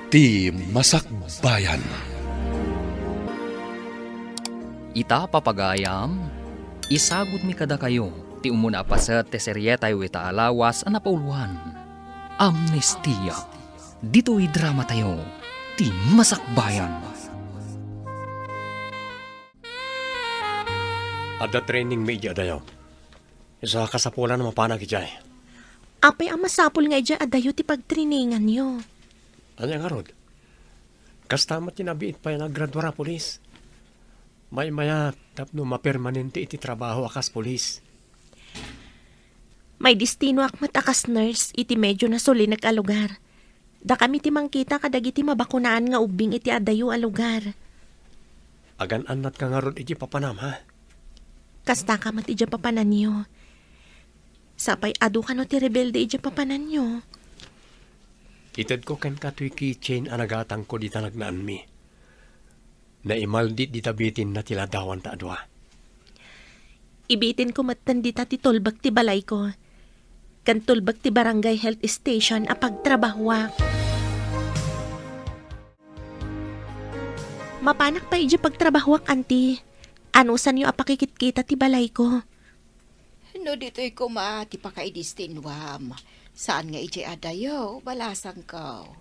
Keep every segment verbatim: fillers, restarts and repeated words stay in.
Ti Masakbayan. Ita, papagayam, isagutmi kadakayo ti umuna a paset ti serietayo ita a lawas a napauloan, Amnestia. Ditoy dramatayo, Ti Masakbayan. Adda training mi idiay adayo. Isu a kasapulan a mapanak idiay. Apay a masapul nga idiay adayo ti pagtraininganyo? Ania ngarud? Kasta met ti nabiit pay a naggraduar a pulis. Maymayat tapno mapermanente iti trabaho a kas pulis. Maidestinoak met a kas nurse iti medyo nasulinek a lugar. Dakami ti mangkita kadagiti mabakunaan nga ubbing iti adayo a lugar. Agan-annatka ngarud idiay papanam, ha? Kastaka met idiay papananyo. Sapay adu kano ti rebelde idiay papananyo. Itedko kenka toy keychain a nagatangko dita nagnaanmi. Naimaldit dita bitinna ti ladawanta a dua. Ibitinko metten dita ti tulbek ti balayko. Ken tulbek ti barangay health station a pagtrabahoak. Mapanak pay idiay pagtrabahoak, anti. Anusanyo a pakikitkita ti balayko? No ditoy koma ti pakaidestinoam, saan nga idiay adayo, balasangko.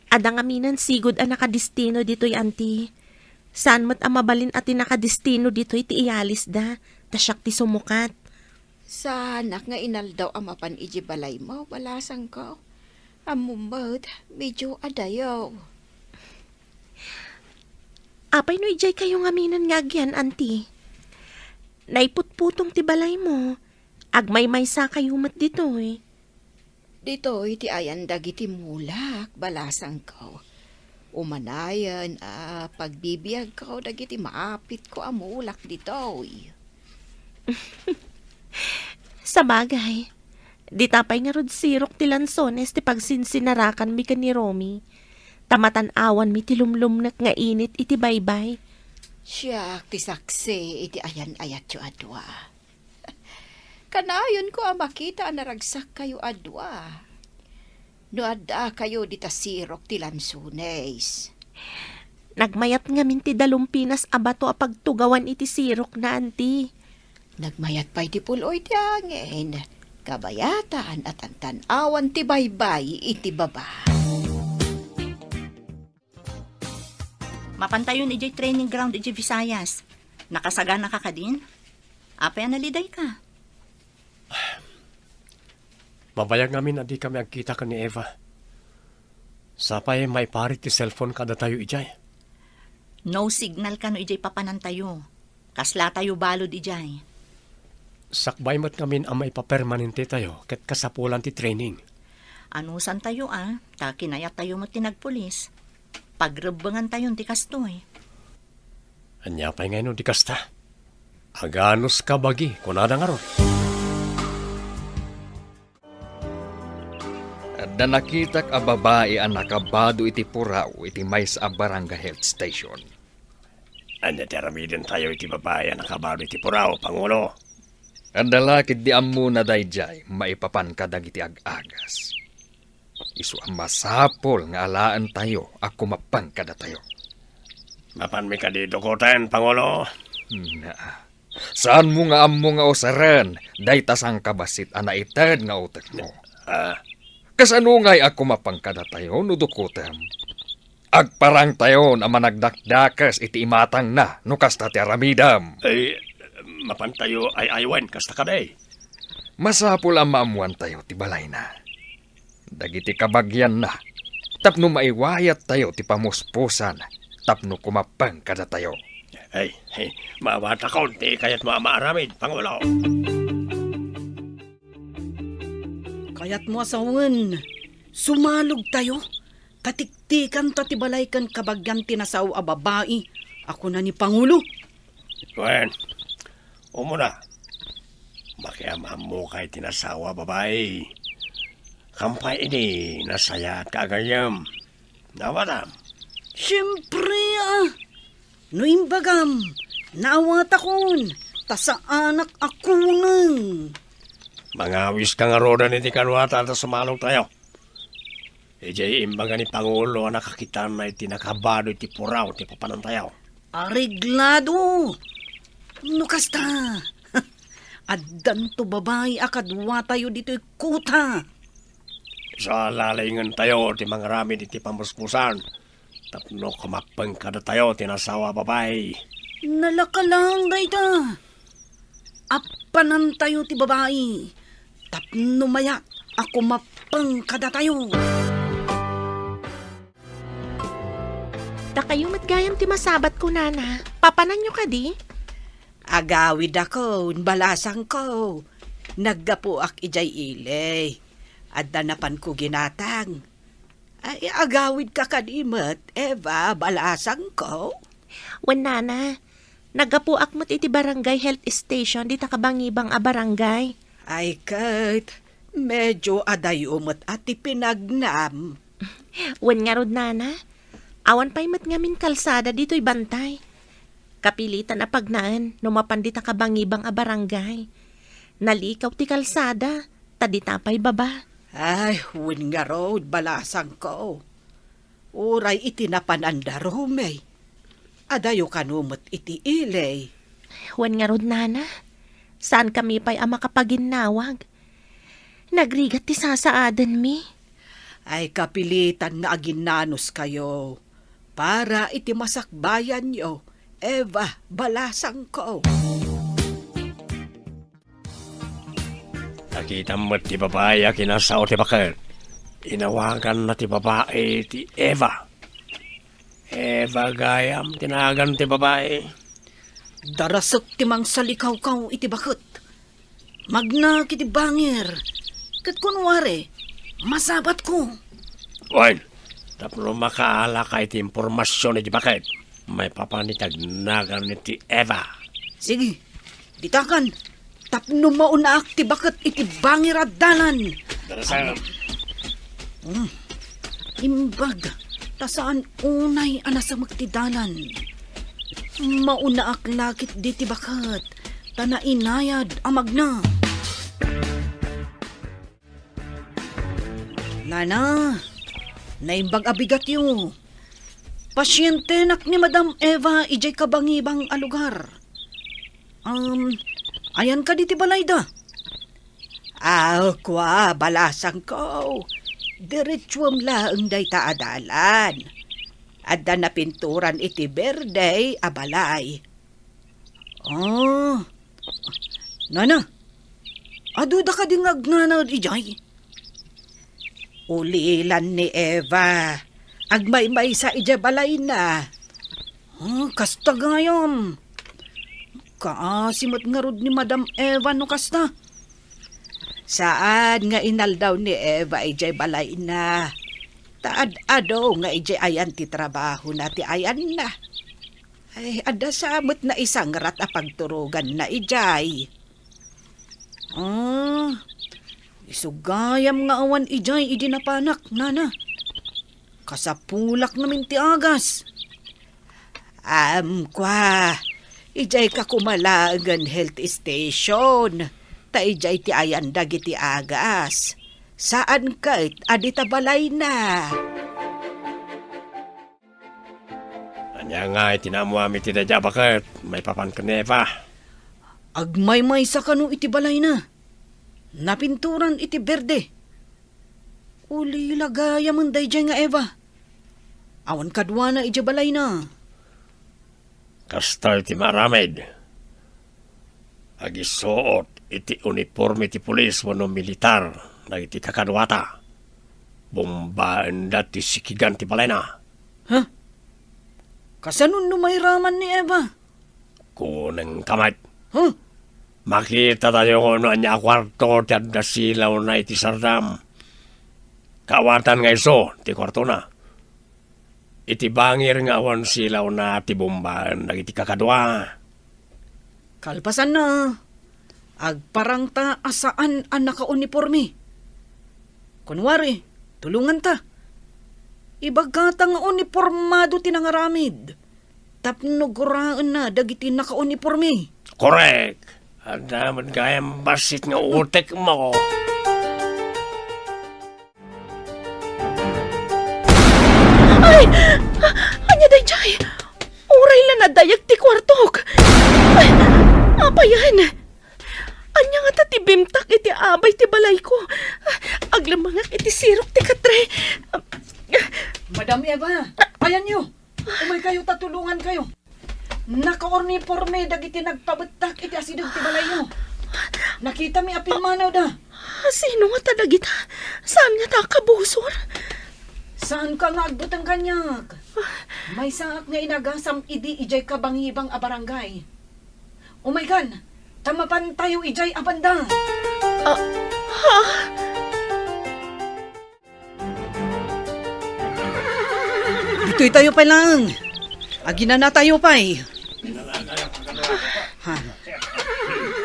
Adda ngamin sigud a nakadestino ditoy, anti. Saan met a mabalin a ti nakadestino ditoy ti iyalisda, ta siak ti sumukat. Saanak nga inaldaw a mapan idiay balaymo, balasangko. Ammom met, medyo adayo. Apay no idiaykayo ngamin nga agyan, anti? Naiputputong ti balaymo. Agmaymaysakayo met ditoy. Ditoy ti ayan dagiti mulak, balasangko. Umanayen a pagbibiagko dagiti maapitko a mulak ditoy. Sabagay, dita pay ngarud sirok ti lansones ti pagsinsinarakanmi ken ni Romy. Ta matan-awanmi ti lumlumnek nga init iti baybay. Siak ti saksi iti ayan-ayatyo a dua. Kanayonko a makita a naragsakkayo a dua. No addakayo dita sirok ti lansones. Nagmayat ngamin ti dalumpinas a bato a pagtugawan iti sirokna, anti. Nagmayat pay ti pul-oy ti angin. Kabayatan a tantan-awan ti baybay iti baba. Mapantayon idiay training ground idiay Visayas. Nakasaganaka kadin? Apay a nalidayka? Mabayag ngamin a dikami agkita ken ni Eva. Sapay maiparit ti cellphone kadatayo idiay. No signal kano idiay papanantayo. Kaslatayo balud idiay. Sakbay met ngamin a maipapermanentetayo ket kasapulan ti training. Anusantayo a, ta kinayattayo met ti nagpulis. Pagrebbengantayon ti kastoy. Ania pay ngay no di kasta? Aganus ka bagi, kunada ngarud. Adda nakitak a babai a nakabado iti puraw iti maysa a barangay health station. Ania ti aramidentayo iti babai a nakabado iti puraw, Pangulo? Adda la ketdi ammona daydiay maipapan kadagiti ag-agas. Isu a masapul nga alaentayo a kumappeng kadatayo. Mapanmi kadi dukoten, Pangulo? Naa. Saanmo nga ammo nga usaren dayta sangkabassit a naited nga utekmo. Ah. Kasano ngay a kumappeng kadatayo no dukotem? Agparangtayon a managdakdakes iti imatangna no kasta ti aramidem. Ay, mapantayo ay-aywen kasta kadi. Masapul a maammoantayo ti balayna. Dagiti kabagianna, tapno maiwayattayo ti pamuspusan, tapno kumappeng kadatayo. Ay, ay, maawatakon ti kayatmo a maaramid, Pangulo. Kayatmo a sawen, sumalogtayo, ta tiktikanto ti balay ken kabagian ti nasao a babai a kuna ni Pangulo. Wen, umuna, makiamammo kay ti nasao a babai. Kampay idi, nasayaat ka agayem. Nawatam. Siempre, ah. No imbagam, naawatakon, ta saanak a kuneng. Mangawis ka ngaruden iti kaduata ta sumalogtayo. Idiay imbaga ni Pangulo a nakakitanna iti nakabado iti puraw ti papanantayo. Areglado! No kasta, addanto babai a kaduatayo ditoy kuta. Isu a lalingentayo ti mangaramid iti pamuspusan tapno kumappeng kadatayo ti nasawa a babai. Nalaka laeng dayta. Appanantayo ti babai tapno mayat a kumappeng kadatayo. Dakayo met gayam ti masabatko, nana. Papananyo kadi? Agawidakon, balasangko. Naggapuak idiay ili. Adda napanko ginatang. Ay, agawidka kadi met, Eva, balasangko? Wen, nana. Naggapuak met iti barangay health station dita kabangibang a barangay. Ay ket, medyo adayo met a ti pinagnam. Wen ngarud, nana, awan pay met ngamin kalsada ditoy bantay. Kapilitan a pagnaen no mapan dita kabangibang a barangay. Nalikaw ti kalsada, ta dita pay baba. Ay, wen ngarud, balasangko. Uray iti napananda, Rome. Adayo kano met iti ili. Wen ngarud, nana, saankami pay a makapaginnawag. Nagrigat ti sasaadenmi. Ay, kapilitan nga aginnanuskayo para iti masakbayanyo, Eva, balasangko. Nakitam met ti babai a kinasao ti baket. Inawaganna ti babai ti Eva. Eva gayam ti nagan ti babai. Darasek ti mangsalikawkaw iti baket. Magnak iti bangir. Ket kunwari, masabatko. Wen, tapno makaalaka iti impormasion iti baket, maipapan iti agnagan ti Eva. Sige, ditakan, tapno maunaak ti baket iti bangir a dalan. Darasem. Hmm. Imbag, ta saan unay a nasamek ti dalan. Maunaak la ketdi ti baket, ta nainayad a magna. Nana, naimbag a bigatyo. Pasientenak ni Madam Eva idiay kabangibang a lugar. Um, ayan kadi ti balayda? Aw, kua, balasangko. Diretsuem laeng dayta a dalan. Adda napinturan iti berde a balay. Ah, nana, aduda kadi nga agnanaed idiay? Ulilan ni Eva. Agmaymaysa idiay balayna. Ah, kasta gayam. Kaasi met ngarud ni Madam Eva no kasta. Saan nga inaldaw ni Eva idiay balayna. Ta ad-adu nga idiay ayan ti trabahona ti ayanna. Ay, adda sa met naisangrat a pagturoganna idiay. Ah, isu gayam nga awan idiay idi napanak, nana. Kasapulak ngamin ti agas. Am, kua, idiay ka koma laengen health station, ta idiay ti ayan dagiti agas. Saan ket a dita balayna. Ania nga iti naammoam iti daydiay a baket maipapan ken ni Eva? Agmaymaysa kano iti balayna. Napinturan iti berde. Ulila gayamen daydiay nga Eva. Awan kaduana idiay balayna. Kasta iti maaramid. Agisuot iti uniporme ti pulis wenno militar dagiti kakaduata. Bombaenda ti sikigan ti balayna. Ha? Kasano no mairaman ni Eva? Kunengka met. Ha? Makitatayo no ania a kuarto ti adda silawna iti sardam. Kaawatan nga isu ti kuartona. Iti bangir nga awan silawna ti bombaen dagiti kakadua. Kalpasanna, agparangta a saan a nakauniporme. Kunwari, tulonganta. Ibagata nga unipormado ti nangaramid tapno guraenna dagiti nakauniporme. Korek! Adda met gayam bassit nga utekmo. Madam Eva, ayanyo. Umaykayo ta tulongankayo. Nakauniporme dagiti nagpabettak iti asideg ti balayyo. Nakitami a pimmanawda. Sino ngata dagita? Saan ngata a kabusor? Saanka nga agbuteng kaniak? Maysaak nga inagasam idi idiay kabangibang a barangay. Umaykan, ta mapantayo idiay a banda. Ah, ha? Ditoy tayo pay laeng. Aginana tayo pay. Ha?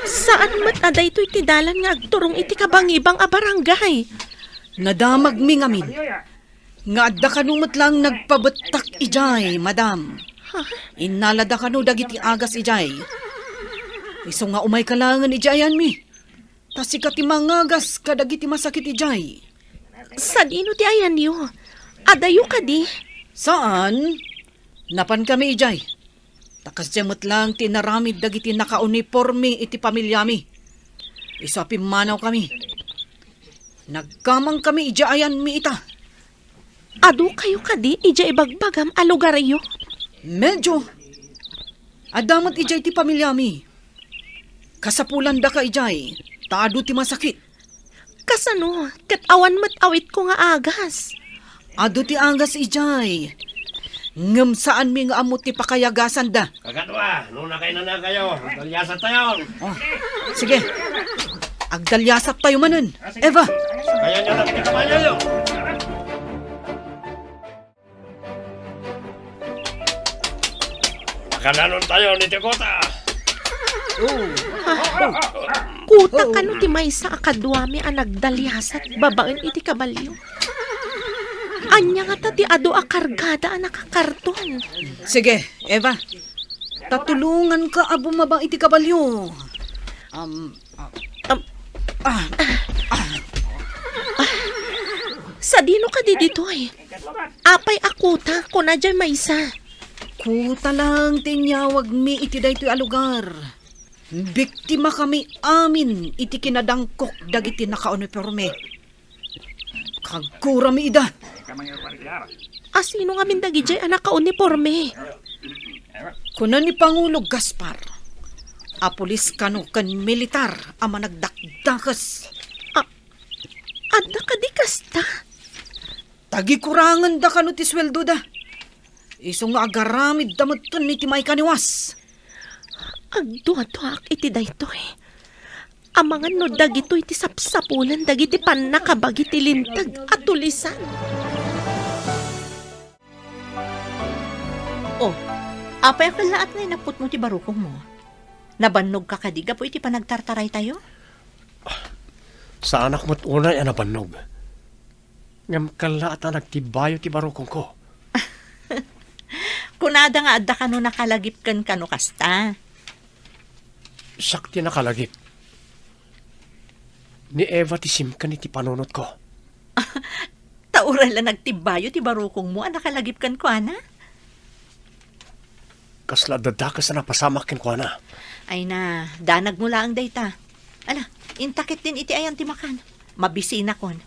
Saan met a daytoy ti dalan nga agturong iti kabangibang a barangay? Nadamagmi ngamin nga adda kano met laeng nagpabettak idiay, madam. Ha? Innalada kano dagiti agas idiay. Isu nga umayka laengen idiay ayanmi. Ta sika ti mangagas kadagiti masakit idiay. Sadino ti ayanyo? Adayo kadi? Saan? Napankami idiay. Ta kasdiay met laeng ti inaramid dagiti nakauniporme iti pamiliami. Isu a pimmanawkami. Nagkamangkami idiay ayanmi ita. Adu kayo kadi idiay ibagbagam a lugaryo? Medyo. Adda met idiay ti pamiliami. Kasapulandaka idiay, ta adu ti masakit. Kasano? Ket awan met awitko nga agas. Adu ti agas idiay. Ngem saanmi nga ammo ti pakayagasanda. Kakadua, no nakainanakayo, agdaliasat tayo. Oh, sige. Agdaliasat tayo manen. Eva. Kaya nyo lang, pinakamalyo nyo. Nakananon tayo ni Dakota. Oh. Kuta kano ti maysa a kaduami a nagdaliasat babaen iti kabalio? Ania ngata ti adu a kargada a nakakarton? Sige, Eva. Ta tulonganka a bumaba iti kabalio. Um, ah, um, ah, ah. Sadino kadi ditoy? Apay a kuta, kuna diay maysa. Kuta lang ti inyawagmi iti daytoy a lugar. Biktima kami amin iti kinadangkok dagiti nakauniporme. Kaggurami ida. Asino ngamin dagidiay a nakauniporme? Kuna ni Pangulo Gaspar a pulis kano ken militar a managdakdakes. A-, adda kadi kasta? Tagikurangan da kano ti sueldo da. Isu nga agaramid da metten iti maikaniwas. Agduaduaak iti daytoy. Amangan no dagitoy ti sapsapulan dagiti pannakabagi ti linteg a tulisan. Oh, apay a kellaat nga inapputmo ti barukongmo? Nabannogka kadi gapu iti panagtartaraytayo? Saanak met unay a nabannog. Ngem kellaat a nagtibbayo ti barukongko. Kunada nga adda kano nakalagip ken kano kasta. Siak ti nakalagip. Ni Eva ti simken iti panunotko. Ta uray la nagtibbayo ti barukongmo a nakalagip kenkuana? Kasla adda dakes a napasamak kenkuana. Ay na, danagmo laeng dayta. Ala, inta ketdin iti ayan ti makan. Mabisinakon.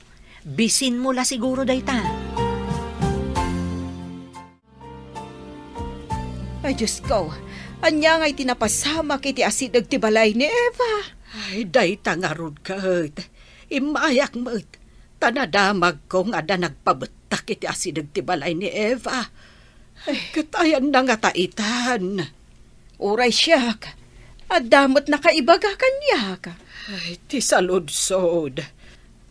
Bisinmo la siguro dayta. Ay, Diosko, ania ngay ti napasamak iti asideg ti balay ni Eva? Ay, dayta ngarud ket. Immayak met. Ta nadamagko nga adda nagpabettak iti asideg ti balay ni Eva. Ay, ket ayanna ngata itan? Uray siak, adda met nakaibaga kaniak. Ay, ti saludsod.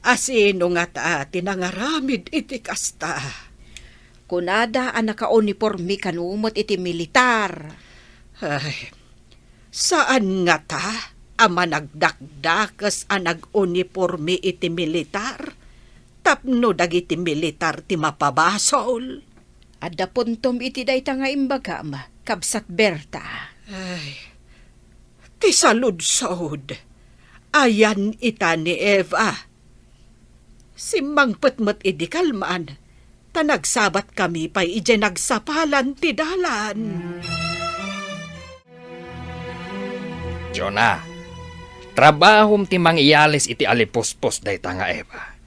Asino ngata ti nangaramid iti kasta? Kunada a nakauniporme kano met iti militar. Ay, saan ngata a managdakdakes a naguniporme iti militar tapno dagiti militar ti mapabasol? Adda puntom iti dayta nga imbagam, Kabsat Berta. Ay, ti saludsod. Ayan ita ni Eva. Simmangpet met idi kalman, ta nagsabatkami pay idiay nagsapalan ti dalan. Jonah, trabahom ti mangiyalis iti alipuspos dayta nga Eva.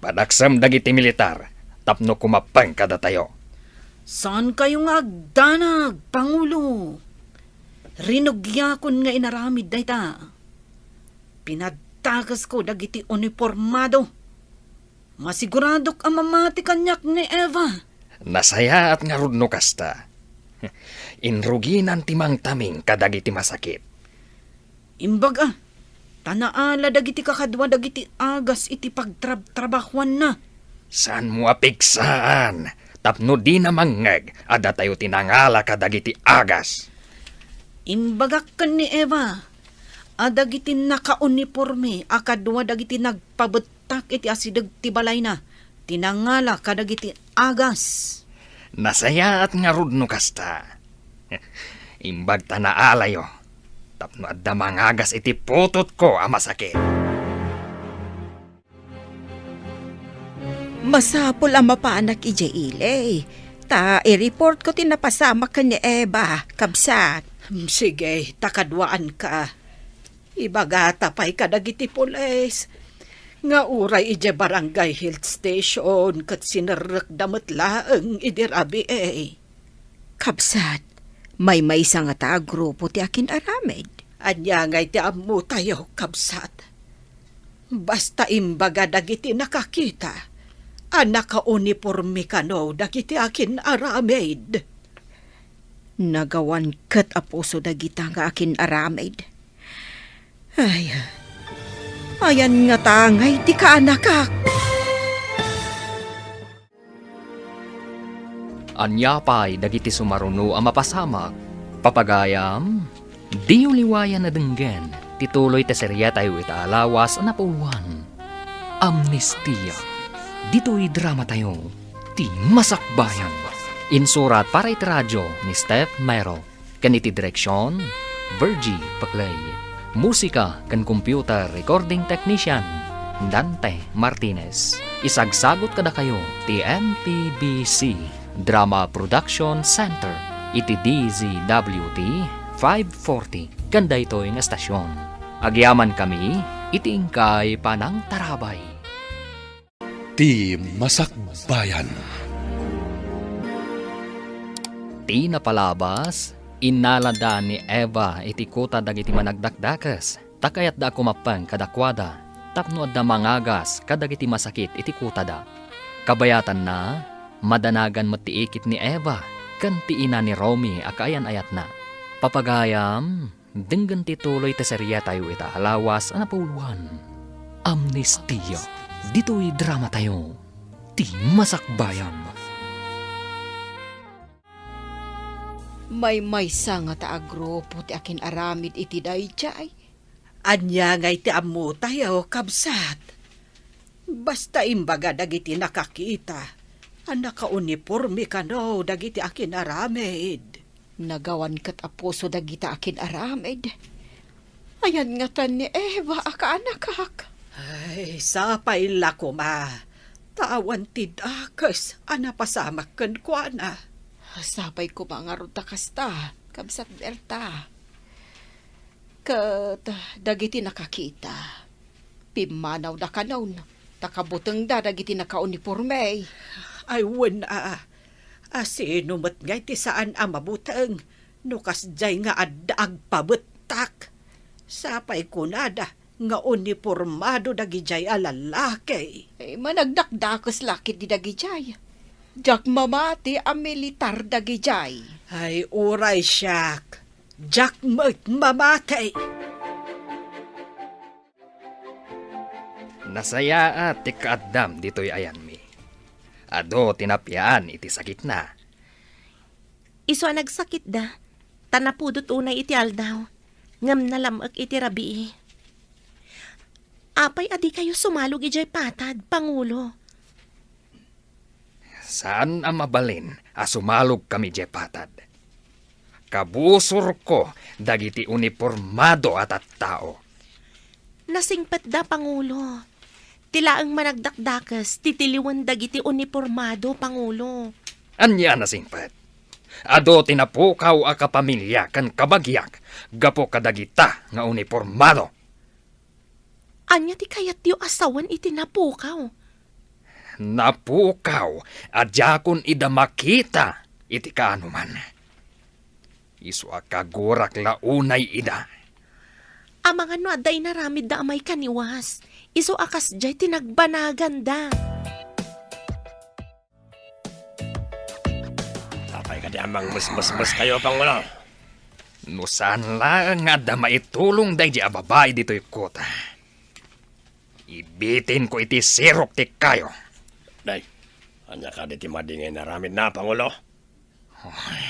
Padaksem dagiti militar, tapno kumappeng kadatayo. Saankayo nga agdanag, Pangulo. Rinugiakon nga inaramid dayta. Pinaddakesko dagiti unipormado. Masiguradok a mamati kaniak ni Eva. Nasayaat ngarud no kasta. Inruginan ti mangtaming kadagiti masakit. Imbag a, ta naala dagiti kakadua dagiti agas iti pagtrabtrabahuanna. Saanmo a pigsaan tapno dina mangngeg a datayo ti nangala kadagiti agas. Imbagak ken ni Eva a dagiti nakauniporme a kadua dagiti nagpabettak iti asideg ti balayna ti nangala kadagiti agas. Nasayaat ngarud no kasta. Imbag ta naalayo, tapno adda mangagas iti putotko a masakit. Masapul a mapanak idiay ili, ta i-reportko ti napasamak ken ni Eva, kabsat. Hmm, sige, ta kaduaanka. Ibagata pay kadagiti pulis nga uray idiay barangay health station ket sinerrekda met laeng idi rabii. Kabsat, maymaysa ngata a grupo ti akin-aramid. Ania ngay ti ammotayo, kabsat? Basta imbaga dagiti nakakita a nakauniporme kano dagiti akin-aramid. Nagawan ket a puso dagita nga akin-aramid. Ay, ayan ngata ngay ti kaanakak. Ania pay dagiti sumaruno a mapasamak? Papagayam, diyo liwayan a denggen ti tuloy ti seriatayo ita a lawas a napuloan, Amnestia. Ditoy dramatayo, ti Masakbayan. Insurat para iti radio ni Steph Mero. Ken iti direksion, Virgie Paclay. Musika ken computer recording technician, Dante Martinez. Isagsagut kadakayo ti M P B C Drama Production Center iti D Z W T five forty ken daytoy nga estasion. Agyamankami iti inkay panangtarabay. Ti Masakbayan. Ti napalabas, innalada ni Eva iti kuta dagiti managdakdakes, ta kayatda a kumappeng kadakuada tapno adda mangagas kadagiti masakit iti kutada. Kabayatanna, madanagan met ti ikit ni Eva ken ti ina ni Romy a kaayan-ayatna. Papagayam, denggen ti tuloy ti seriatayo ita a lawas a napuloan, Amnestia. Ditoy dramatayo, ti Masakbayan. Maymaysa ngata a grupo ti akin-aramid iti daydiay. Ania ngay ti ammotayo, kabsat? Basta imbaga dagiti nakakita a nakauniporme kano dagiti akin-aramid. Nagawan ket a puso dagita akin-aramid. Ayan ngatan ni Eva a kaanakak. Ay, sapay la koma, ta awan ti dakes a napasamak kenkuana. Sapay koma ngarud ta kasta, kabsat Berta. Ket dagiti nakakita, pimmanawda kanon, ta kabutengda dagiti nakauniporme. Ay, wen a, a sino met ngay ti saan a mabuteng no kasdiay nga adda agpabettak? Sapay kunada nga unipormado dagidiay a lallaki. Eh, managdakdakes la ketdi dagidiay. Diak mamati a militar dagidiay. Ay, uray siak. Diak met mamati. Nasayaat ti kaaddam ditoy ayanmi. Adu ti napiaan iti sakitna. Isu a nagsakitda, ta napudot unay iti aldaw, ngem nalam-ek iti rabii. Apay a dikayo sumalog idiay patad, Pangulo? Saan a mabalin a sumalogkami idiay patad. Kabusorko dagiti unipormado a tattao. Nasingpetda, Pangulo. Ti laeng managdakdakes ti tiliwen dagiti unipormado, Pangulo. Ania a nasingpet? Adu ti napukaw a kapamilya ken kabagiak gapu kadagita nga unipormado. Ania ti kayatyo a sawen iti napukaw? Napukaw a diakon ida makita iti kaanoman. Isu a kagurak la unay ida. Amangan no adda inaramidda a maikaniwas, isu a kasdiay ti nagbanaganda. Apay kadi a mangmusmusmuskayo, Pangulo? No saan laeng nga adda maitulong daydi a babai ditoy kuta, ibitinko iti sirok ti kayo. Day, ania kadi ti madi nga inaramidna, Pangulo? Oy,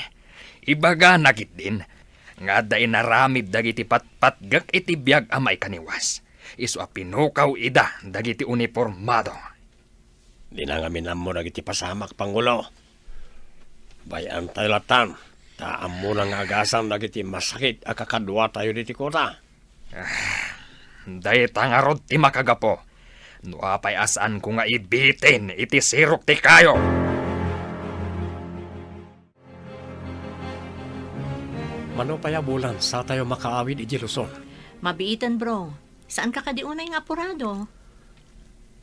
ibagana ketdin nga adda inaramid dagiti patpatgek iti biag a maikaniwas, isu a pinukaw ida dagiti unipormado. Dina ngamin ammo dagiti pasamak, Pangulo. Bay-antayo latan, ta ammona nga agasam dagiti masakit a kakaduatayo ditoy kuta. Ah, dayta ngarud ti makagapu no apay a saanko nga ibitin iti sirok ti kayo. Mano pay a bulan satayo makaawid idiay Luzon? Mabiiten, bro. Saanka kadi unay nga apurado?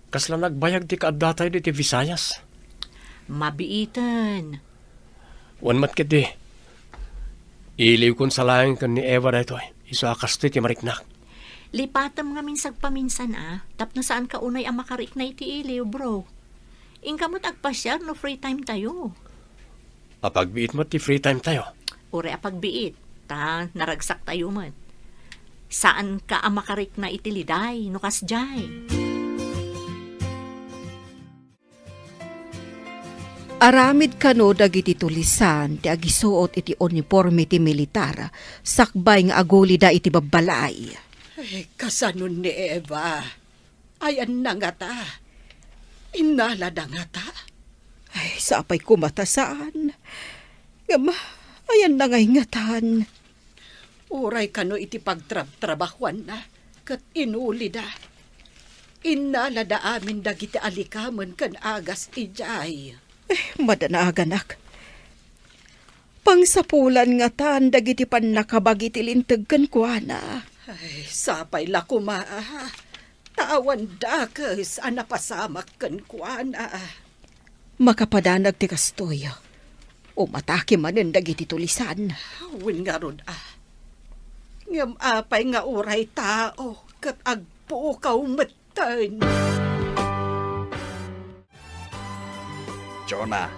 Kasla nagbayag ti kaaddatayo ditoy Visayas. Mabiiten. Wen met ketdi. Iliwkon sa laeng ken ni Eva daytoy. Isu a kastoy ti mariknak. Lipatem ngamin sagpaminsan a, tapno saanka unay a makarikna iti iliw, bro. Inka met agpasiar no free time tayo. Apagbiit met ti free time tayo. Uray apagbiit, ta naragsak tayo met. Saanka a makarikna iti liday no kasdiay. Aramid kano dagiti tulisan ti agisuot iti uniporme ti militar sakbay nga agulida iti babbalay. Ay, kasano ni Eva? Ayanna ngata? Innalada ngata? Ay, sapay koma ta saan. Ngem, ayanna ngay ngatan? Uray kano iti pagtrabtrabahoanna ket inulida. Innalada amin dagiti alikamen ken agas idiay. Eh, madanaganak. Pangsapulan ngatan dagiti pannakabagi ti linteg kenkuana. Ay, sapay la koma, ah. Ta awan dakes a napasamak kenkuana. Makapadanag ti kastoy. Umatake manen dagiti tulisan. Wen ngarud, ah. Ngem apay nga uray tao ket agpukaw metten? Jonah,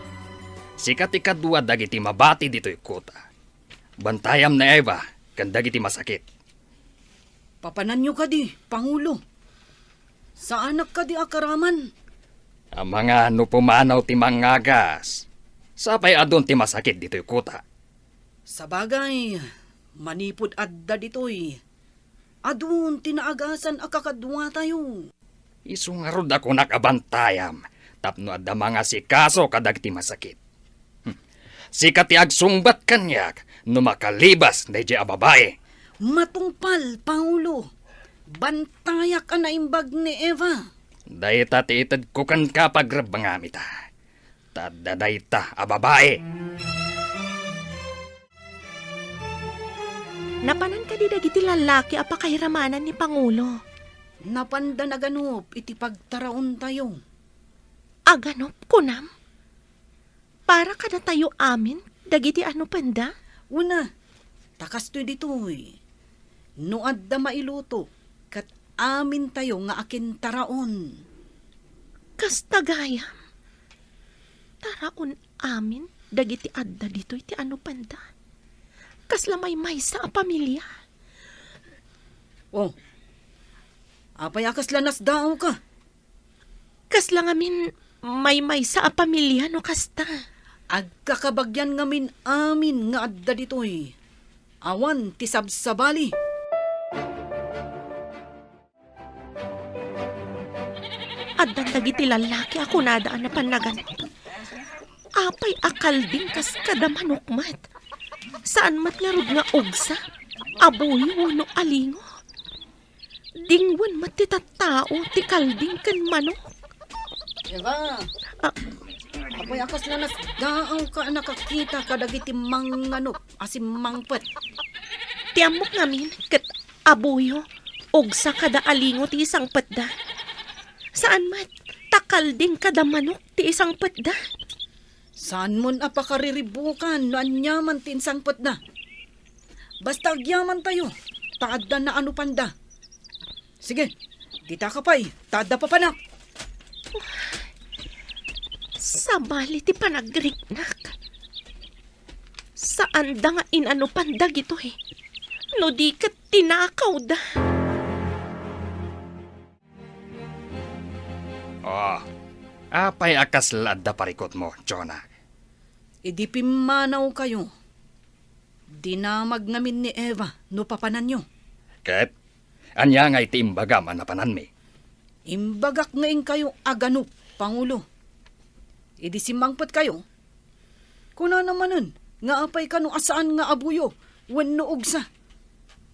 sika ti kadua dagiti mabati ditoy kuta. Bantayam ni Eva ken dagiti masakit. Papananyo kadi, Pangulo. Saanak kadi a karaman? Amangan no pumanaw ti mangagas. Sapay adun ti masakit ditoy kuta. Sabagay, manipud adda ditoy, adun ti naagasan a kakaduatayo. Isu ngarud a kunak a bantayam tapno adda mangasikaso kadagiti masakit. Hmm. Sika ti agsungbat kaniak no makalibas daydiay a babai. Matungpal, Pangulo. Bantayak a naimbag ni Eva. Dayta ti itedko kenka, pagrebbengamita. Ta adda dayta a babai. Napanan kadi dagiti lallaki a pakairamanan ni Pangulo? Napanda naganup iti pagtaraontayo. Aganup, kunam? Para kadatayo amin dagiti anupenda? Una, ta kastoy ditoy. No adda mailuto, ket amintayo nga akintaraon. Kasta gayam, taraon amin dagiti adda ditoy ti anupenda. Kasla maymaysa a pamilia. Oh, apay a kasla nasdaawka? Kasla ngamin maymaysa a pamilia no kasta. Agkakabagian ngamin amin nga adda ditoy. Awan ti sabsabali. Addan dagiti lallaki a kunada a napan naganup. Apay a kalding kas kada manok met? Saan met ngarud nga ugsa, abuyo wenno alingo? Dingwen met ti tattao ti kalding ken manok. Eva, ah, apay a kasla nasdaawka a nakakita kadagiti manganup a simmangpet? Ti ammok ngamin ket abuyo, ugsa kada alingo ti isangpetda. Saan met, ta kalding kada manok ti isangpetda. Saanmon a pakariribukan no aniaman ti insangpetda. Basta agyamantayo, ta adda naanupanda. Sige, ditaka pay, ta adda papanak. Sabali ti panagriknak. Saanda nga inanupan dagitoy, no di ket tinakawda. Oh, apay a kasla adda parikutmo, Jonah? Idi pimmanawkayo, dinamag ngamin ni Eva no papananyo. Ket ania ngay ti imbagam a napananmi? Imbagak nga inkayo aganup, Pangulo. Idi simmangpetkayo, kunana manen nga apay kano a saan nga abuyo wenno ugsa.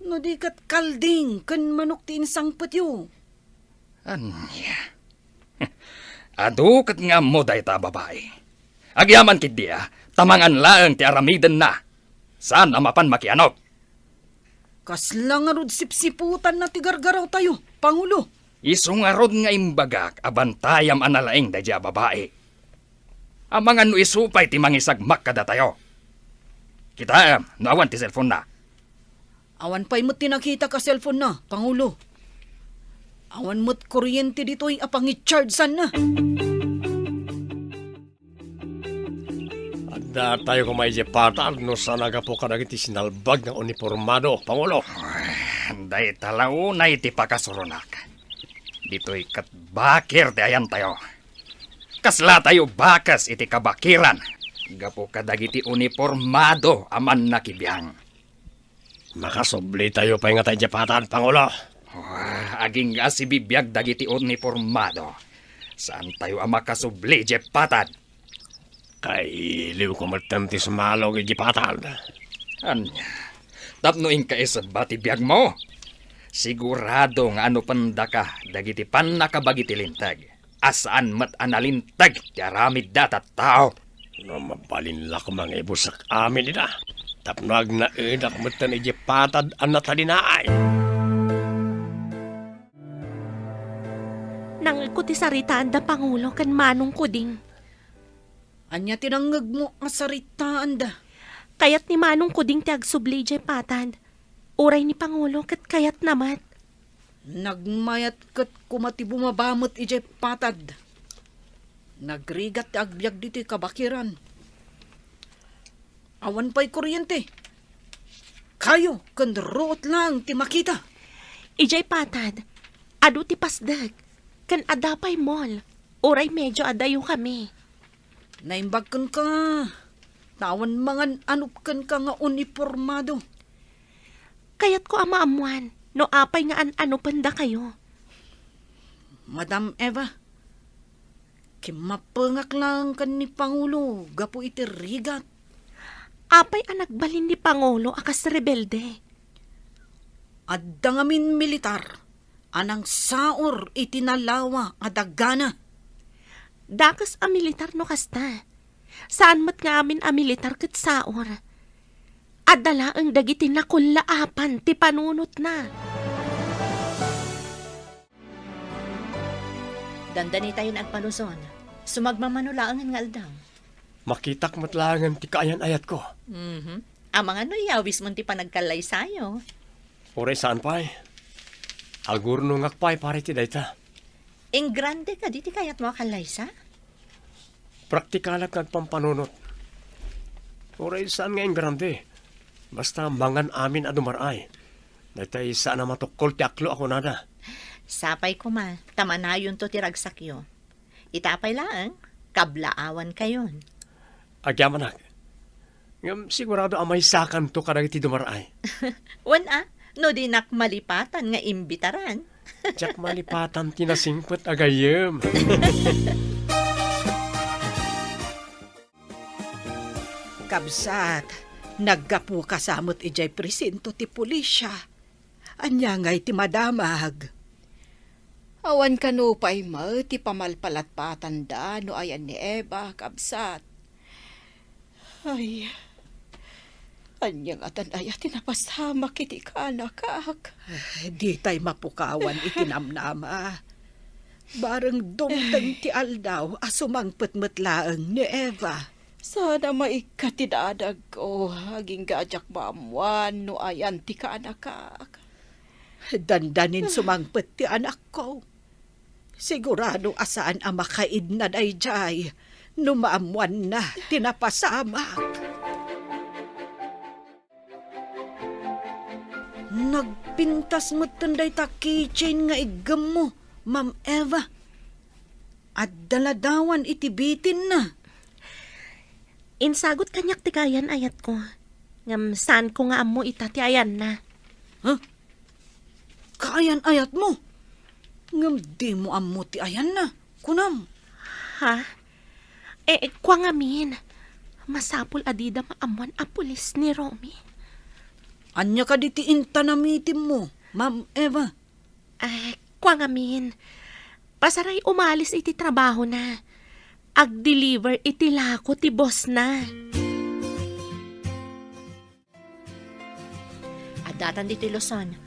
No di ket kalding ken manok ti insangpetyo. Ania? Adu ket nga ammo dayta a babai. Agyaman ketdi a, ta mangan laeng ti aramidenna. Saan a mapan makianok. Kasla ngarud sipsiputanna ti gargarawtayo, Pangulo. Isu ngarud nga imbagak a bantayam a nalaing daydiay a babai. Amangan no isu pay ti mangisagmak kadatayo. Kitaem no awan ti cellphone-na. Awan pay met ti nakitak a cellphone-na, Pangulo. Awan met kuryente ditoy a pangichargeanna. Adda tayo koma idiay patad no saan a gapu kadagiti sinalbag nga unipormado, Pangulo. Dayta la unay ti pakasuronak. Ditoy ket bakir ti ayantayo. Kasla tayo bakes iti kabakiran gapu kadagiti unipormado a mannakibiang. Makasubli tayo pay ngata idiay patad, Pangulo. Ah, agingga sibibiag dagiti unipormado. Saan tayo a makasubli idiay patad? Kailiwko metten ti sumalog idiay patad. Ania? Tapno inka isebba ti biagmo? Sigurado nga anupendaka dagiti pannakabagi ti Linteg. A saan met a nalinteg ti aramidda a tattao. No mabalin la koma nga ibusek amin ida, tapno agnaedak metten idiay patad a natalinaay. Nangngegko ti saritaanda, Pangulo, ken Manong Kuding. Ania ti nangngegmo a saritaanda? Kayat ni Manong Kuding ti agsubli idiay patad. Uray ni Pangulo ket kayatna met. Nagmayat ket koma ti bumaba met idiay patad. Nagrigat ti agbiag ditoy kabakiran. Awan pay kuryente. Kayo ken ruot laeng ti makita. Idiay patad, adu ti pasdek, ken adda pay mall, uray medio adayokami. Naimbag kenka, ta awan mangan-anup kenka nga unipormado. Kayatko a maammoan no apay nga an-anupendakayo. Madam Eva, kimmapengak laeng ken ni Pangulo gapu iti rigat. Apay a nagbalin ni Pangulo a kas rebelde? Adda ngamin militar a nangsaor iti nalawa a dagana. Dakes a militar no kasta. Saan met nga amin a militar ket saor. Adda laeng dagiti nakullaapan ti panunotna. Dandanitayon agpaluson. Sumagmamano laengen nga aldaw. Makitak met laengen ti kaayan-ayatko. Mhm. Amangan no iyawismon ti panagkallaysayo. Uray saan pay. Agurnongak pay para iti dayta. Ingrande kadi ti kayatmo a kallaysa? Praktikalak nga agpampanunot. Uray saan nga ingrande. Basta mangan amin a dumar-ay. Daytay saan a matukkol ti aklo a kunada. Sapay koma, ta manayonto ti ragsakyo. Ita pay laeng, kablaawankayon. Agyamanak. Ngem sigurado a maysakanto kadagiti dumar-ay. Wen a, no dinak malipatan nga imbitaran. Diak malipatan ti nasingpet a gayyem. Kabsat, naggapuka sa met idiay presinto ti pulisya. Ania ngay ti madamag? Awan kano pay met ti pamalpalatpatanda no ayan ni Eva, kabsat. Ay, ania ngatan aya ti napasamak iti kaanakak? Ay, ditay mapukawan iti namnama. Bareng dumteng ti aldaw a sumangpet met laeng ni Eva. Saan a maikkat ti dadagko, agingga a diak maammuan no ayan ti kaanakak. Dandanin sumangpet ti anakko. Sigurado a saan a makaidna daydiay no maammuanna ti napasamak. Nagpintas metten dayta keychain nga iggemmo, Ma'am Eva. Adda ladawan iti bitinna. Insagut kaniak ti kaayan-ayatko. Ngem saanko nga ammo ita ti ayanna. Ha? Kaayan-ayatmo? Ngem dimo ammo ti ayanna, kunam? Ha? Eh, kua ngamin, masapul a dida maammuan a pulis ni Romy. Ania kadi ti inta namitimmo, Ma'am Eva? Eh, kua ngamin, pasaray umalis iti trabahona. Agdeliver iti lako ti bossna. Addatan ditoy Luzon.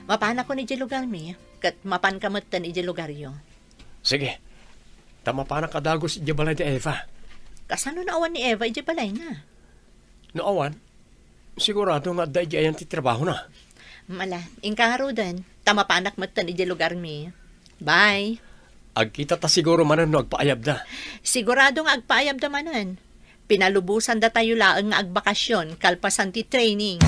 Mapanakon idiay lugarmi, ket mapanka metten idiay lugaryo. Sige. Ta mapanak a dagus idiay balay ni Eva. Kasano no awan ni Eva idiay balayna? No awan, sigurado nga adda idiay ayan ti trabahona. Mala, inka ngaruden, ta mapanak metten idiay lugarmi. Bye. Agkitata siguro manen no agpaayabda. Sigurado nga agpaayabda manen. Pinalubosandatayo laeng nga agbakasyon kalpasan ti training.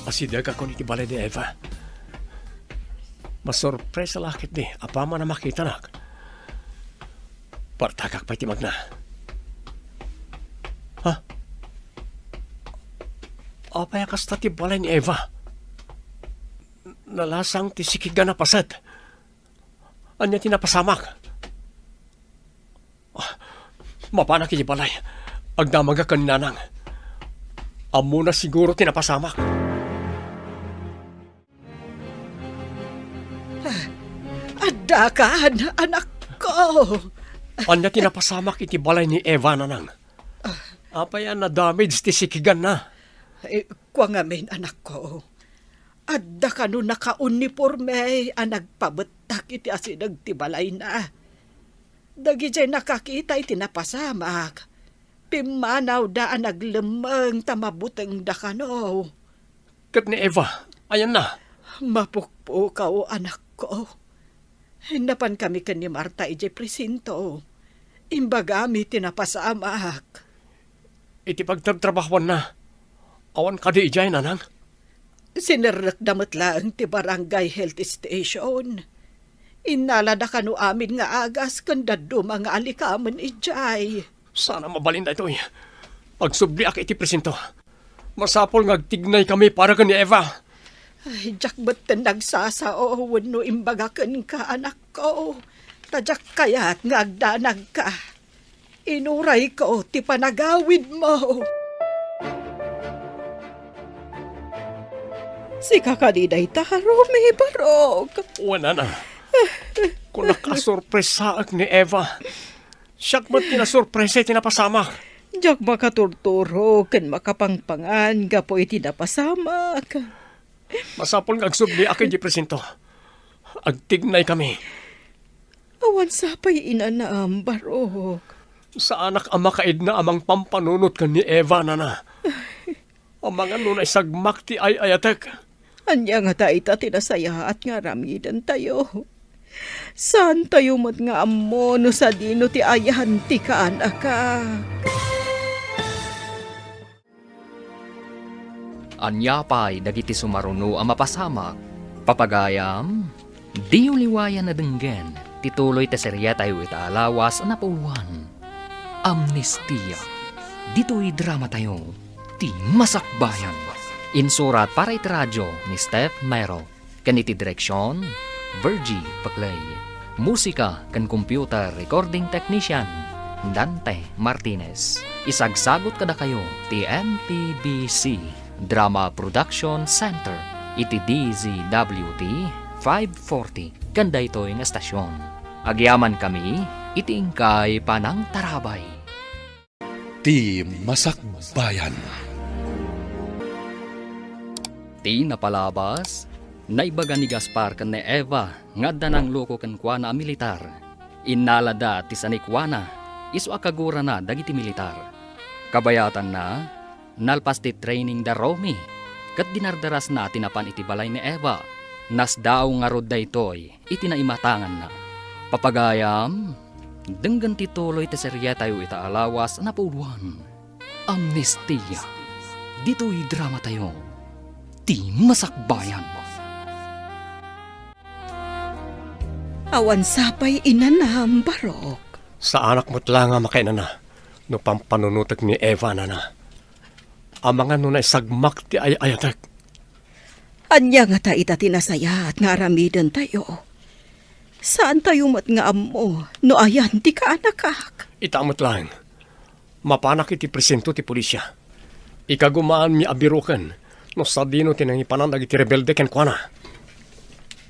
Asidegakon iti balay ni Eva. Masurpresa la ketdi apaman a makitanak. Partagak pay ti magna. Ha? Apay a kasta ti balay ni Eva? Nalasang ti sikigan a paset. Ania ti napasamak? Ah, mapanak iti balay. Agdamagak ken nanang. Ammona siguro ti napasamak. Ah, addakan, anakko. Ania ti napasamak iti balay ni Eva, nanang? Apay a nadamage ti sikiganna? Eh, kua ngamin, anakko. Adda kano nakauniporme a nagpabettak iti asideg ti balayna. Dagidiay nakakita iti napasamak, pimmanawda a naglemmeng ta mabutengda kano. Ket ni Eva, ayanna? Mapukpukaw, anakko. Napankami ken ni Marta idiay presinto. Imbagami ti napasamak. Iti pagtrabtrabahuanna, awan kadi idiay, nanang? Sinerrekda met laeng ti barangay health station. Innalada kano amin nga agas ken dadduma nga alikamen idiay. Saan a mabalin daytoy. Agsubliak iti presinto. Masapul nga agtignaykami para ken ni Eva. Ay, diak metten nagsasao wenno imbaga kenka, anakko. Ta diak kayat nga agdanagka. Inurayko ti panagawidmo. Sika kadi dayta, Romy, barok? Wen, nana. Kunak a sorpresaek ni Eva. Siak met ti nasorpresa iti napasamak. Diak makaturturo ken makapangpangan gapu iti napasamak. Masapul nga agsubliak idiay presinto. Agtignaykami. Awan sapay inanam, barok. Saanak a makaidna a mangpampanunot ken ni Eva, nana. Amangan no naisagmak ti ay-ayatek. Ania ngata ita ti nasayaat nga aramidentayo? Saantayo met nga ammo no sadino ti ayan ti kaanakak. Ania pay dagiti sumaruno a mapasamak? Papagayam, diyo liwayan a denggen ti tuloy ti seriatayo ita a lawas a napuowan, Amnestia. Ditoy dramatayo, ti Masakbayan. Insurat para iti radio ni Steph Mero. Ken iti direksion, Virgie Paclay. Musika ken computer recording technician, Dante Martinez. Isagsagut kadakayo ti M P B C Drama Production Center iti D Z W T five forty ken daytoy nga estasion. Agyamankami iti inkay panangtarabay. Ti Masakbayan. Ti napalabas, Naibaga ni Gaspar ken ni Eva nga adda nangluko kenkuana a militar. Innalada ti sanikuana, isu a kagurana dagiti militar. Kabayatanna, nalpas ti training da Romy, ket dinardarasna ti napan iti balay ni Eva. Nasdaaw ngarud daytoy iti naimatanganna. Papagayam, denggen ti tuloy ti serietayo ita a lawas a napuloan. Amnestia. Ditoy dramatayo, ti masakbayan. Awan sapay inanam, Barok. Saanak met la nga makainana no pampanunotek ni Eva, nana. Amangan no naisagmak ti ay-ayatek. Ania ngata ita ti nasayaat nga aramidentayo? Saantayo met nga ammo no ayan ti kaanakak. Ita met laeng, mapanak iti presinto ti polisia. Ikagumaanmi a biroken no sadino ti nangipanan dagiti rebelde kenkuana.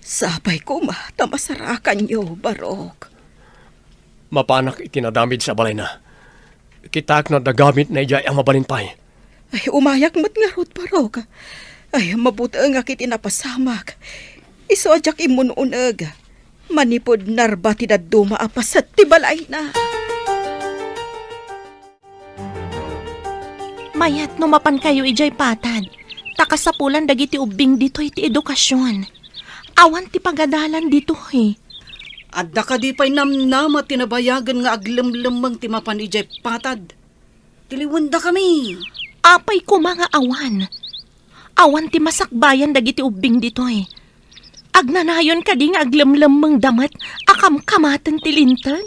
Sapay koma ta masarakanyo, Barok. Mapanak iti nadamage a balayna. Kitaek no adda gamitna idiay a mabalin pay. Ay, umayak met ngarud, Barok. Ay, mabutengak iti napasamak. Isu a diak immun-uneg. Manipud narba ti dadduma a paset ti balayna. Mayat no mapankayo idiay patad, ta kasapulan dagiti ubbing ditoy ti edukasion. Awan ti pagadalan ditoy. Adda kadi pay namnama ti nabayagen nga aglemlemmeng ti mapan idiay patad? Tiliwendakami. Apay koma nga awan? Awan ti masakbayan dagiti ubbing ditoy. Agnanayon kadi nga aglemlemmengda met a kamkamaten ti linteg?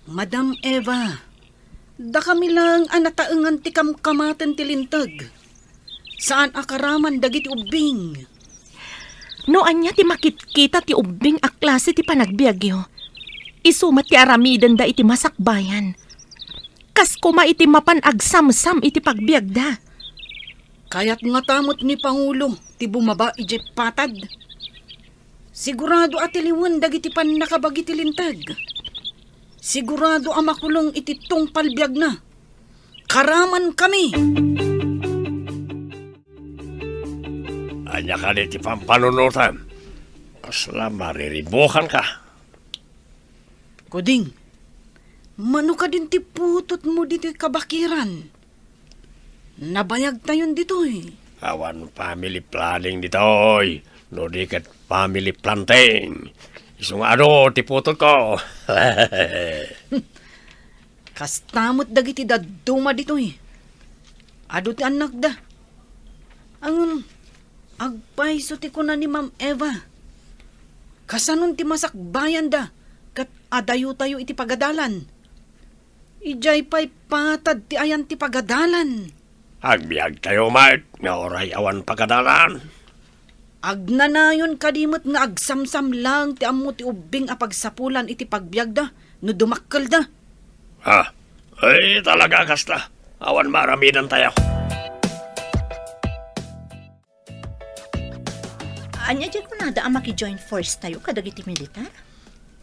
Madam Eva, dakami laeng a nataengan ti kamkamaten ti linteg. Saan a karaman dagiti ubbing. No ania ti makitkita ti ubbing a klase ti panagbiagyo, isu met ti aramidenda iti masakbayan. Kas koma iti mapan agsamsam iti pagbiagda. Kayat ngata met ni Pangulo ti bumaba idiay patad. Sigurado a tiliwen dagiti pannakabagi ti linteg. Sigurado a makulong iti tungpal biagna. Karamankami! Ania kadi ti pampanunotem? Kasla mariribukanka. Kuding, mano kadin ti putotmo ditoy kabakiran? Nabayagtayon ditoy. Awan family planning ditoy, no di ket family planting. Isu nga adu ti putotko. Kasta met dagiti dadduma ditoy. Adu ti annakda. Ngem, agpayso ti kuna ni Ma'am Eva. Kasanon ti masakbayanda ket adayotayo iti pagadalan? Idiay pay patad ti ayan ti pagadalan. Agbiagtayo met nga uray awan pagadalan. Agnanayon kadi met nga agsamsam laeng ti ammo ti ubbing a pagsapulan iti pagbiagda no dumakkelda. Ha? Ay, talaga kasta. Awan maaramidantayo. Ania diay kunada a maki-join force tayo kadagiti militar?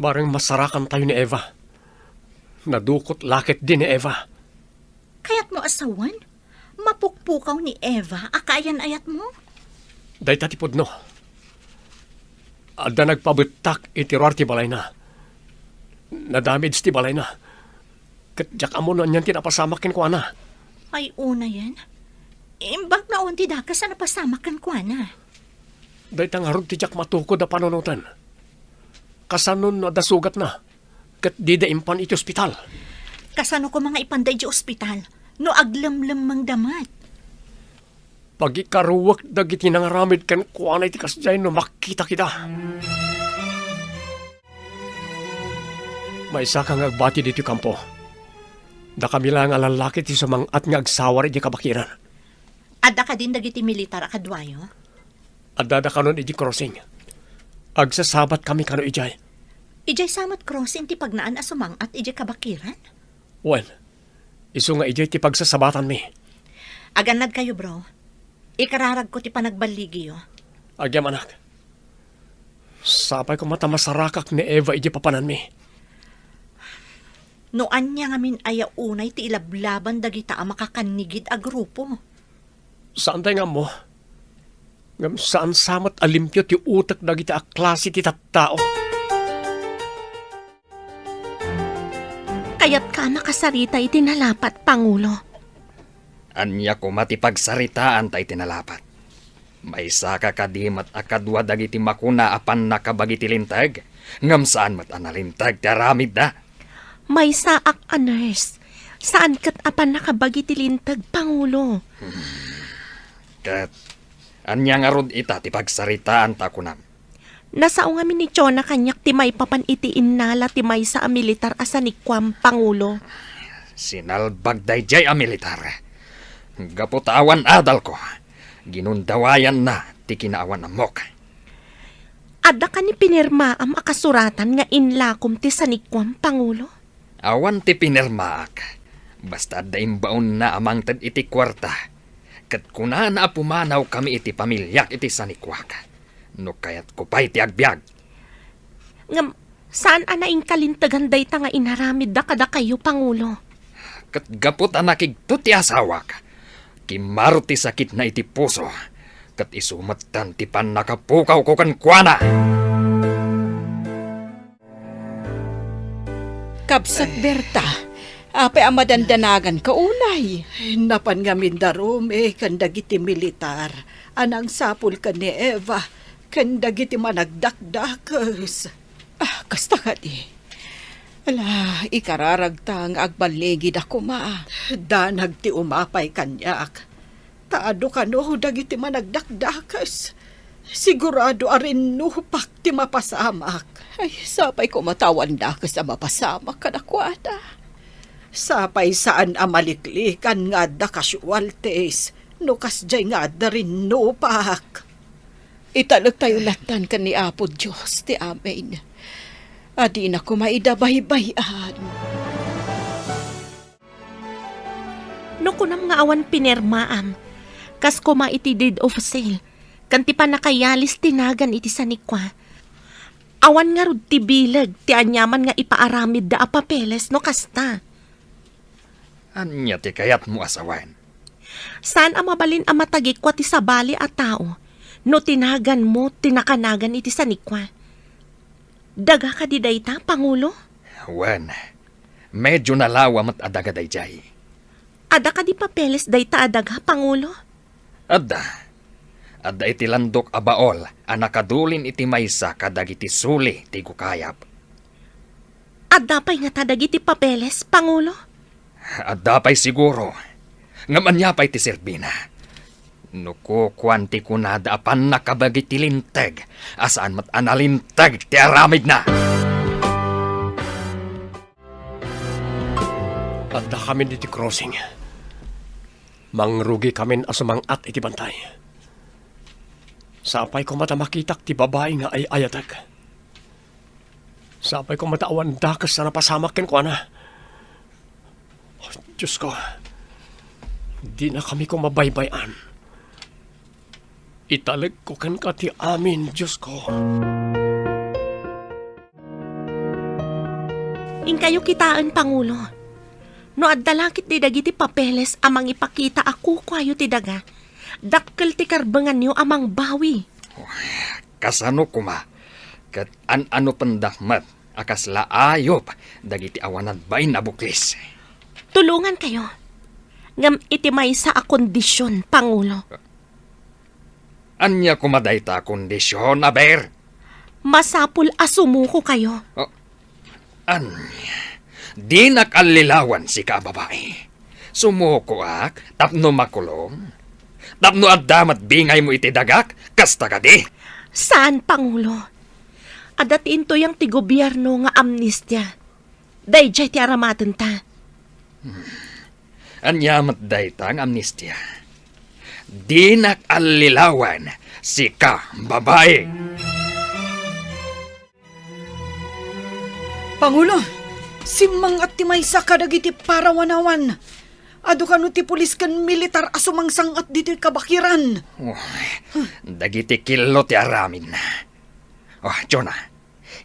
Bareng masarakan tayo ni Eva. Nadukot la ketdi ni Eva. Kayatmo a sawen? Mapukpukaw ni Eva a kaayan-ayatmo? Dayta ti pudno. Adda nagpabettak iti ruar ti balayna. Nadamage ti balayna. Ket diak ammo no anian ti napasamak kenkuana. Ay, unayen. Imbag no awan ti dakes a napasamak kenkuana. Dayta ngarud ti diak matukod a panunoten. Kasano no adda sugatna? Ket dida impan iti ospital. Kasano koma nga ipanda iti ospital no aglemlemmengda met? Pagikaruek dagiti nangaramid kenkuana iti kasdiay no makkitak ida. Maysaka nga agbati ditoy kampo. Dakami laeng a lallaki ti sumang-at nga agsawar idiay kabakiran. Adda kadin dagiti militar a kaduayo? Addada kanon idiay crossing. Agsasabat kami kano idiay. Idiay sa met crossing ti pagnaan a sumang-at idiay kabakiran? Wen, isu nga idiay ti pagsasabatanmi. Agannad kayo, bro. Ikararagko ti panagballigiyo. Agyamanak. Sapay koma ta masarakak ni Eva idiay papananmi. No ania ngamin aya unay ti ilablaban dagita a makakannigid a grupo? Saantay nga ammo. Ngem saan sa met a limpio ti utek dagiti a klase ti tattao. Kayatka a makasarita iti nalapat, Pangulo? Ania koma ti pagsaritaanta iti nalapat? Maysaka kadi met a kadua dagiti makuna a pannakabagi ti linteg, ngem saan met a nalinteg ti aramidda? Maysaak a nurse. Saan ket a pannakabagi ti linteg, Pangulo. Ket ania ngarud ita ti pagsaritaanta a kunam? Nasao ngamin ni Jonah kaniak ti maipapan iti innala ti maysa a militar a sanikuam, Pangulo. Sinalbag daydiay a militar. Gapu ta awan adalko, ginundawayanna ti kinaawan-ammok. Adda kani pinirmaam a kasuratan nga inlakom ti sanikuam, Pangulo? Awan ti pinirmaak. Basta adda imbaonna a mangted iti kuarta. Ket kunana a pumanawkami iti pamiliak iti sanikuak. No kayatko pay ti agbiag. Ngem, saan a nainkalintegan dayta nga inaramidda kadakayo, Pangulo? Ket gapu ta nakigto ti asawak, kimmaro ti sakitna iti puso, ket isu metten ti pannakapukawko kenkuana. Kabsat Berta, apay a madandanaganka unay? Napan ngamin da Rome ken dagiti militar a nangsapul ken ni Eva ken dagiti managdakdakes. Ah, kasta kadi. Ala, ikararagta nga agballigida koma. Danag ti umapay kaniak. Ta adu kano dagiti managdakdakes. Sigurado a rinnupak ti mapasamak. Ay, sapay koma ta awan dakes a mapasamak kadakuada. Sapay saan a maliklikan nga adda casualties no kasdiay nga adda rinnupak. Italektayo lattan ken ni Apo Dios ti amin a dina koma ida baybay-an. No kunam nga awan pinirmaam, kas koma iti deed of sale, ken ti pannakayalis ti nagan iti sanikua, awan ngarud ti bileg ti aniaman nga ipaaramidda a papeles no kasta. Ania ti kayatmo a sawen? Saan a mabalin a matagikua ti sabali a tao no ti naganmo ti nakanagan iti sanikua. Daga kadi dayta, Pangulo? Wen, medyo nalawa met a daga daydiay. Adda kadi papeles dayta a daga, Pangulo? Adda. Adda iti landok a baol a nakadulin iti maysa kadagiti suli ti gukayab. Adda pay ngata dagiti papeles, Pangulo? Adda pay siguro. Ngem ania pay ti serbina? No kukuan ti kunada a pannakabagi ti linteg, a saan met a nalinteg ti aramidna. Addakamin iti crossing. Mangrugikamin a sumang-at iti bantay. Sapay koma ta makitak ti babai nga ay-ayatek. Sapay koma ta awan dakes a napasamak kenkuana. Oh, Diosko, dinakami koma baybay-an. Italekko kenka ti amin, Diosko. Inkayo kitaen, Pangulo. No adda la ketdi dagiti papeles a mangipakita a kukuayo ti daga, dakkel ti karbenganyo a mangbawi. Kasano koma ket an-anopendak met a kasla ayup dagiti awan nagbain a buklis? Tulongankayo. Ngem iti maysa a kondision, Pangulo. Ania koma dayta a kondision, aber? Masapul a sumukokayo. Oh, ania? Dinak allilawan, sika a babai. Sumukoak tapno makulong? Tapno adda met bingaymo iti dagak, kasta kadi? Saan, Pangulo. Adda ti intuyang ti gobierno nga amnestia. Daydiay ti aramatenta. Ania met dayta nga amnestia? Dinak allilawan, sika, babai! Pangulo, simmang-at ti maysa kadagiti parawanawan. Adu kano ti pulis ken militar a sumangsang-at ditoy kabakiran. Oh, dagiti killo ti aramidna. Oh, Jonah,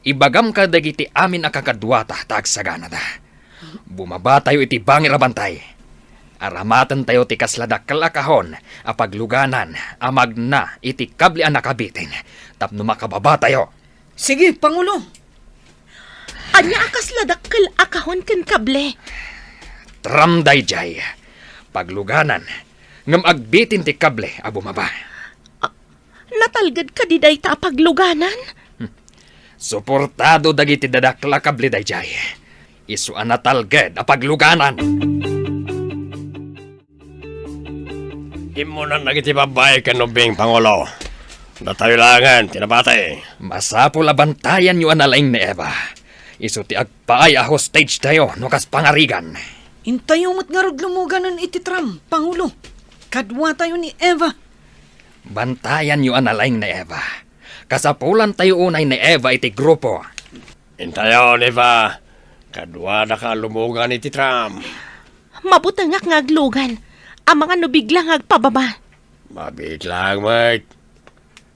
ibagam kadagiti amin a kakaduata ta agsaganada. Bumabatayo iti bangir a bantay. Aramatentayo ti kasla dakkel a kahon a pagluganan a magna iti kable a nakabitin tapno makababatayo. Sige, Pangulo. Ania a kasla dakkel a kahon ken kable? Tram daydiay. Pagluganan, ngem agbitin ti kable a bumaba. Natalged kadi dayta a pagluganan? Suportado dagiti dadakkel a kable daydiay. Isu a natalged a pagluganan. Immunan dagiti babbai ken ubbing, Pangulo. Datayo laengen ti nabati. Masapul a bantayanyo a nalaing ni Eva. Isu ti agpaay a hostage tayo no kas pangarigan. Intayo met ngarud lumuganen iti tram, Pangulo. Kaduatayo ni Eva. Bantayanyo a nalaing ni Eva. Kasapulantayo unay ni Eva iti grupo. Intayon, Eva. Kaduadaka a lumugan iti tram. Mabutengak nga aglugan. Amangan no bigla nga agpababa. Mabiit laeng met.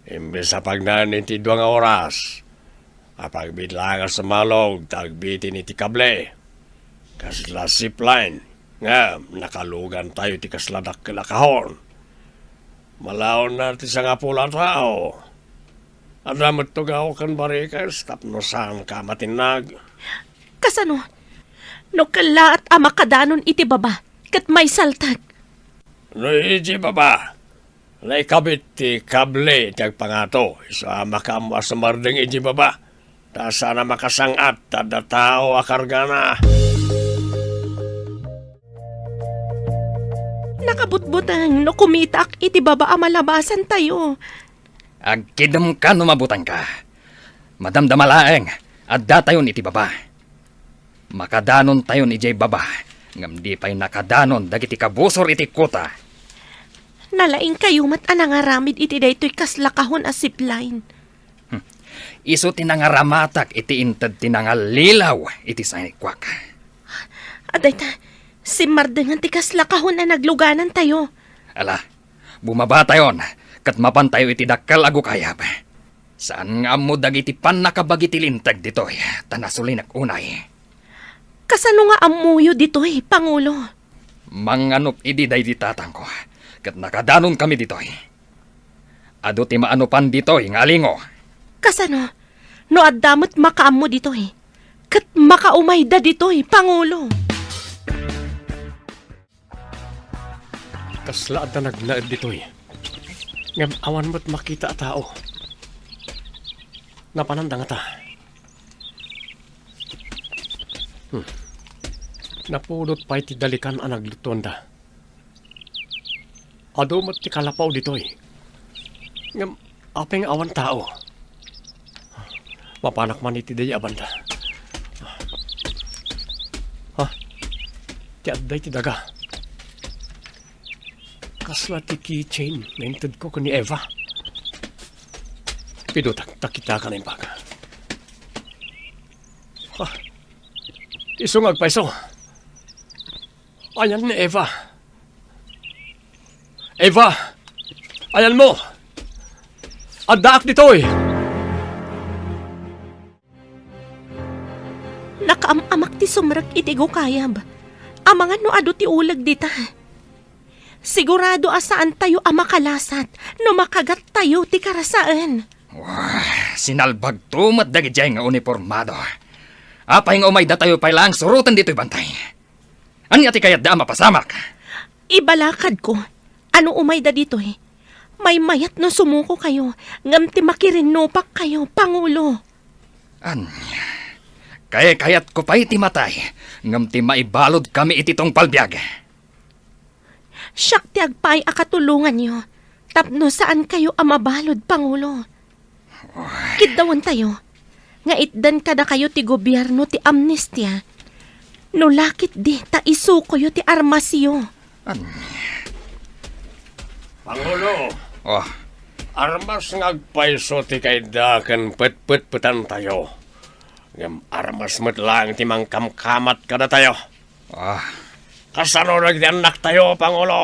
Imbes a pagnaen iti dua nga oras, apagbiit laeng a sumalog ta agbitin iti kable. Kasla zipline, ngem nakalugantayo iti kasla dakkel a kahon. Malaonna ti sangapulo a tao. Adda met tugaw ken barikes tapno saanka a matinnag. Kasano? No kellaat a makadanon iti baba, ket maisaltek. No iti baba, naikabit ti kable ti agpangato, isu a makaammo a sumardeng iti baba, ta saan a makasang-at ta adda tao a kargana. Nakabutbuteng no kumitaak iti baba a malabasantayo. Agkidemka no mabutengka. Madamdama laeng, addatayon iti baba. Makadanontayon idiay baba, ngem di pay nakadanon dagiti kabusor iti kuta. Nalaingkayo met a nangaramid iti daytoy kasla kahon a zipline. Hmm. Isu ti nangaramatak iti inted ti nangallilaw iti sanikuak. Adayta, simmardengan ti kasla kahon a nagluganantayo. Ala, bumabatayon, ket mapantayo iti dakkel a gukayab. Saan nga ammo dagiti pannakabagi ti linteg ditoy, ta nasulinak unay. Kasano nga ammoyo ditoy, Pangulo? Manganup idi daydi tatangko, ket nakadanonkami ditoy. Adu ti maanupan ditoy nga alingo. Kasano? No adda met makaammo ditoy, ket makaumayda ditoy, Pangulo. Kasla adda nagnaed ditoy. Ngem awan met makita a tao. Napananda ngata? Hmm. Napudot pay ti dalikan a naglutuanda. Adu met ti kalapaw ditoy. Ngem apay nga awan tao? Mapanak man iti daydi a banda. Ha? Ti adda iti daga. Kasla ti keychain nga intedko ken ni Eva. Pidutak ta kitaak a naimbag. Ha? Isu nga agpayso. Ayan ni Eva. Eva! Ayanmo! Addaak ditoy! Nakaam-amak ti sumrek iti gukayab. Amangan no adu ti uleg dita. Sigurado a saantayo a makalasat no makagattayo ti karasaen. Wah, sinalbagto met dagidiay nga unipormado. Apay nga umaydatayo pay laeng suroten ditoy bantay? Ania ti kayatda a mapasamak? Ibalakadko a no umayda ditoy, maymayat no sumukokayo, ngem ti makirinnupakkayo, Pangulo. Ania? Kaykayatko pay ti matay, ngem ti maibaludkami iti tungpal biag. Siak ti agpaay a katulonganyo tapno saankayo a mabalud, Pangulo. Kiddawentayo nga itdan kadakayo ti gobierno ti amnestia. No la ketdi ta isukoyo ti armasyo. An- Pangulo, Oh, armas nga agpayso ti kayatda ken petpetpetantayo. Ngem armas met laeng ti mangkamkamat kadatayo. Ah. Kasano dagiti annaktayo, Pangulo?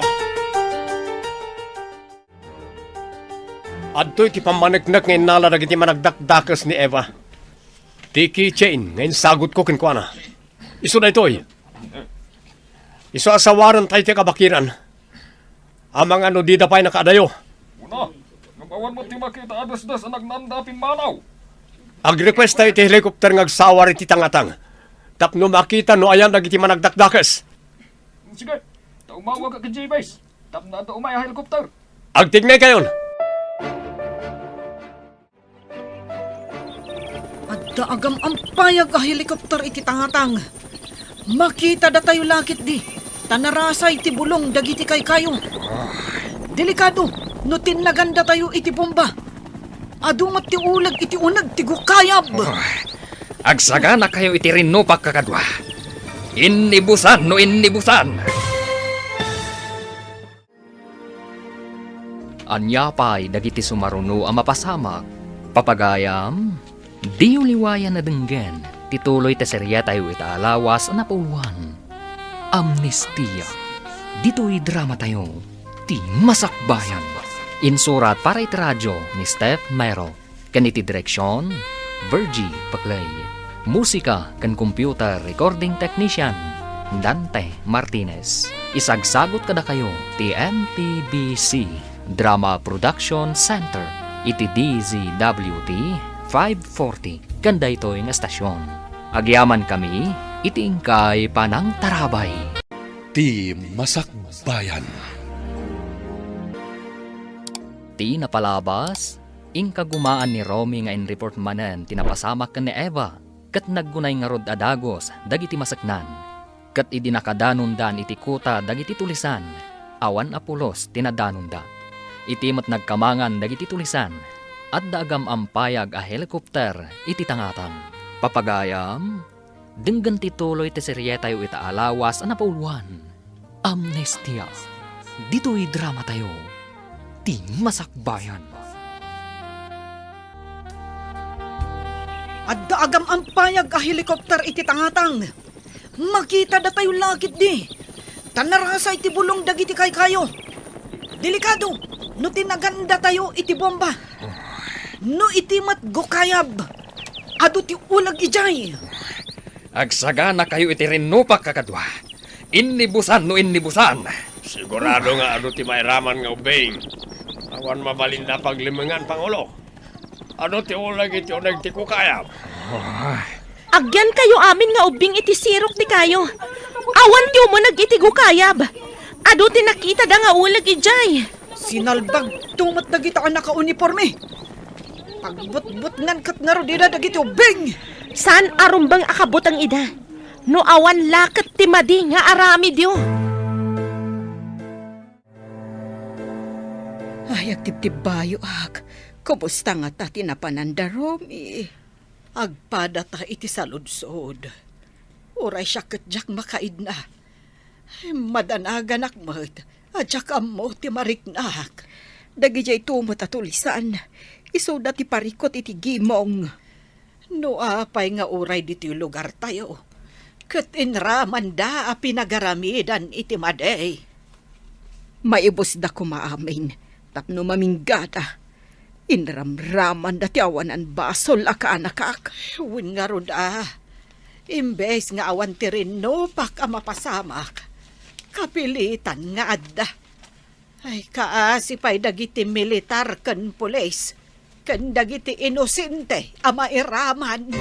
Adtoy ti pammaneknek nga innala dagiti managdakdakes ni Eva. Ti keychain nga insagutko kenkuana. Isu daytoy. Isu a sawarentayo ti kabakiran. Amangan no dida pay nakaadayo. Una, ngem awan met ti makita a dasdas a nagnaanda a pimmanaw. Agrequestayo ti helicopter nga agsawar iti tangatang tapno makita no ayan dagiti managdakdakes. Sige, ta umawagka ken Jabez tapno adda umay a helicopter. Agtignaykayon. Adda agam-ampayag a helicopter iti tangatang. Makita datayo la ketdi, ta narasay ti bulong dagiti kaykayo. Delikado no tinnagan datayo iti bomba. Adu met ti uleg iti uneg ti gukayab. Agsaganakayo iti rinnupak, kakadua. Innibusan no innibusan. Ania pay dagiti sumaruno a mapasamak? Papagayam, diyo liwayan a denggen ti tuloy ti serietayo ita a lawas a napauluan, Amnestia. Ditoy dramatayo, ti Masakbayan. Insurat para iti radio ni Steph Mero. Ken iti direksion, Virgie Paclay. Musika ken computer recording technician, Dante Martinez. Isagsagut kadakayo ti M P B C Drama Production Center iti D Z W T five forty ken daytoy nga estasion. Agyamankami iti inkay panangtarabay. Ti Masakbayan. Ti napalabas, inkagumaan ni Romy nga in-report manen ti napasamak ken ni Eva, ket naggunay ngarud a dagus dagiti maseknan. Ket idi nakadanondan iti kuta dagiti tulisan, awan a pulos ti nadanonda. Iti met nagkamangan dagiti tulisan, adda agam-ampayag a helicopter iti tangatang. Papagayam, denggen ti tuloy ti serietayo ita a lawas a napauluan. Amnestia. Ditoy dramatayo, ti Masakbayan. Adda agam-ampayag a helicopter iti tangatang. Makita datayo la ketdi, ta narasay ti bulong dagiti kaykayo. Delikado no tinagan datayo iti bomba. No iti met gukayab, adu ti uleg idiay. Agsaganakayo iti rinnupak, kakadua. Innibusan no innibusan. Sigurado nga adu ti mairaman nga ubbing. Awan mabalinda a paglimengan, Pangulo. Adu ti uleg iti uneg ti kukayab. Agyankayo amin nga ubbing iti sirok ti kayo. Awan ti umuneg iti gukayab. Adu ti nakitada nga uleg idiay. Sinalbagto met dagita a nakauniporme. Pagbutbutngan ket ngarud ida dagiti ubbing. Saan a rumbeng a kabuteng ida. No awan la ket ti madi nga aramidyo. Ay, agtibtibbayoak. Kumusta ngata ti napananda, Romy? Agpadata iti saludsod. Uray siak ket diak makaidna. Madanaganak met a diak ammo ti mariknak. Dagidiay tumot a tulisan, isuda ti parikut iti gimong. No apay nga uray ditoy lugartayo, ket inramanda a pinagaramidan iti madi. Maibusda koma amin tapno maminggada. Inramramanda ti awanan basol a kaanakak. Wen ngarud a, imbes nga awan ti rinnupak a mapasamak, kapilitan nga adda. Ay, kaasi pay dagiti militar ken pulis, ken dagiti inosente a mairaman.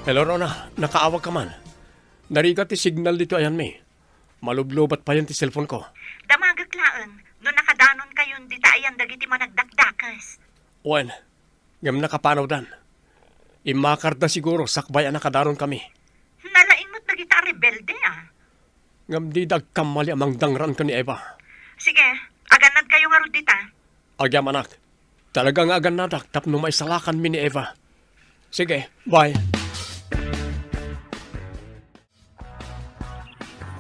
Hello, Rona. Nakaawagka man. Narigat ti signal ditoy ayanmi. Malublubat payen ti cellphone ko. Damagek laeng no nakadanonkayon dita ayan dagiti managdakdakes. Wen, ngem nakapanawdan. Immakarda siguro sakbay a nakadanonkami. Nalaing met dagita a rebelde, a. Ngem dida agkammali a mangdangran ken ni Eva. Sige, agannadkayo ngarud dita. Agyamanak. Talaga nga agannadak tapno maisalakanmi ni Eva. Sige, bye.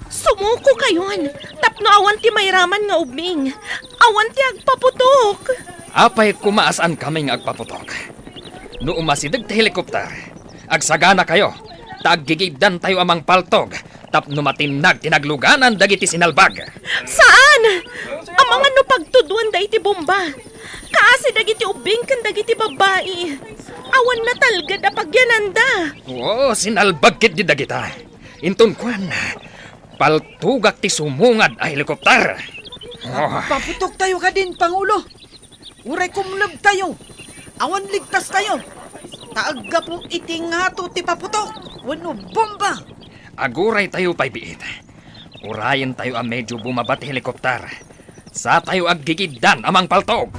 Sumukokayon, tapno awan ti mairaman nga ubbing. Awan ti agpaputok. Apay koma a saankami nga agpaputok? No umasideg ti helikopter, agsaganakayo, ta aggigibdantayo a mangpaltog tapno matinnag ti nagluganan dagiti sinalbag. Saan? Amangan no pagtudwanda iti bomba. Kaasi dagiti ubbing ken dagiti babbai. Awan natalged a pagyananda. Oo, sinalbag ketdi dagita. Inton kuan, paltugak ti sumungad a helikopter. Oh. Paputoktayo kadin, Pangulo. Uray kumlebtayo, awan ligtastayo. Ta aggapu iti ngato ti paputok wenno bomba. Aguraytayo pay biit. Urayentayo a medio bumaba ti helikopter. Satayo aggigiddan a mangpaltog.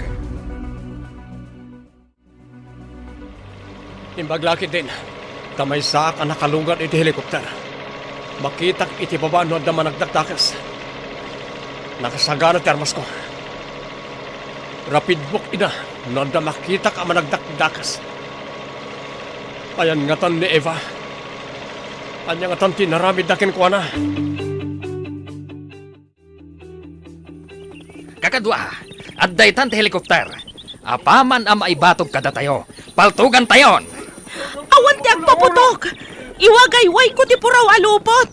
Imbag la ketdin, ta maysaak a nakalugad iti helikopter. Makitak iti baba no adda managdakdakes. Nakasagana ti armasko. Rapidbok ida no adda makitak a managdakdakes. Ayan ngatan ni Eva? Ania ngatan ti inaramidda kenkuana? Kakadua, adda itan ti helikopter. Apaman a maibatog kadatayo, paltugantayon! Awan ti agpaputok! Iwagaywayko ti puraw a lupot!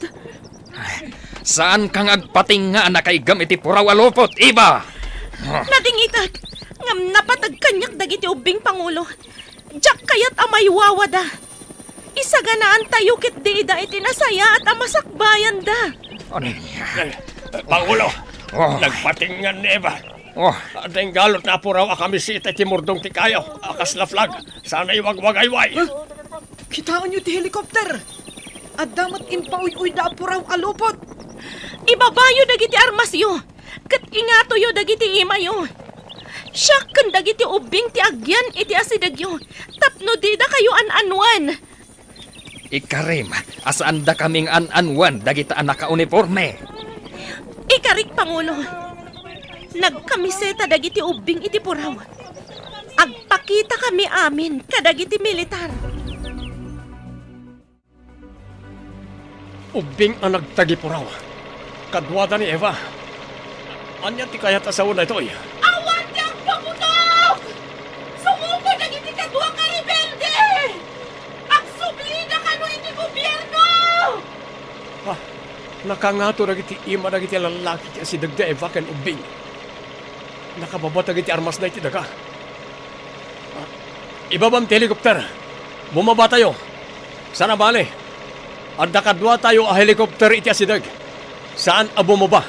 Saanka nga agpatinga a nakaiggam iti puraw a lupot, Eva! Nadingitek, ngem napateg kaniak dagiti ubbing, Pangulo. Diak kayat a maiwawada. Isaganaantayo ketdi ida iti nasayaat a masakbayanda. Ano? Eh, Pangulo, Oh. nagpatingan ni Eva. Oh. Adda inggalutna a puraw a kamiseta iti murdong ti kayo a kasla flag. Sana iwagwagayway. Huh? Kitaenyo ti helikopter. Adda met impauy-uyda a puraw a lupot. Ibabayo dagiti armasyo. Ket ingatoyo dagiti imayo. Siak ken dagiti ubbing ti agyan iti asidegyo tapno didakayo an-anuen. Ikarim a saandakami nga an-anuen dagita a nakauniporme. Ikarik, Pangulo. Nagkamiseta dagiti ubbing iti puraw. Agpakitakami amin kadagiti militar. Ubbing a nagtagipuraw. Kaduada ni Eva. Ania ti kayat a sao daytoy? Awan ti agpaputok! Sumuko dagiti kadua nga rebelde! Agsublida kano iti gobierno! Ah, nakangato dagiti ima dagiti lallaki ti asideg da Eva ken ubbing. Nakababa dagiti armasda iti daga. Ah, ibabam ti helikopter. Bumabatayo. Sana bale, adda kaduatayo a helikopter iti asideg. Saan a bumaba.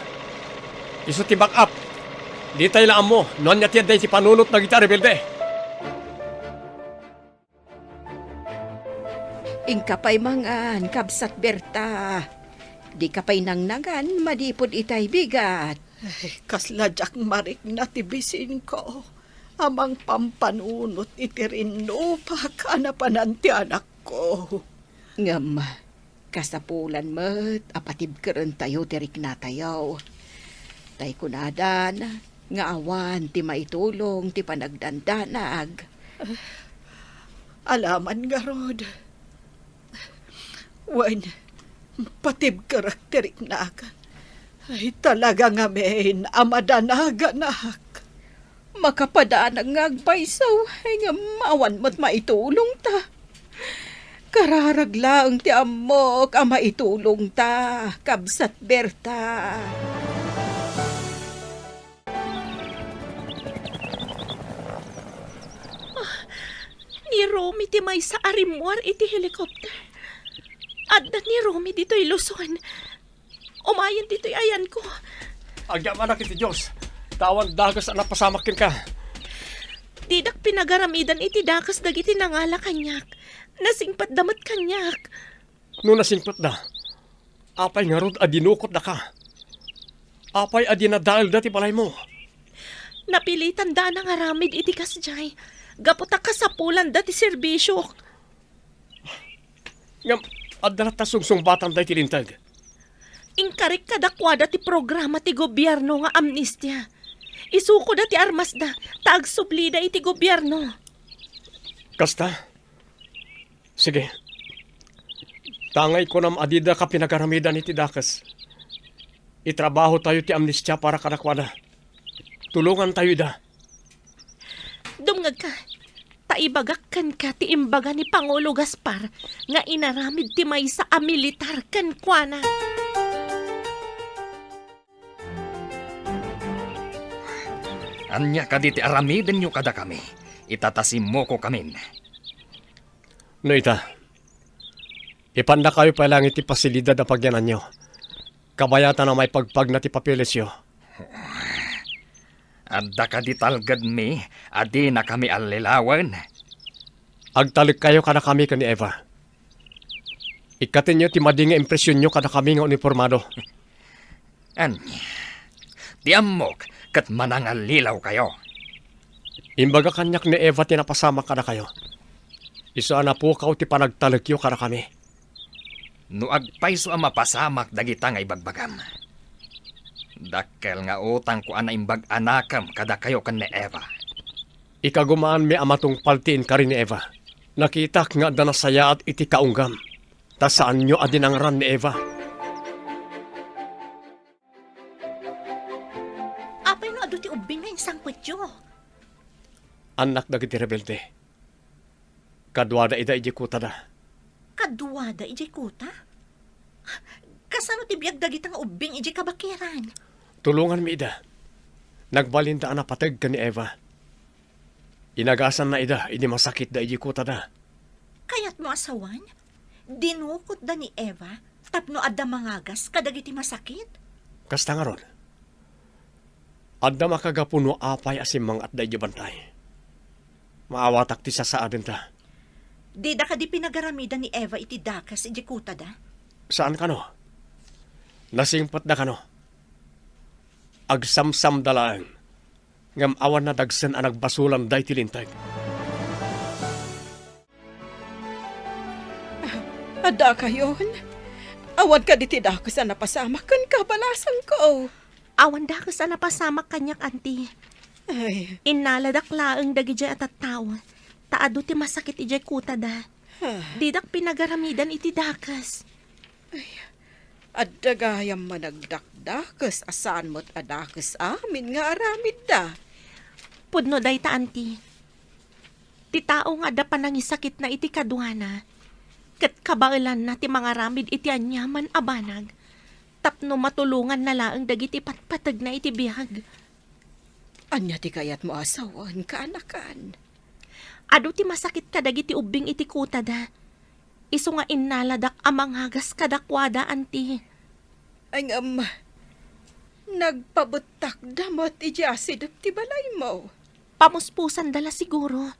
Isu ti backup. Ditay la ammo no ania ti adda iti panunot dagiti a rebelde. Inka pay mangan, kabsat Berta. Dika pay nangnangan manipud itay bigat. Ay, kasla diak marikna ti bisinko a mangpampanunot iti rinnupak a napanan ti anakko. Ngem, kasapulan met a patibkerentayo ti riknatayo. Tay kunadan nga awan ti maitulong ti panagdandanag. Alaman ngarud. Wen, patibkerek ti riknak. Ay, talaga ngamin a madanaganak. Makapadanag nga agpayso, ngem awan met maitulongta. Kararag laeng ti ammok a maitulongta, kabsat Berta. Ah, ni Romy ti maysa a rimmuar iti helicopter. Adda ni Romy ditoy Luzon. Umayen ditoy ayanko. Agyamanak iti Dios, ta awan dakes a napasamak kenka. Didak pinagaramidan iti dakes dagiti nangala kaniak. Nasingpetda met kaniak. No nasingpetda, apay ngarud a dinukotdaka? Apay a dinadaelda ti balaymo? Napilitanda a nangaramid iti kasdiay, gapu ta kasapulanda ti serbisiok. Ngem, adda latta sungsungbatanda iti linteg. Inkarik kadakuada ti programa ti gobierno nga amnestia. Isukoda ti armasda, ta agsublida iti gobierno. Kasta? Sige. Tangay kunam a dida ka pinagaramidan iti dakes. Itrabaho tayo ti amnestia para kadakuada. Tulongan tayo ida. Dumngegka, ta ibagak kenka ti imbaga ni Pangulo Gaspar nga inaramid ti maysa a militar kenkuana. Ania kadi ti aramidenyo kadakami, ita ta simmukokamin? No ita, ipannakayo pay laeng iti pasilidad a pagyananyo. Kabayatan a maipagpagna ti papelesyo. Adda kadi talgedmi a dinakami allilawen? Agtalekkayo kadakami ken ni Eva. Ikkatenyo ti madi nga impresionyo kadakami nga unipormado. Ania? Ti ammok ket manangallilawkayo. Imbaga kaniak ni Eva ti napasamak kadakayo. Isu a napukaw ti panagtalekyo kadakami. No agpayso a mapasamak dagita nga ibagbagam, dakkel nga utangko a naimbag a nakem kadakayo ken ni Eva. Ikagumaanmi a matungpal ti inkari ni Eva. Nakitak nga adda nasayaat iti kaunggam, ta saanyo a dinangran ni Eva. Apay no adu ti ubbing nga insangpetyo? Annak dagiti rebelde. Kaduada ida idiay kutada. Kaduada idiay kuta? Kasano ti biag dagita nga ubbing idiay kabakiran? Tulonganmi ida. Nagbalinda a napateg ken ni Eva. Inagasanna ida idi masakitda idiay kutada. Kayatmo a sawen? Dinukotda ni Eva tapno adda mangagas kadagiti masakit? Kasta ngarud, adda makagapu no apay a simmangatda idiay bantay. Maawatak ti sasaadenta. Dida kadi pinagaramidan ni Eva iti dakes idiay kutada? Saan kano? Nasingpetda kano? Agsamsamda laeng. Ngem awan nadagsen a nagbasolanda iti linteg. Adda kayon? Awan kadi ti dakes a napasamak ken kabalasangko? Awan dakes a napasamak kaniak, anti. Ay. Innaladak laeng dagidiay a tattao, ta adu ti masakit idiay kutada. Ah. Didak pinagaramidan iti dakes. Ay, adda gayam managdakdakes a saan met a dakes amin nga aramidda. Pudno dayta, anti. Ti tao nga adda panangisakitna iti kaduana, ket kabaelanna ti mangaramid iti aniaman a banag, tapno matulonganna laeng dagiti patpategna iti biag. Ania ti kayatmo a sawen, kaanakan? Adu ti masakit kadagiti ubbing iti kutada. Isu nga innaladak a mangagas kadakuada, anti. Ay, ngem, nagpabettakda met idiay asidep ti balaymo. Pamuspusanda la siguro,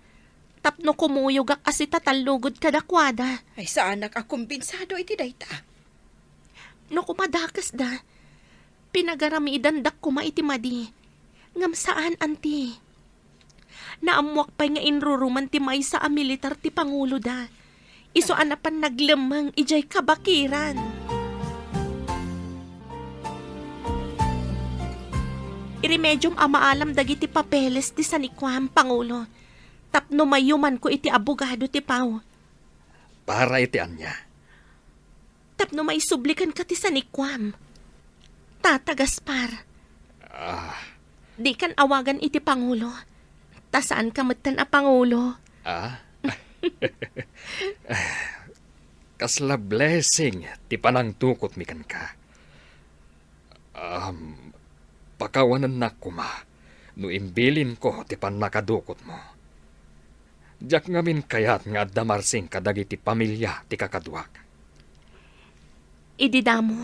tapno kumuyogak a sitatallugod kadakuada. Ay, saanak a kumbinsado iti dayta. No kumadakesda, pinagaramidandak koma iti madi. Ngem saan, anti. Naammoak pay nga inruruman ti maysa a militar ti panguloda. Isu a napan naglemmeng idiay kabakiran. Iremediom a maalam dagiti papeles ti San Juan, Pangulo, tapno mayumanko iti abogado ti Pau. Para iti ania? Tapno maisublikanka ti sanikuam. Tata Gaspar. Ah. Dikan awagan iti pangulo, ta saanka metten a pangulo. Ah? Kasla blessing ti panangtukotmi kenka. Um, pakawanennak koma no imbilinko ti pannakadukotmo. Diak ngamin kayat nga adda marsing kadagiti pamilia ti kakaduak. Idi damo,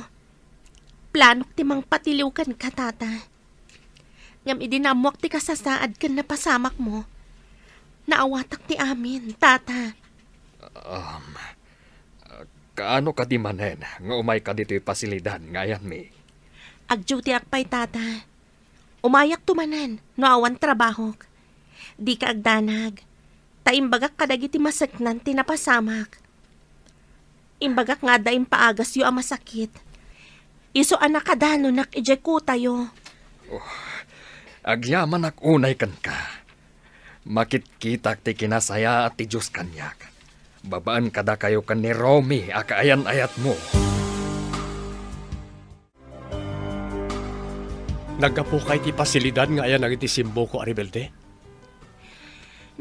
planok ti mangpatiliw kenka, Tata. Ngem idi naammoak ti kasasaad ken napasamakmo, naawatak ti amin, Tata. Um, kaano kadi manen nga umayka ditoy pasilidad nga ayanmi? Agdutiak pay, Tata. Umayakto manen no awan trabahok. Dika agdanag, ta imbagak kadagiti maseknan ti napasamak. Imbagak nga adda impaagasyo a masakit. Isu a nakadanonak idiay kutayo. Oh, agyamanak unay kenka. Makitkitak ti kinasayaat ti Dios kaniak, babaen kadakayo ken ni Romy a kaayan-ayatmo. Naggapuka iti pasilidad nga ayan dagiti simboko a rebelde?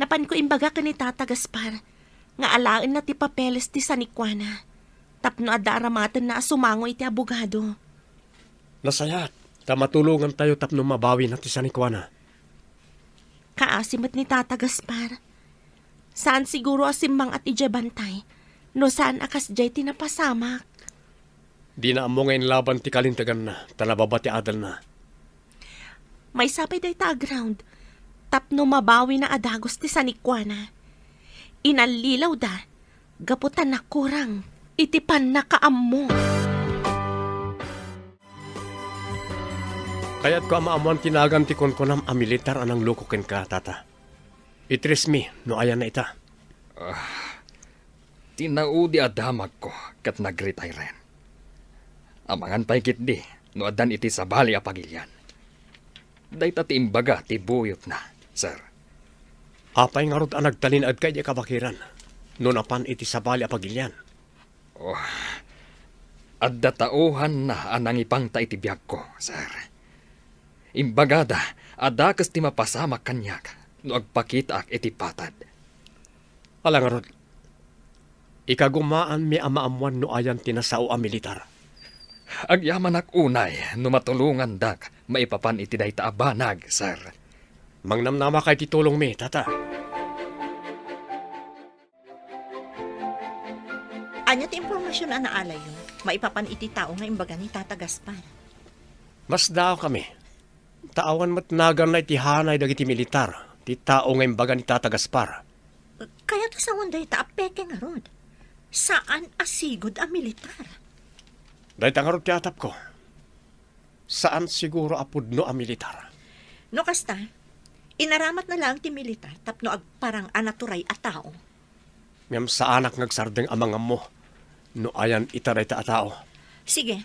Napanko imbaga ken ni Tata Gaspar nga alaenna ti papeles ti sanikuana tapno adda aramatenna a sumango iti abogado. Nasayaat, ta matulongantayo tapno mabawina ti sanikuana. Kaasi met ni Tata Gaspar. Saan siguro a simmangat idiay bantay no saan a kasdiay ti napasamak. Dina ammo nga inlaban ti kalinteganna, ta nababa ti adalna. Maysa pay dayta a ground tapno mabawina a dagus ti sanikuana. Inallilawda gapu ta nakurang iti pannakaammo. Kayatko a maammoan ti nagan ti kunkunam a militar a nangloko kenka, Tata. Itresmi no ayanna ita. Ah, ti naudi a damagko ket nagretire-en. Amangan pay ketdi no addan iti sabali a pagilian. Dayta ti imbaga ti buyotna, sir. Apay ngarud a nagtalinaedka idiay kabakiran no napan iti sabali a pagilian? Oh, adda tauhanna a nangipangta iti biagko, sir. Imbagada a dakes ti mapasamak kaniak no agpakitaak iti patad. Ala ngarud, ikagumaanmi a maammoan no ayan ti nasao a militar. Agyamanak unay no matulongandak maipapan iti dayta a banag, sir. Mangnamnamaka iti tulongmi, Tata. Ania ti impormasion a naalayyo maipapan iti tao nga imbaga ni Tata Gaspar? Masdaawkami. Ta awan met naganna iti hanay dagiti militar ti tao nga imbaga ni Tata Gaspar. Kayat a sawen dayta a peke ngarud. Saan a sigud a militar. Dayta ngarud ti atapko. Saan siguro a pudno a militar. No kasta, inaramatna laeng ti militar tapno agparang a naturay a tao. Ngem saanak nga agsardeng a mangammo no ayan ita dayta a tao. Sige,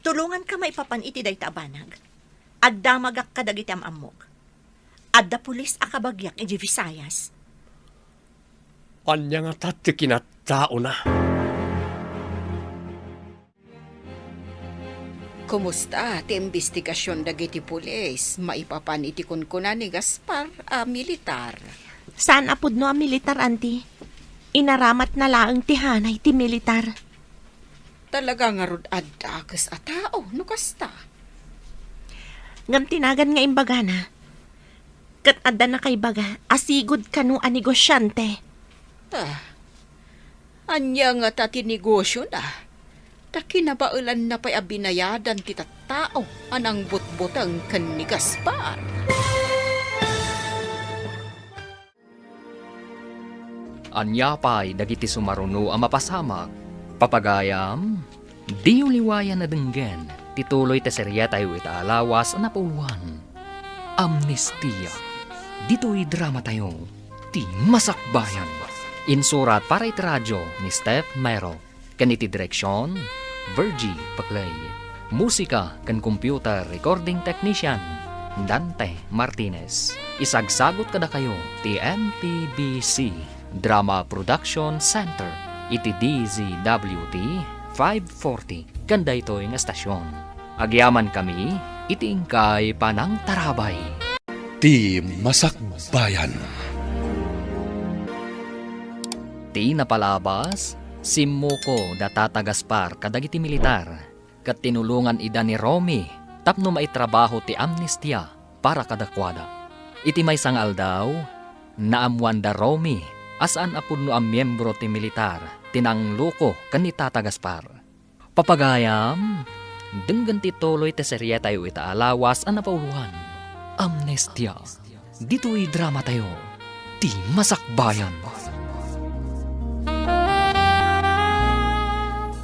tulonganka maipapan iti dayta a banag. Agdamagak kadagiti am-ammok. Adda pulis a kabagiak idiay Visayas. Ania ngata ti kinataona? Kumusta ti imbestigasion dagiti pulis maipapan iti kunkuna ni Gaspar a militar? Saan a pudno a militar, Auntie. Inaramatna laeng ti hanay ti militar. Talaga ngarud a dakes a tao no kasta. Ngem ti nagan nga imbagana, ket adda nakaibaga a sigud kano a negosiante. Ah, ania ngata ti negosiona? Ta kinabaelanna pay a binayadan ti tattao a nangbutbuteng ken ni Gaspar. Ania pay dagiti sumaruno a mapasamak? Papagayam, diyo liwayan a denggen ti tuloy ti serietayo ita a lawas a napauloan, Amnestia. Ditoy dramatayo, ti Masakbayan. Insurat para iti radio ni Steph Mero. Ken iti direksion, Virgie Paclay. Musika ken computer recording technician, Dante Martinez. Isagsagut kadakayo ti M P B C Drama Production Center iti D Z W T five forty ken daytoy nga estasion. Agyamankami iti inkay panangtarabay. Ti Masakbayan. Ti napalabas, simmuko da Tata Gaspar kadagiti militar, ket tinulongan ida ni Romy tapno maitrabaho ti amnestia para kadakuada. Iti maysa nga aldaw, naammoan da Romy a saan a pudno a miembro ti militar ti nangloko ken ni Tata Gaspar. Papagayam, denggen ti tuloy ti serietayo ita a lawas a napauloan, Amnestia. Ditoy dramatayo, ti Masakbayan.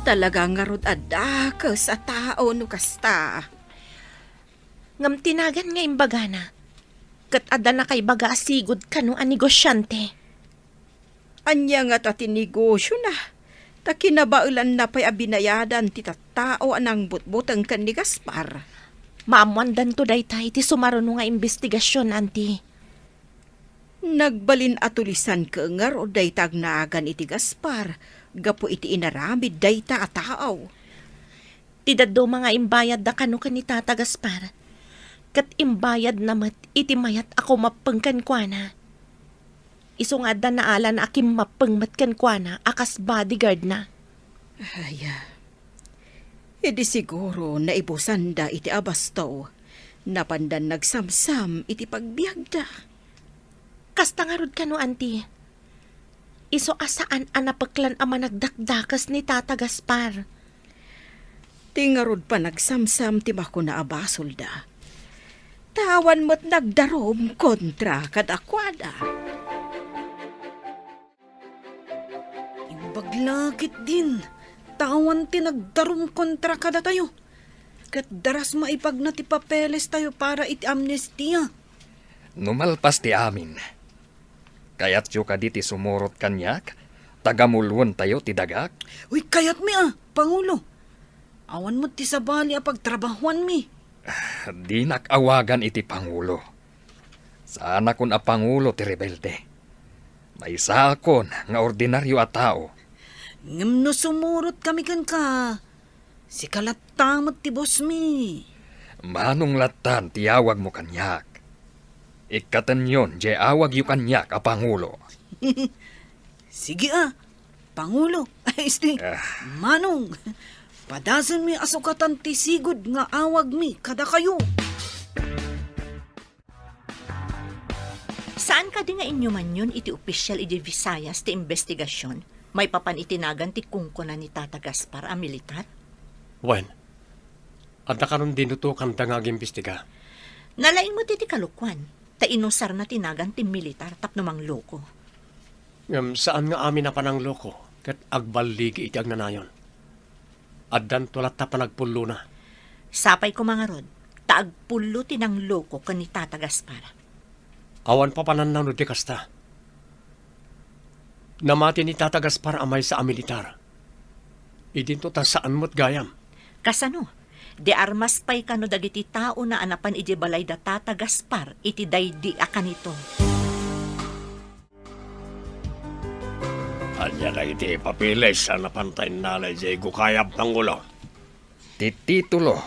Talaga ngarud a dakes a tao no kasta. Ngem ti nagan nga imbagana, ket adda nakaibaga a sigud kano a negosiante. Ania ngata ti negosiona? Ta kinabaelanna pay a binayadan ti tattao a nangbutbuteng ken ni Gaspar. Maammoandanto dayta iti sumaruno nga imbestigasion, Auntie. Nagbalin a tulisan ket ngarud dayta agnagan iti Gaspar gapu iti inaramid dayta a tao. Ti dadduma nga imbayadda kano ken ni Tata Gaspar, ket imbayadna met iti mayat a kumappeng kenkuana. Isu nga adda naalan a kimmappeng met kenkuana a kas bodyguardna. Aya, idi siguro naibusanda iti abasto, napandan nagsamsam iti pagbiagda. Kasta ngarud kano, Auntie? Isu a saan a napeklan a managdakdakes ni Tata Gaspar. Ti ngarud panagsamsam ti makuna a basolda. Ta awan met nagdarum kontra kadakuada. Imbag la ketdin, ta awan ti nagdarum kontra kadatayo. Ket daras maipagna ti papelestayo para iti amnestia. No malpas ti amin, kayatyo kadi ti sumurot kaniak, ta gamuloentayo ti dagak? Uy, kayatmi a, Pangulo. Awan met ti sabali a pagtrabahuanmi. Dinak awagan iti pangulo. Saanakon a pangulo ti rebelde. Maysaakon nga ordinario a tao. Ngem no sumurot kami kenka, sika latta met ti bossmi. Manong lattan ti awagmo kaniak. Ikkatenyon jay awagyo kaniak a pangulo. Sige a, Pangulo. Ay, isti, Ah. Manong, padasenmi a sukatan ti sigud nga awagmi kadakayo. Saan kadi nga inyumanyon iti opisyal iti Visayas ti imbestigasion maipapan iti nagan ti kunkuna ni Tata Gaspar a militar? Wen, adda kanon dinutokanda nga agimbestiga. Nalaing met iti kalokuan, ta inusarna ti nagan ti militar tapno mangloko. Ngem saan nga amin a panangloko ket agballigi iti agnanayon. Addanto latta panagpullona. Sapay koma ngarud, ta agpullo ti nangloko ken ni Tata Gaspar. Awan papananna no di kasta. Namati ni Tata Gaspar a maysa a militar. Idinto ta saan met gayam. Kasano? Di armas pay kano dagiti taona a napan idiay balay da Tata Gaspar iti daydi a kanito. Ania dagiti papeles a napanta innala idiay gukayab, Pangulo? Ti titulo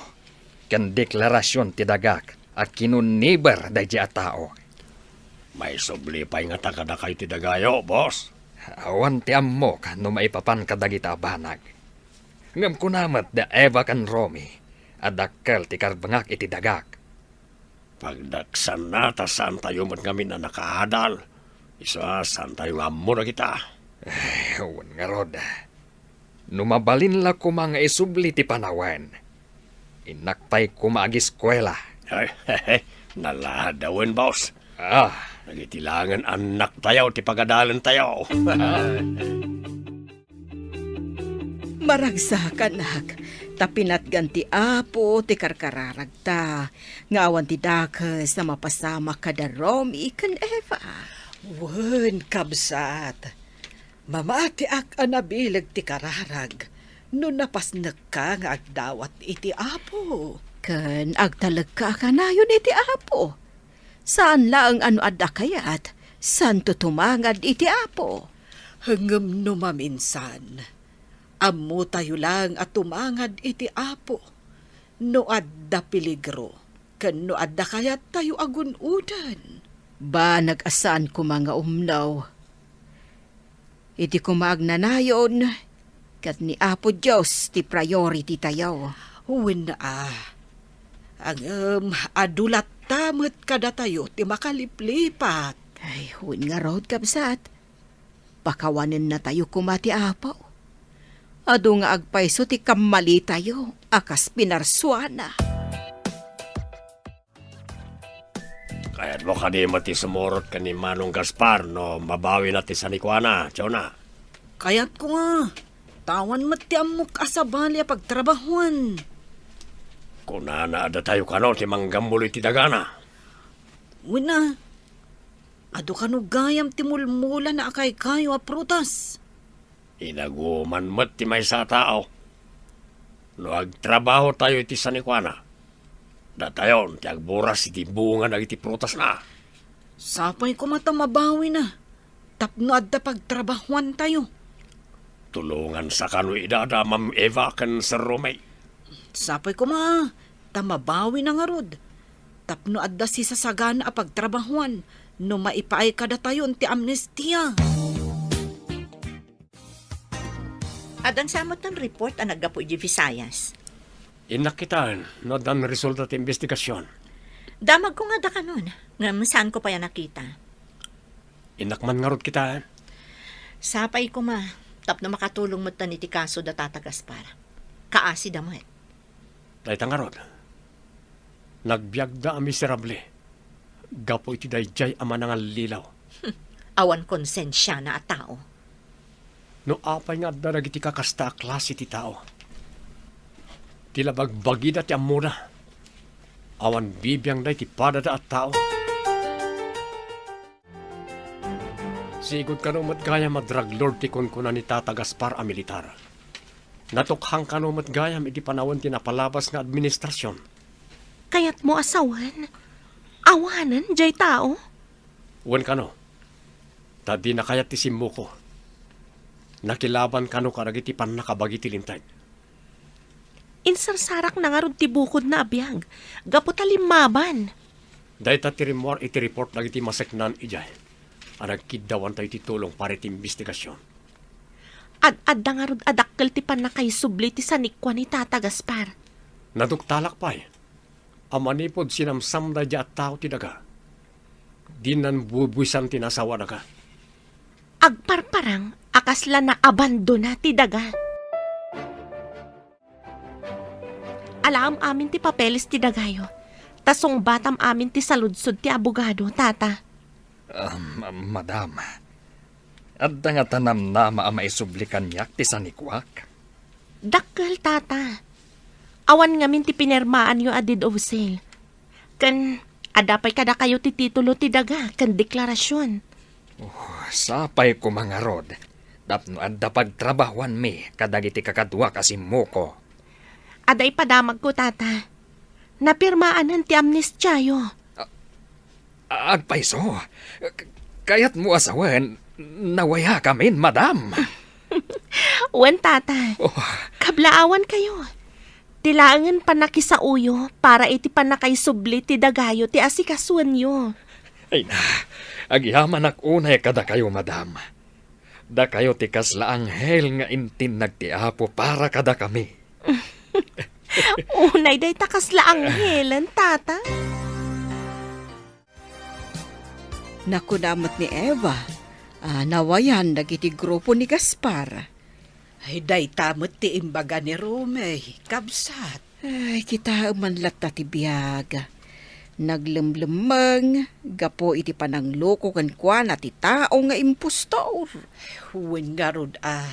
ken deklarasion ti dagak a kinuniber daydi a tao. Maisubli pay ngata kadakayo ti dagayo, boss? Awan ti ammok no maipapan kadagita a banag. Ngem kuna met da Eva ken Romy a dakkel ti karbengak iti dagak. Pagdaksanna ta saantayo met ngamin a nakaadal. Isu a saantayo nga ammo dagita. Ay, wen ngarud. No mabalin la koma nga isubli ti panawen, innak pay koma agiskuela. Ay, naladawen, boss. Ah. Dagiti laengen annaktayo ti pagadalentayo. Maragsakanak, ta pinatgan ti Apo ti karkararagta, nga awan ti dakes a mapasamak kada Romy ken Eva. Wen, kabsat, mamatiak a nabileg ti kararag no napasnekka nga agdawat iti Apo. Ken agtalekka a kanayon iti Apo. Saan laeng a no adda kayat, saanto tumangad iti Apo. Ngem no maminsan, ammotayo laeng a tumangad iti Apo no adda peligro ken no adda kayattayo a gun-oden. Banag a saan koma nga umno. Idi koma agnanayon, ket ni Apo Dios ti priority tayo. Wen a. Ngem adu latta met kadatayo ti makaliplipat. Ay, wen ngarud, kabsat. Pakawanennatayo koma ti Apo. Adu nga agpayso ti kammalitayo a kas pinarsuana. Kayatmo kadi met ti sumurot ken ni Manong Gaspar no mabawina ti sanikuana, Jonah? Kayatko nga. Ta awan met ti ammok a sabali a pagtrabahuan. Kunana a datayo kano ti manggammul iti dagana. Wen a, adu kano gayam ti mulmulana a kaykayo a prutas. Inaguman met ti maysa a tao. No agtrabahotayo iti sanikuana, datayon ti agburas iti bunga dagiti prutasna. Sapay koma ta mabawina tapno adda pagtrabahuantayo. Tulongansa kano ida da Ma'am Eva ken Sir Romay. Sapay koma ta mabawina ngarud tapno adda sisasagana a pagtrabahuan no maipaay kadatayon ti amnestia. Addan sa met ti report a naggapu iti Visayas. Innak kitaen no addan resulta ti imbestigasion. Damagko nga adda kanon, ngem saanko pay a nakita. Innak man ngarud kitaen. Sapay koma, tapno makatulong metten iti kaso da Tata Gaspar. Kaasida met. Dayta ngarud, nagbiagda a miserable gapu iti daydiay a manangallilaw. Awan konsensiana a tao. No apay nga adda dagiti kakasta a klase ti tao, ti la bagbagida ti ammoda. Awan bibiangda iti padada a tao. Sigud kano met gayam a drug lord ti kunkuna ni Tata Gaspar a militar. Natukhang kano met gayam iti panawen ti napalabas nga administrasion. Kayatmo a sawen? Awanen jay tao? Wen kano, ta dina kayat ti simmuko. Nakilaban kano kadagiti pannakabagi ti linteg. Insarsarakna ngarud ti bukodna a biag, gapu ta limmaban. Dayta ti rimmuar iti report dagiti maseknan idiay a nagkiddawantayo iti tulong para iti imbestigasion. Ad-adda ngarud a dakkel ti pannakaisubli ti sanikua ni Tata Gaspar. Naduktalak pay a manipud sinamsam daydiay a tao ti daga, dinnan bubuisan ti nasawa daga. Agparparang a kasla naabandona ti daga. Alaem amin ti papeles ti dagayo, ta sungbatam amin ti saludsod ti abogado, Tata. Ah, ma-, madam, adda ngata namnama a maisubli kaniak ti sanikuak? Dakkel, Tata. Awan ngamin ti pinirmaanyo a deed of sale. Ken adda pay kadakayo ti titulo ti daga ken deklarasion. Oh, sapay koma ngarud tapno adda pagtrabahoanmi kadagiti kakaduak a simmuko. Adda ipadamagko, Tata. Napirmaanan ti amnestiayo. A-, agpayso. K-, kayatmo a sawen, nawayakamin, madam. Wen, Tata. Oh. Kablaawankayo. Ti laengen pannakisaoyo para iti pannakaisubli ti dagayo ti asikasuenyo. Ay na, agyamanak unay kadakayo, madam. Dakayo ti kasla anghel nga intinnag ti Apo para kadakami. Unay dayta kasla anghelen, Tata. Nakuna met ni Eva a nawayan dagiti grupo ni Gaspar. Ay, dayta met ti imbaga ni Romy, kabsat. Ay, kitaem man latta ti biag. Naglemlemmeng gapu iti panangloko kenkuana ti tao nga impostor. Wen ngarud a,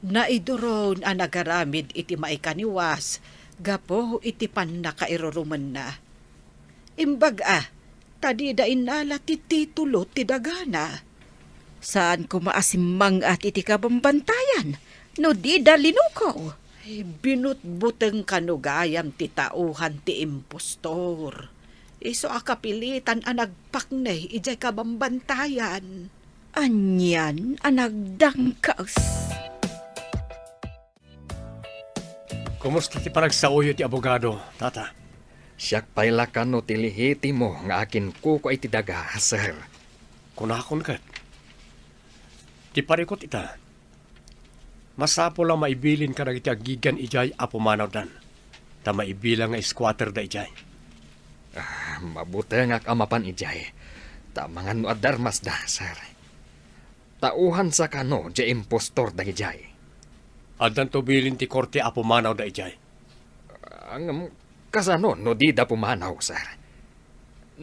naiduron a nagaramid iti maikaniwas gapu iti pannakairurumenna. Imbag a, ta dida innala ti titulo ti dagana. Saan koma a simmang-at iti kabambantayan no dida linukaw. Ay, binutbuteng kano gayam ti tauhan ti impostor. Isu a kapilitan a nagpaknay idiay kabambantayan. Anian a nagdangkas. Kumusta ti panagsaoyo ti abogado, Tata? Siak pay la kano ti lehitimo nga akinkukua iti daga, sir. Kunakon ket, ti parikut ita, masapul a maibilin kadagiti agigan idiay a pumanawdan, ta maibilang nga squatter da idiay. Ah, mabutengak a mapan idiay, ta amangan no adda armasda, sir. Tauhansa kano diay impostor dagidiay? Addanto bilin ti korte a pumanawda idiay. Ah, ngem kasano no dida pumanaw, sir?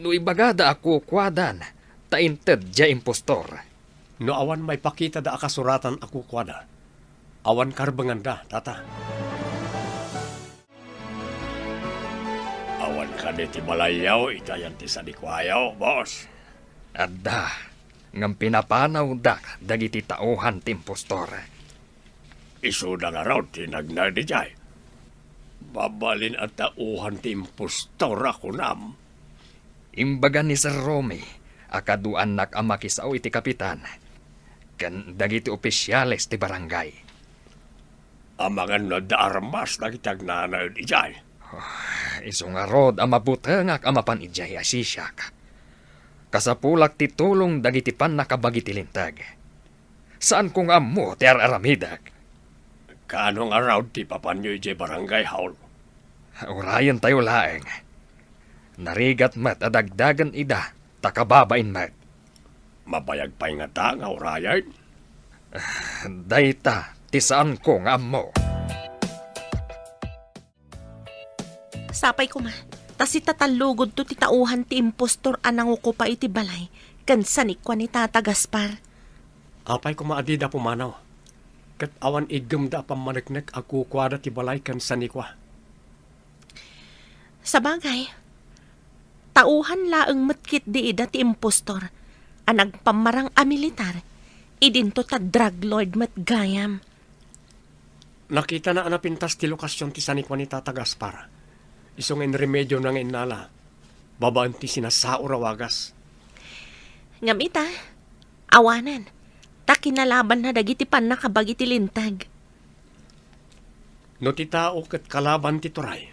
No ibagada a kukuadan, ta inted diay impostor. No awan maipakitada a kasuratan a kukuada, awan karbenganda, Tata. Awan kadi ti balayyo iti ayan ti sanikuayo, boss? Adda, ngem pinapanawda dagiti tauhan ti impostor. Isuda ngarud ti nagnaed idiay? Mabalin a tauhan ti impostor a kunam. Imbaga ni Sir Romy a kaduaannak a makisao iti kapitan ken dagiti opisiales ti barangay. Amangan no adda armas dagiti agnanaed idiay? Ah, isu ngarud a mabutengak a mapan idiay a sisiak. Kasapulak ti tulong dagiti pannakabagi ti linteg. Saanko nga ammo ti ar-aramidek. Kaano ngarud ti papanyo idiay barangay hall? Urayentayo laeng. Narigat met a dagdagen ida ta kababain met. Mabayag pay ngata nga urayen? Dayta ti saanko nga ammo. Sapay koma, ta sitatallugodto ti tauhan ti impostor a nangukupa iti balay ken sanikua ni Tata Gaspar. Apay koma a dida pumanaw, ket awan iggemda a pammaneknek a kukuada ti balay ken sanikua. Sabagay, tauhan laeng met ketdi ida ti impostor a nagpammarang a militar, idinto ta drug lord met gayam. Nakitana a napintas ti lokasion ti sanikua ni Tata Gaspar. Isu nga inremediona nga innala, babaen ti sinasaur a wagas. Ngem ita, awanen, ta kinalabanna dagiti pannakabagi ti linteg. No ti tao ket kalaban ti turay,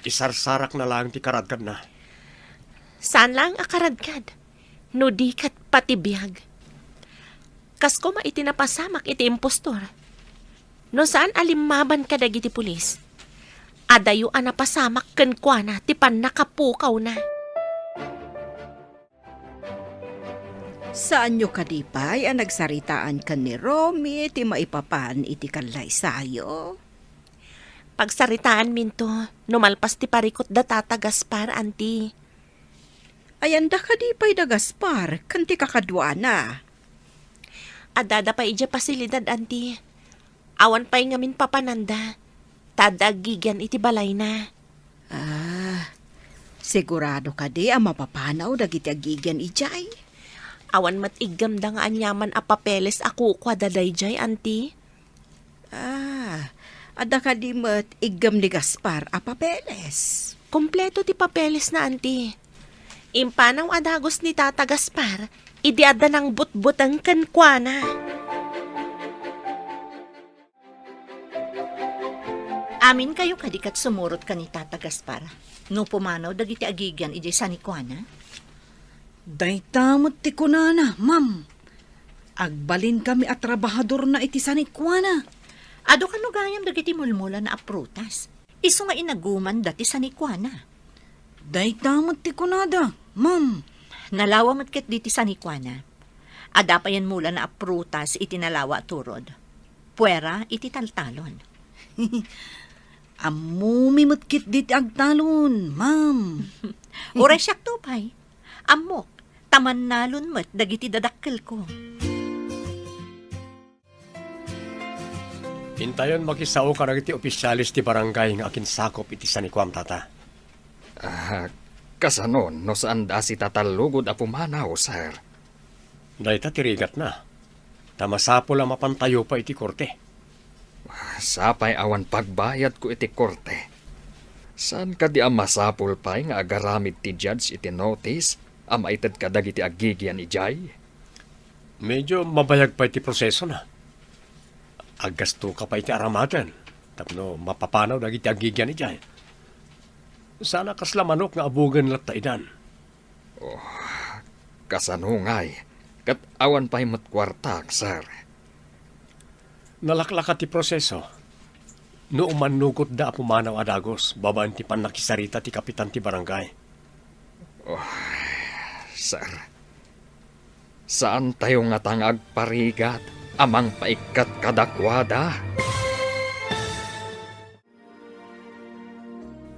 isarsarakna laeng ti karadkadna. Saan laeng a karadkad, no di ket pati biag. Kas koma iti napasamak iti impostor. No saan a limmaban kadagiti pulis, adayo a napasamak kenkuana ti pannakapukawna. Saanyo kadi pay a nagsaritaan ken ni Romy ti maipapan iti kallaysayo? Pagsaritaanminto no malpas ti parikut da Tata Gaspar, Anti. Ayanda kadi pay da Gaspar ken ti kakaduana? Addada pay idiay pasilidad, Anti. Awan pay ngamin papananda, ta adda aggigian iti balayna. Ah, sigurado kadi a mapapanaw dagiti aggigian idiay? Awan met iggemda nga aniaman a papeles a kukuada daydiay, Anti. Ah, adda kadi met iggem ni Gaspar a papeles? Kompleto ti papelesna, Anti. Impanaw a dagus ni Tata Gaspar idi adda nangbutbuteng kenkuana. Aminkayo kadi ket sumurot ken ni Tata Gaspar no pumanaw dagiti agigian idiay sanikuana? Dayta met ti kunana, ma'am. Agbalinkami a trabahadorna iti sanikuana. Adu kano gayam dagiti mulmulana a prutas. Isu nga inagumanda ti sanikuana. Dayta met ti kunada, ma'am. Nalawa met ketdi ti sanikuana. Adda payen mulana a prutas iti nalawa a turod. Puera iti taltalon. Ammomi met ketdi ti agtalon, ma'am. Uray siakto pay. Ammok, ta mannalon met dagiti dadakkelko. Intayon makisao kadagiti opisiales ti barangay nga akinsakop iti sanikuam, Tata. Ah, kasano no saanda a sitatallugod a pumanaw, sir? Dayta ti rigatna. Ta masapul a mapantayo pay iti korte. Sapay awan pagbayadko iti korte. Saan kadi a masapul pay nga agaramid ti judge iti notice a maited kadagiti agigian idiay? Medyo mabayag pay ti prosesona. Aggastoka pay iti aramaten tapno mapapanaw dagiti agigian idiay. Saan a kasla manok nga abugen latta idan. Oh, kasano ngay? Ket awan pay met kuartak, sir. Nalaklaka ti proseso. No umannugotda a pumanaw a dagus babaen ti pannakisarita ti kapitan ti barangay. Oh, sir. Saantayo ngata nga agparigat a mangpaikkat kadakuada?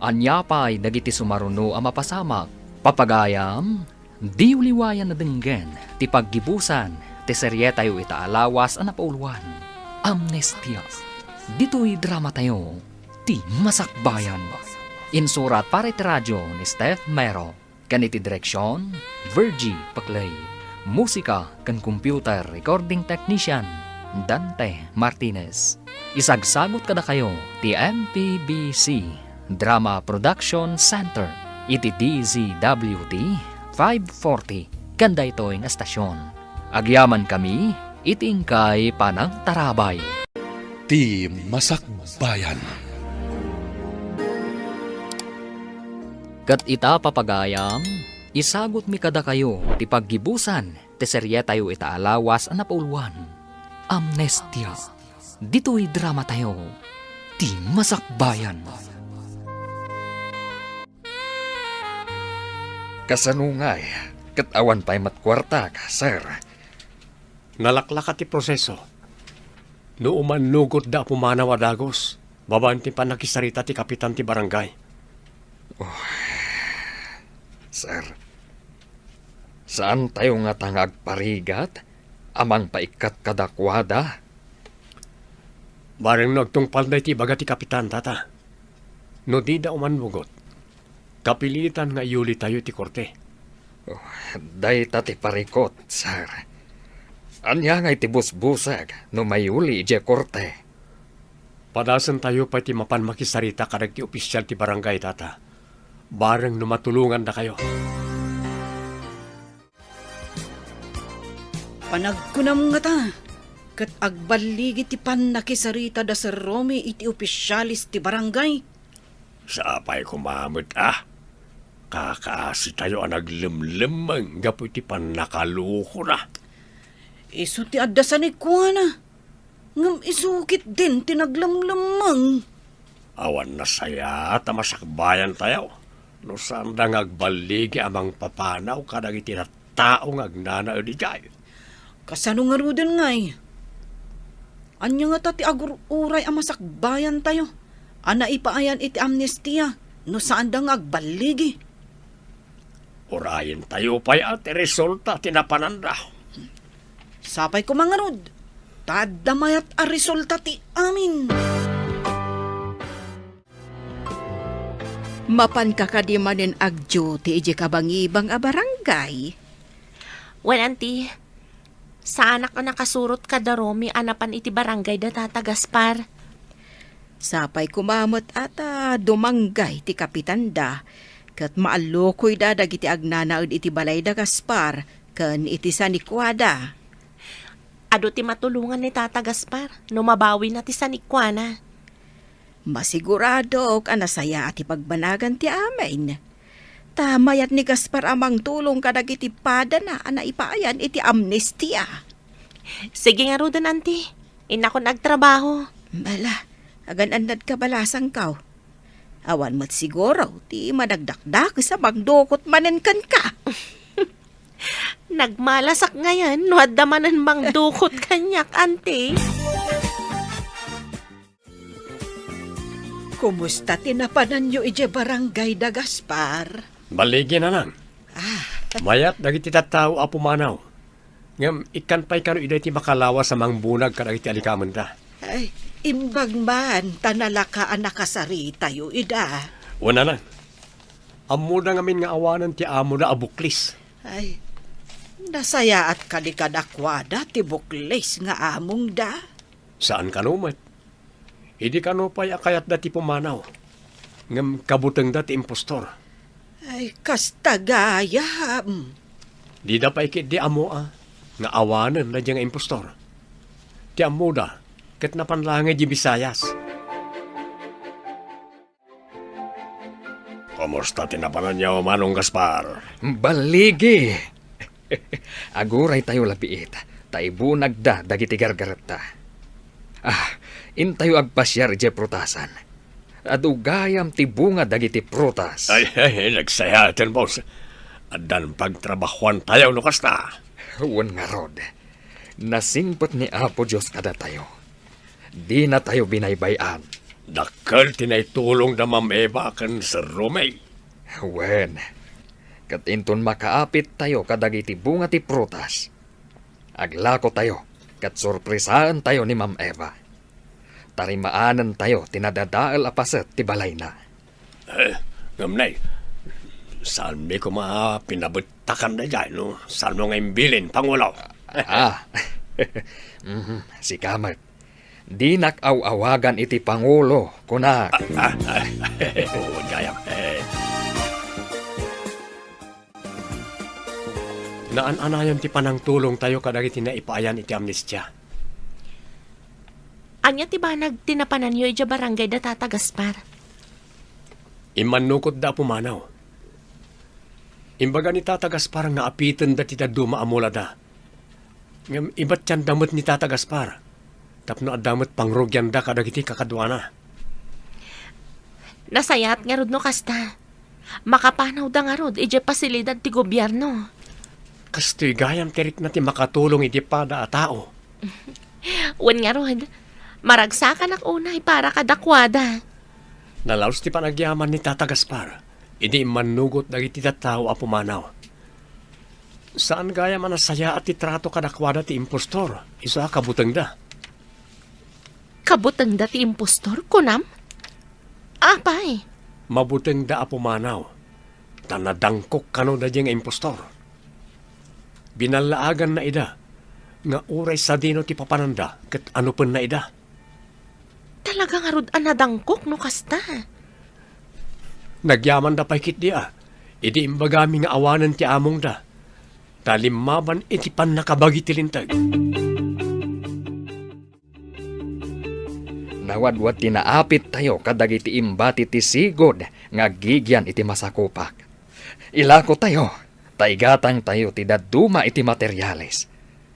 Ania pay dagiti sumaruno a mapasamak? Papagayam, diyo liwayan a denggen ti paggibusan ti serietayo ita a lawas a napauluan, Amnestia. Ditoy dramatayo, ti Masakbayan. Insurat para iti radio ni Steph Mero. Ken iti direksion, Virgie Paclay. Musika ken computer recording technician, Dante Martinez. Isagsagut kadakayo ti M P B C Drama Production Center iti D Z W T five forty ken daytoy nga estasion. Agyamankami iti inkay panangtarabay. Ti Masakbayan. Ket ita, papagayam, isagutmi kadakayo ti paggibusan ti serietayo ita a lawas a napauluan, Amnestia. Ditoy dramatayo, Ti Masakbayan. Kasano ngay, ket awan pay met kuartak, sir? Nalaklaka ti proseso. No umannugotda a pumanaw a dagus, babaen ti pannakisarita ti kapitan ti barangay. Oh, sir, saantayo ngata nga agparigat a mangpaikkat kadakuada? Bareng no agtungpalda iti ibaga ti kapitan, tata. No dida umannugot, kapilitan nga iyulitayo iti korte. Oh, dayta ti parikut, sir. Ania ngay ti busbusag no mayuli idiay korte? Padasentayo pay ti mapan makisarita kadagiti opisial ti barangay, tata. Bareng no matulongandakayo. Panagkunam ngata, ket agballigi ti pannakisarita da Sir Romy iti opisialis ti barangay. Sapay koma met a kakaasitayo a naglemlemmeng gapu iti pannakalokona. Isu ti adda sanikuana, ngem isu ketdin ti naglemlemmeng. Awan nasayaat a masakbayantayo no saanda nga agballigi a mangpapanaw kadagiti tattao nga agnanaed idiay. Kasano ngaruden ngay? Ania ngata ti agur-uray a masakbayantayo a naipaayan iti amnestia no saanda nga agballigi? Urayentayo pay a ti resulta ti napananda. Sapay koma ngarud, ta adda mayat a resulta ti amin. Mapanka kadi manen agduty idiay kabangibang a barangay? Wen, Auntie. Saanak a nakasurot kada Romy a napan iti barangay da Tata Gaspar. Sapay koma met a ta dumanggay ti kapitanda, ket maallukoyda dagiti agnanaed iti balay da Gaspar ken iti sanikuada. Adu ti matulongan ni Tata Gaspar no mabawina ti sanikuana. Masiguradok a nasayaat ti pagbanagan ti amin. Ta mayat ni Gaspar a mangtulong kadagiti padana a naipaayan iti amnestia. Sige ngaruden, Auntie. Innakon agtrabaho. Bala, agan-annad kabalasangko. Awan met siguro ti managdakdakes a mangdukot manen kenka. Nagmalasak ngayen no adda manen mangdukot kaniak, Auntie. Kumusta ti napananyo idiay barangay da Gaspar? Balligi, Nanang. Ah. Mayat dagiti tattao a pumanaw. Ngem ikkan pay kano ida iti makalawas a mangbunag kadagiti alikamenda. Ay, imbag man ta nalaka a nakasaritayo ida. Wen, Nanang. Ammoda ngamin nga awanen ti amoda a buklis. Ay, nasayaat kadi kadakuada ti buklis nga amongda? Saan kano met. Idi kano pay a kayatda ti pumanaw, ngem kabutengda ti impostor. Ay, kasta gayam. Dida pay ketdi ammoa nga awanen daydiay nga impostor. Ti ammoda, ket napan laeng idiay Visayas. Kumusta ti napananyo, Manong Gaspar? Balligi! Aguraytayo la biit, ta ibunagda dagiti gargaretta. Ah, intayo agpasiar idiay prutasan. Adu gayam ti bunga dagiti prutas. Ay, ay, nagsayaaten, boss. Addan pagtrabahoantayo no kasta. Wen ngarud, nasingpet ni Apo Dios kadatayo. Dinatayo binaybay-an. Dakkel ti naitulong da Ma'am Eva ken Sir Romeo. Wen, ket inton makaapittayo kadagiti bunga ti prutas, aglakotayo ket sorpresaentayo ni Ma'am Eva. Tarimaanentayo ti nadadael a paset ti balayna. Eh, ngem nay, saanmi koma a pinabettakan daydiay, no? Saanmo nga imbilin, Pangulo? Ah. Mhm, sika met. Dinak aw-awagan iti Pangulo, kunak. Ah, ah, ah, oo, gayam. Eh. Naan-anayon ti panangtulongtayo kadagiti naipaayan iti amnestia. Ania ti banag ti napananyo idiay barangay da Tata Gaspar? Immannukotda a pumanaw. Imbaga ni Tata Gaspar nga apitenda ti dadduma a mulada. Ngem ibatianda met ni Tata Gaspar tapno adda met pangrugianda kadagiti kakaduana. Nasayaat ngarud no kasta. Makapanawda ngarud idiay pasilidad ti gobierno. Kastoy gayam ti rikna ti makatulong iti pada a tao. Wen ngarud, maragsakanak unay para kadakuada. Nalaus ti panagyaman ni Tata Gaspar idi immannugot dagiti tattao a pumanaw. Saan gayam a nasayaat ti trato kadakuada ti impostor, isu a kabutengda. Kabutengda ti impostor, kunam? Apay? Mabutengda a pumanaw, ta nadangkok kano daydiay nga impostor. Binallaaganna ida nga uray sadino ti papananda ket anupenna ida. Talaga ngarud a nadangkok no kasta. Nagyamanda pay ketdi a, idi imbagami nga awanen ti amongda, ta limmaban iti pannakabagi ti linteg. Nawadwad ti naapittayo kadagiti imbati ti sigud nga aggigian iti masakupak. Ilakotayo, ta igatangtayo ti dadduma iti materiales.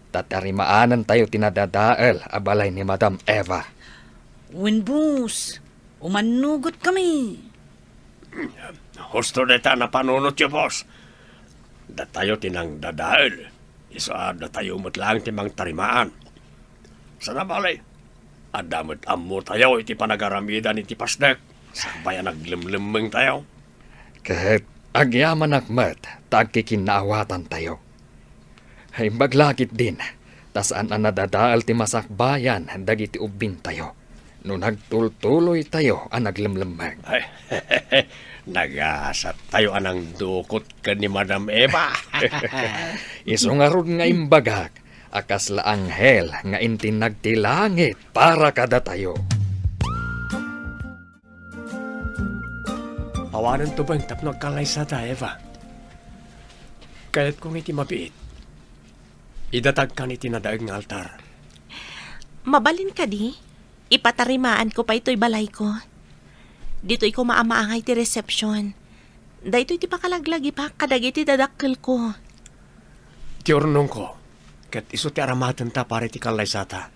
Ta tarimaanantayo ti nadadael a balay ni Madam Eva. Wen, boss, umannugotkami. Husto dayta a napanunotyo, boss. Datayo ti nangdadael. Isu a datayo met laeng ti mangtarimaan. Sana bale, adda met ammotayo iti panagaramidan iti pasdek. Sakbay a naglemlemmengtayo. Ket agyamanak met ta agkikinaawatan-tayo. Imbag la ketdin, ta saan a nadadael ti masakbayan dagiti ubbingtayo no nagtultuloytayo a naglemlemmeng. Ay, nagasattayo a nangdukot ken ni Madam Eva. Isu ngarud nga imbagak a kasla anghel nga intinnag ti langit para kadatayo. Awanen tubeng tapno agkallaysata, Eva. Kayatko nga iti mabiit, idatagkan iti nadael nga altar. Mabalin kadi? Ipatarimaanko pay toy balayko. Ditoy koma a maangay ti resepsion. Daytoy ti pakalaglagipak kadagiti dadakkelko. Ti urnongko, ket isu ti aramatenta para iti kallaysata.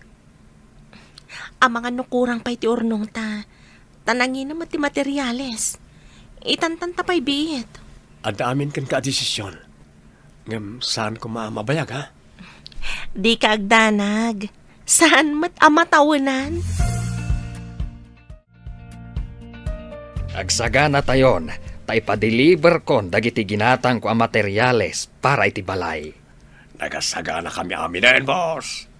Amangan no kurang pay ti urnongta, ta nangina met ti materiales. Itantanta pay biit. Adda amin kenka a desisyon. Ngem saan koma a mabayag, ha? Dika agdanag. Saan met a matawenan? Agsaganatayon, ta ipadeliberkon dagiti ginatangko a materiales para iti balay. Nagasaganakami aminen, boss.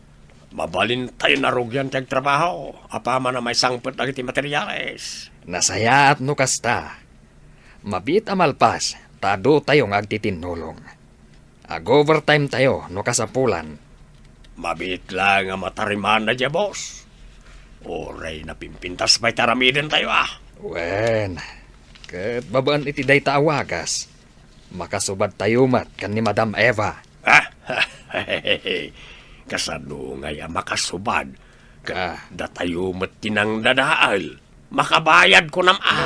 Mabalintayon a rugian ti agtrabaho apaman a maisangpet dagiti materiales. Nasayaat no kasta. Mabiit a malpas, ta adutayo nga agtitinnulong. Ag-overtimetayo no kasapulan. Mabiit laeng a matarimaanna diay, boss. Uray napimpintas pay ti aramidentayo, a. Wen, ket babaen iti dayta a wagas, makasubadtayo met ken ni Madam Eva. Ah, kasano ngay a makasubad? Ket Ah. datayo met ti nangdadael. Makabayad kunam, a.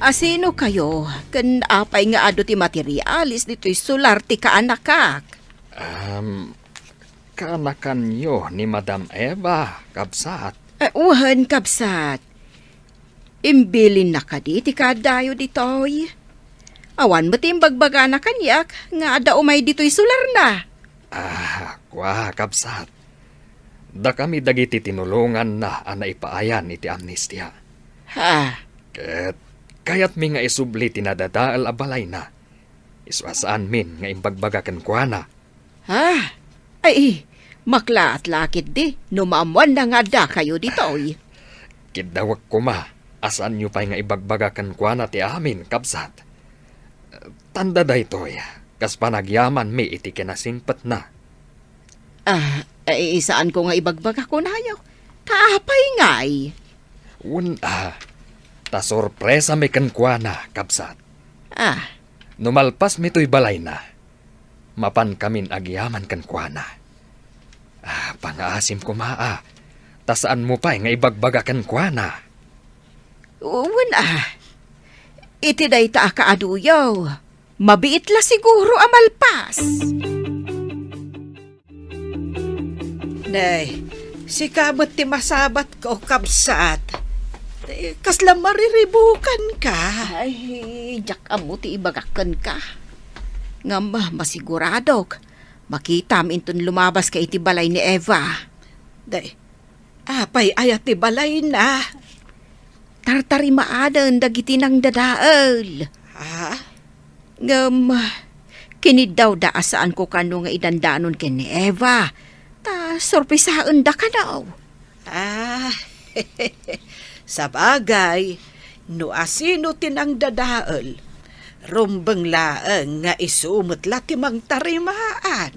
Asino kayo, ken apay nga adu ti materialis ditoy solar ti kaanakak? Am, kaanakanyo ni Madam Eva, kabsat? Eh, wen, kabsat. Imbilinna kadi ti kaaddayo ditoy? Awan met ti imbagbagana kaniak nga adda umay ditoy solarna. Ah, kua, kabsat. Dakami dagiti tinulonganna a naipaayan iti amnestia. Ha? Ket kayatmi nga isubli ti nadadael a balayna. Isu a saanmin nga imbagbaga kenkuana. Ha? Ay, maklaat la ketdi no maammoanna nga addakayo ditoy. Kiddawek koma a saanyo pay nga ibagbaga kenkuana ti amin, kabsat. Tanda daytoy, kas panagyamanmi iti kinasingpetna. Ah, eh, saanko nga ibagbaga kunayo. Ta apay ngay? Wen a, ta sorpresami kenkuana, kabsat. Ah. No malpasmi toy balayna, mapankamin agyaman kenkuana. Ah, pangaasim koma a, ta saanmo pay nga ibagbaga kenkuana. Wen a, iti dayta a kaaduyo, mabiit la siguro a malpas. Nay, sika met ti masabatko, kabsat. Eh, kasla mariribukanka. Ay, Diak ammo ti ibagak kenka. Ngem masiguradok, makitam inton lumabaska iti balay ni Eva. Day, apay aya ti balayna? Tartarimaanen dagiti nangdadael. Ha? Ngem, kiniddawda a saanko kano nga idandanon ken ni Eva. Ta sorpresaenda kano. Ah, sabagay, no asino ti nangdadael, rumbeng laeng nga isu met la ti mangtarimaan.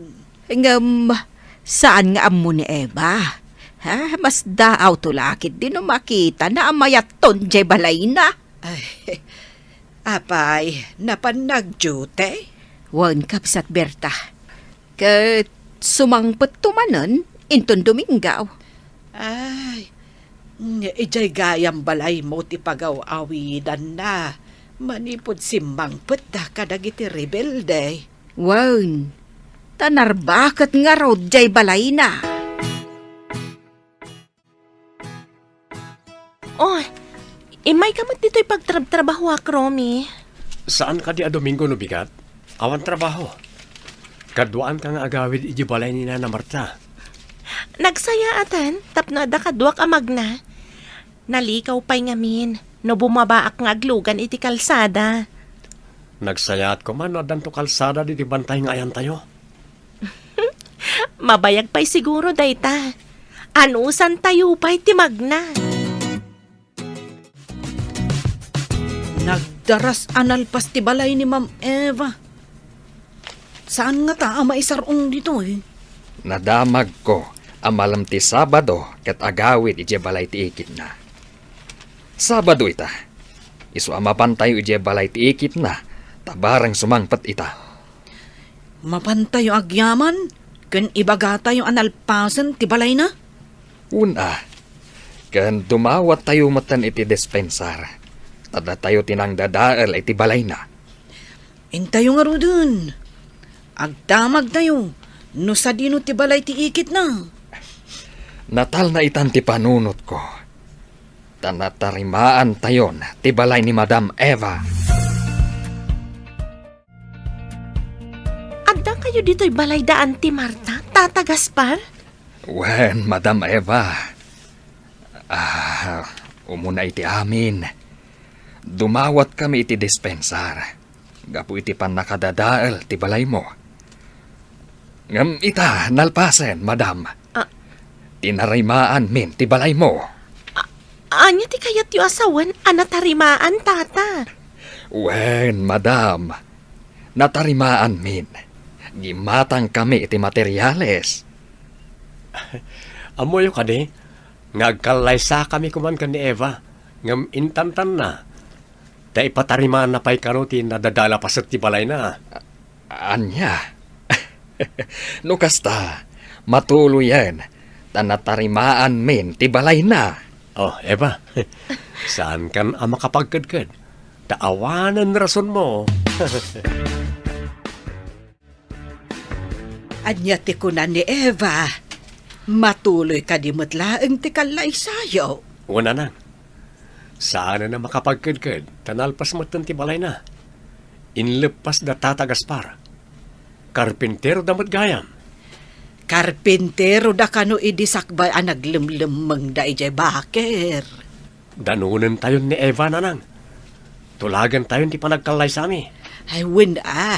Ngem, saan nga ammo ni Eva? Ha? Mas daawto la ketdi no makitana a mayatton diay balayna. Ay, apay, napan nagdiute? Wen, Kabsat Berta. Ket sumangpetto manen inton Domingo. Ay, idiay gayam balaymo ti pagaw-awidanna manipud simmangpetda kadagiti rebelde. Wen, ta narbaket ngarud diay balayna. Oh, immayka met ditoy pagtrabtrabahoak, Romy. Saan kadi a Domingo no bigat? Awan trabaho. Kaduaanka nga agawid idiay balay ni Nana Marta. Nagsayaatan tapno adda kaduak a magna. Nalikaw pay ngamin no bumabaak nga aglugan iti kalsada. Nagsayaat koma no addanto kalsada ditoy bantay nga ayantayo. Mabayag pay siguro dayta. Anusantayo pay ti magna. Nagdaras a nalpas ti balay ni Ma'am Eva. Saan ngata a maisar-ong ditoy? Nadamagko a malem ti Sabado ket agawid idiay balay ti ikitna. Sabado ita. Isu a mapantayo idiay balay ti ikitna, ta bareng sumangpet ita. Mapantayo agyaman ken ibagatayo a nalpasen ti balayna? Wen a, ken dumawattayo metten iti dispensar, ta datayo ti nangdadael iti balayna. Intayo ngaruden, agdamagtayo no sadino ti balay ti ikitna. Natalna itan ti panunotko, ta natarimaantayon ti balay ni Madam Eva. Addakayo ditoy balay da Auntie Marta, Tata Gaspar? Wen, Madam Eva. Ah, umuna iti amin, dumawatkami iti dispensar gapu iti pannakadadael ti balaymo. Ngem ita, nalpasen, Madam. Ah. Tinarimaanmin ti balaymo. A-, ania ti kayatyo a sawen a natarimaan, Tata? Wen, Madam. Natarimaanmin. Gimmatangkami iti materiales. Ammoyo kadi nga agkallaysakami koman ken ni Eva, ngem intantanna, ta ipatarimaanna pay kano ti nadadael a paset ti balayna. A-, ania? No kasta, matuloyen, ta natarimaanmin ti balayna. Oh, Eva, saankan a makapagkedked, ta awanen rasonmo. Ania ti kuna ni Eva? Matuloy kadi met laeng ti kallaysayo? Wen, Nanang. Saanen a makapagkedked, ta nalpas metten ti balayna. Inleppas da Tata Gaspar. Karpintero da met gayam. Karpintero da kano idi sakbay a naglemlemmengda idiay baker. Danonentayon ni Eva, Nanang. Tulagentayon ti panagkallaysami. Ay, wen a,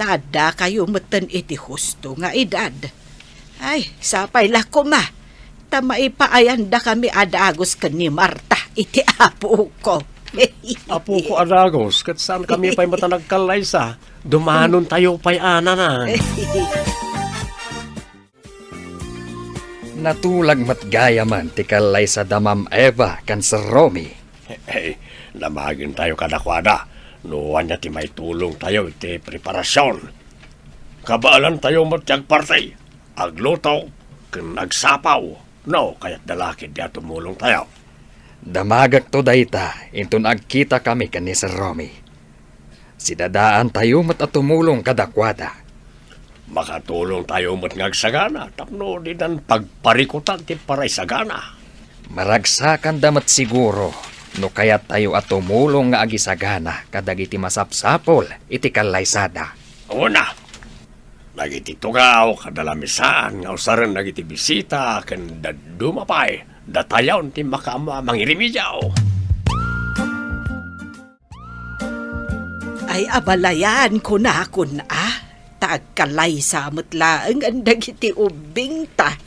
ta addakayo metten iti husto nga edad. Ay, sapay la koma, ta maipaayandakami a dagus ken ni Marta iti apoko. Apoko a dagus, ket saankami pay met a nagkallaysa. Dumanontayo pay a, Nanang. Natulag met gayamen ti kallaysa da Ma'am Eva ken Sir Romy. Hey, damagentayo kadakuada no ania ti maitulongtayo iti preparasion. Kabaelantayo met ti agparti, agluto, ken agsapaw, no kayatda la ketdi a tumulongtayo. Damagekto dayta inton agkitakami ken ni Sir Romy. Sidadaantayo met a tumulong kadakuada. Makatulongtayo met nga agsagana tapno didan pagparikutan ti paraisagana. Maragsakanda met siguro no kayattayo a tumulong nga agisagana kadagiti masapsapul iti kallaysada. Una, dagiti tugaw kada lamisaan nga usaren dagiti bisita ken dadduma pay, datayon ti makaammo a mangirimediaw. Ay, abalayan, kunakon, a. Ta agkalaysa met laeng dagiti ubbingta.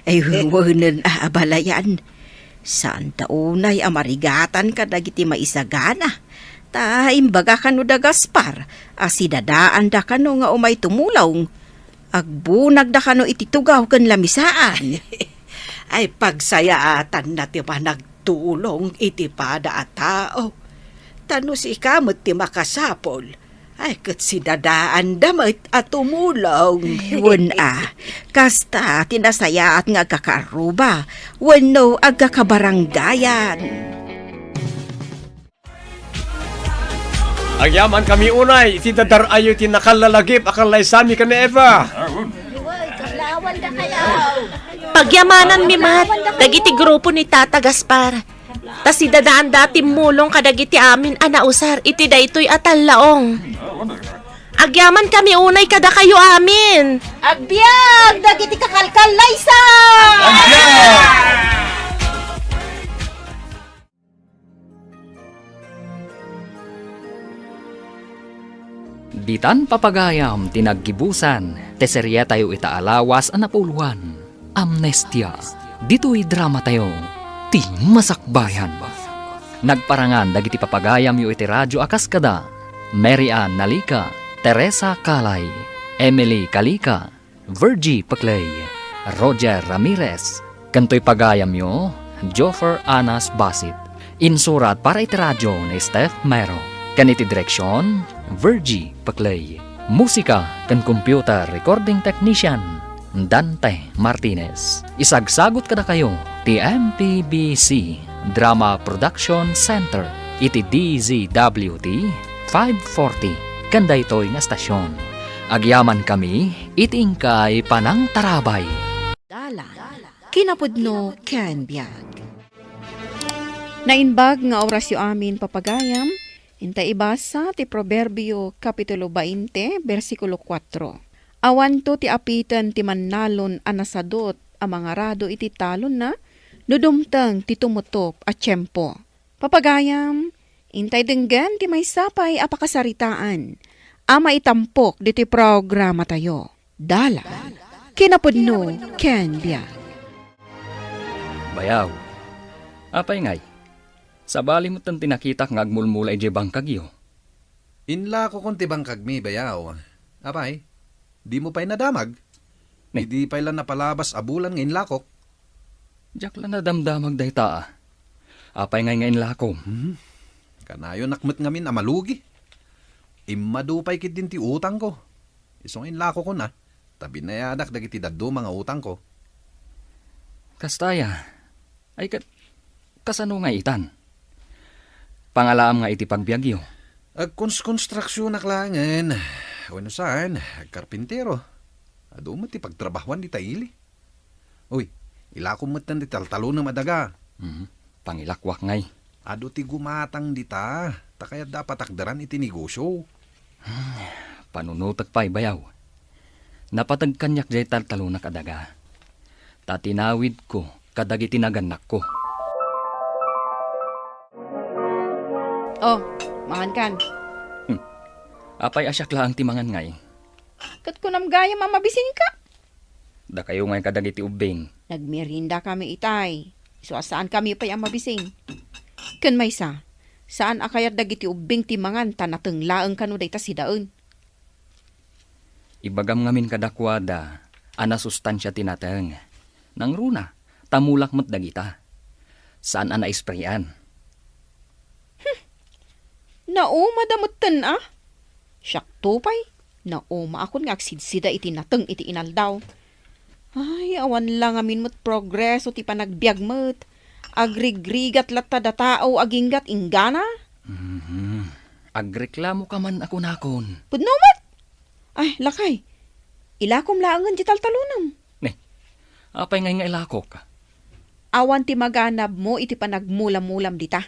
Ay, wenen, a, abalayan. Saanta unay a marigatan kadagiti maisagana. Ta imbaga kano da Gaspar, a sidadaanda kano nga umay tumulong. Agbunagda kano iti tugaw ken lamisaan. Ay, pagsayaatanna ti panagtulong iti pada a tao. Ta no sika met ti makasapul, ay, ket sidadaanda met a tumulong. Ay, wen a, kasta ti nasayaat nga agkakaarruba wenno agkakabarangayan. Agyamankami unay iti dadar-ayo iti nakallalagip a kallaysami ken ni Eva. Pagyamananmi met dagiti grupo ni Tata Gaspar, ta sidadaanda a timmulong kadagiti amin a nausar iti daytoy a tallaong. Agyamankami unay kadakayo amin. Agbiag dagiti kakalkallaysa! Ditan, papagayam, ti naggibusan ti serietayo ita a lawas a napuloan, Amnestia. Ditoy dramatayo, ti masakbayan. Nagparangan dagiti papagayamyo iti radio a kas kada Mary Ann Nalica, Teresa Calay, Emily Calica, Virgie Peclay, Roger Ramirez, ken toy pagayamyo, Joffer Anas Basit. Insurat para iti radio ni Steph Mero, ken iti direksion, Virgie Peclay. Musika ken computer recording technician, Dante Martinez. Isagsagut kadakayo ti M P B C Drama Production Center iti D Z W T five forty ken daytoy nga estasion. Agyamankami iti inkay panangtarabay. Dalan, kinapudno ken biag. Naimbag nga orasyo amin, papagayam, inta ibasa ti Proverbio, Kapitulo bainte, bersikulo kuatro. Awanto ti apiten ti mannalon a nasadut a mangarado iti talonna no dumteng ti tumutop a tiempo. Papagayam, intay denggen ti maysa pay a pakasaritaan a maitampok ditoy programatayo. Dalan, kinapudno ken biag. Bayaw, apay ngay? Sabali met ti nakitak nga agmulmula idiay bangkagyo. Inlakokon ti bangkagmi, Bayaw. Apay, dimo pay nadamag? Ne. Idi pay la napalabas a bulan nga inlakok. Diak la nadamdamag dayta, a. Apay ngay nga inlakom? Hmm. Kanayonak met ngamin a malugi. Immadu pay ketdin ti utangko. Isu nga inlakokon a, ta binayadak dagiti dadduma nga utangko. Kasta aya. Ay, ket, kasano nga itan? Pangalaam nga iti pagbiagyo? Agkonskonstruksionak laengen. Wenno saan, agkarpintero. Adu met ti pagtrabahuan dita ili. Uy, ilakom metten ti taltalonem a daga. Mhm. Pangilakwak ngay. Adu ti gumatang dita, ta kayatda a patakderan iti negosio. Hmm, panunotek pay, Bayaw. Napateg kaniak jay taltalonak a daga. Ta tinawidko kadagiti nagannakko. Oh, mangankan. Hmm. Apay a siak laeng ti mangan ngay? Ket kunam gayam a mabisingka? Dakayo ngay kadagiti ubbing. Nagmeriendakami itay. Isu a saankami pay a mabising. Ken maysa, saan a kayat dagiti ubbing ti mangan ta nateng laeng kano dayta sidaen. Ibagam ngamin kadakuada a nasustansia ti nateng. Nangruna, ta mulak met dagita. Saan a naisprayan. Hmm. Naumada metten a. Siakto pay, naumaakon nga agsidsida iti nateng iti inaldaw. Ay, awan la ngamin met progreso ti panagbiag met. Agrigrigat latta da tao aginggat inggana. Mhm. Agreklamoka man a kunakon. Pudno met! Ay, lakay, ilakom laengen ti taltalonem. Ne, apay ngay nga ilakok? Awan ti maganabmo iti panagmulamulam dita.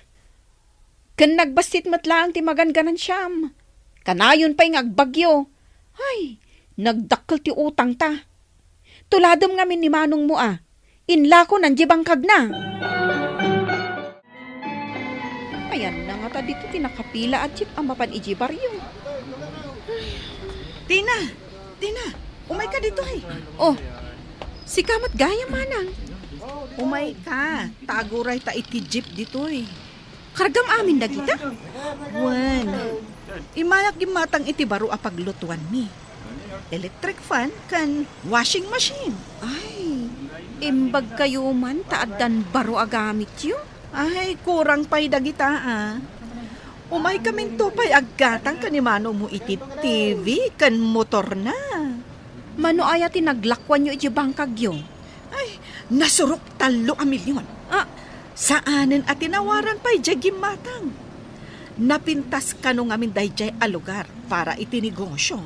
Ken nagbassit met laeng ti maganganansiam. Kanayon pay nga agbagyo. Ay, nagdakkel ti utangta. Tuladem ngamin ni manongmo a. Inlakonan diay bangkagna. Ayanna ngata ditoy ti nakapila a jeep a mapan idiay barrio. Tina! Tina! Umayka ditoy! Oh, sika met gayam, manang. Umayka, ta agurayta iti jeep ditoy. Kargam amin dagita? Wen, immayak gimmatang iti baro a paglutuanmi. Electric fan ken washing machine. Ay, imbagkayo man ta addan baro a gamityo? Ay, kurang pay dagita, a. Umaykaminto pay aggatang ken ni manongmo iti T V ken motorna. Mano aya ti naglakuanyo idiay bangkagyo? Ay, nasurok tallo a milyon. Ah. Saanen a tinawaran pay diay gimmatang. Napintas kano ngamin daydiay a lugar para iti negosyo.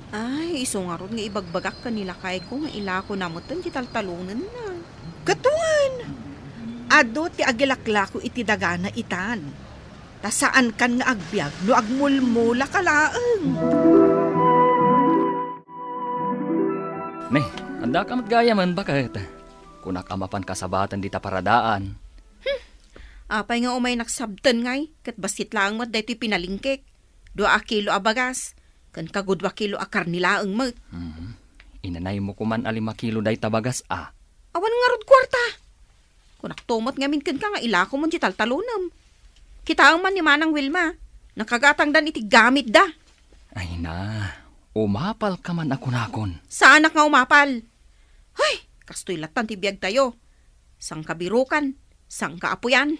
Ay, isu ngarud nga ibagbagak ken ni lakayko nga ilakona metten ti taltalonenna. Ket wen, adu ti agilaklako iti dagana itan. Ta saankan nga agbiag no agmulmulaka laeng. Ne, addaka met gayamen, baket. Kunak a mapan kasabaten dita paradaan. Hmm. Apay nga umaynak sabten ngay, ket bassit laeng met daytoy pinalingkek. Dua a kilo a bagas, ken kagudua kilo a karne laeng met. Mhm. Inanaymo koman a lima kilo dayta bagas, a. Awan ngarud kuarta. Kunakto met ngamin kenka nga ilakomon diay taltalonem. Kitaem man ni Manang Wilma, nakagatangdan iti gamitda. Ay na, umapalka man a kunakon. Saanak nga umapal? Hay, kastoy lattan ti biagtayo. Sangkabirukan, sangkaapuyan.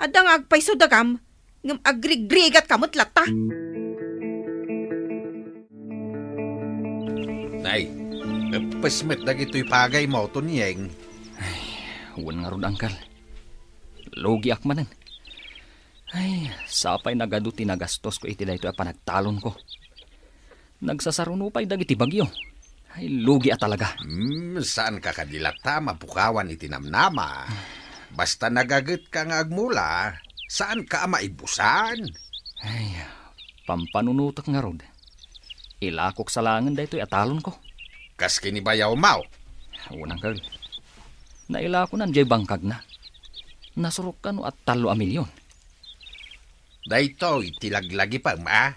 Adda nga agpayso dagam, ngem agrigrigatka met latta. Nay, eppes met dagitoy pagaymo, Tonyeng. Ay, wen ngarud, Angkel. Lugiak manen. Ay, sapay nagadu ti nagastosko iti daytoy a panagtalonko. Nagsasaruno pay dagiti bagyo. Ay, lugi a talaga. Hmm, saanka kadi latta mapukawan iti namnama. Basta nagagetka nga agmula, saanka a maibusan. Ay, pampanunotek ngarud. Ilakok sa laengen daytoy a talonko. Kas kinibayaw maw? Unang kel. Nailakonan diay bangkagna. Nasurok kano a tallo a milyon. Daytoy ti laglagipem, a?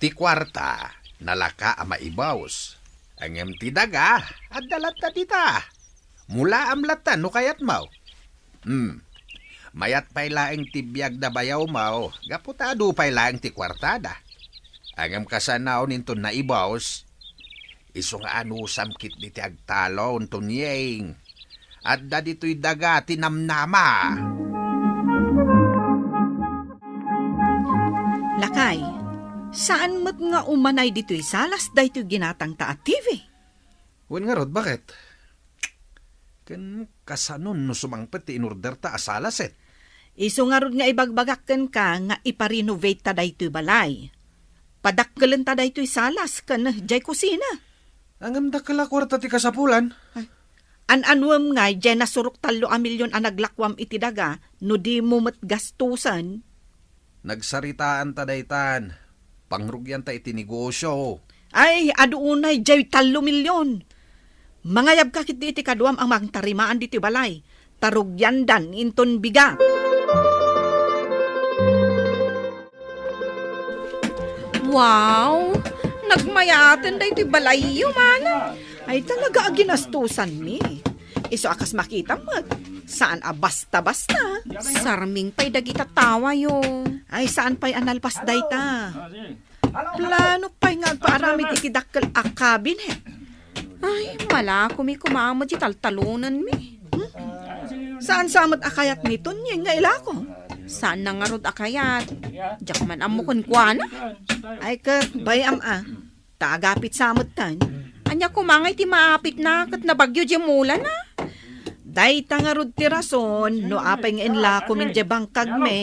Ti kuarta, nalaka a maibus. Ngem ti daga, adda latta dita. Mulaam latta no kayatmo. Hmm. Mayat pay laeng ti biag da bayawmo, gapu ta adu pay laeng ti kuartada. Ngem kasano inton naibus, isu nga anusam ketdi ti agtalon, Tonyeng. Adda ditoy daga ti namnama. Lakay, saan met nga umanay ditoy salas daytoy ginatangta a T V? Wen ngarud, baket? Ken kasanon no sumangpet ti inorderta a salaset? Isu ngarud nga ibagbagak kenka nga ipa-renovate ta daytoy balay. Padakkelenta daytoy salas ken diay kusina. Ngem dakkel a kuarta ti kasapulan. Ay, an-anuem ngay diay nasurok tallo a milyon a naglakuam iti daga no dimo met gastusen? Nagsaritaanta daytan. Pangrugianta iti negosyo. Ay, adu unay diay tallo milyon. Mangayabka ketdi iti kaduam a mangtarimaan ditoy balay. Ta rugiandan inton bigat. Wow! Nagmayaten daytoy balayyo, manang. Ay, talaga a ginastusanmi. Isu a kas makitam met, saan a basta-basta. Sarming pay dagita tawayo. Ay, saan pay a nalpas dayta. Planok pay nga agpaaramid iti dakkel a cabinet. Ay, malakomi koma met diay taltalonenmi. Saan sa met a kayat ni Tonyeng nga ilako? Saan na ngarud a kayat? Diak man ammo kenkuana. Ay, ket, bay-am a. Ta agapit sa metten. Ania koma nga iti maapitna ket nabagyo diay mulana? Dayta ngarud ti rason no apay nga inlakomin diay bangkagmi.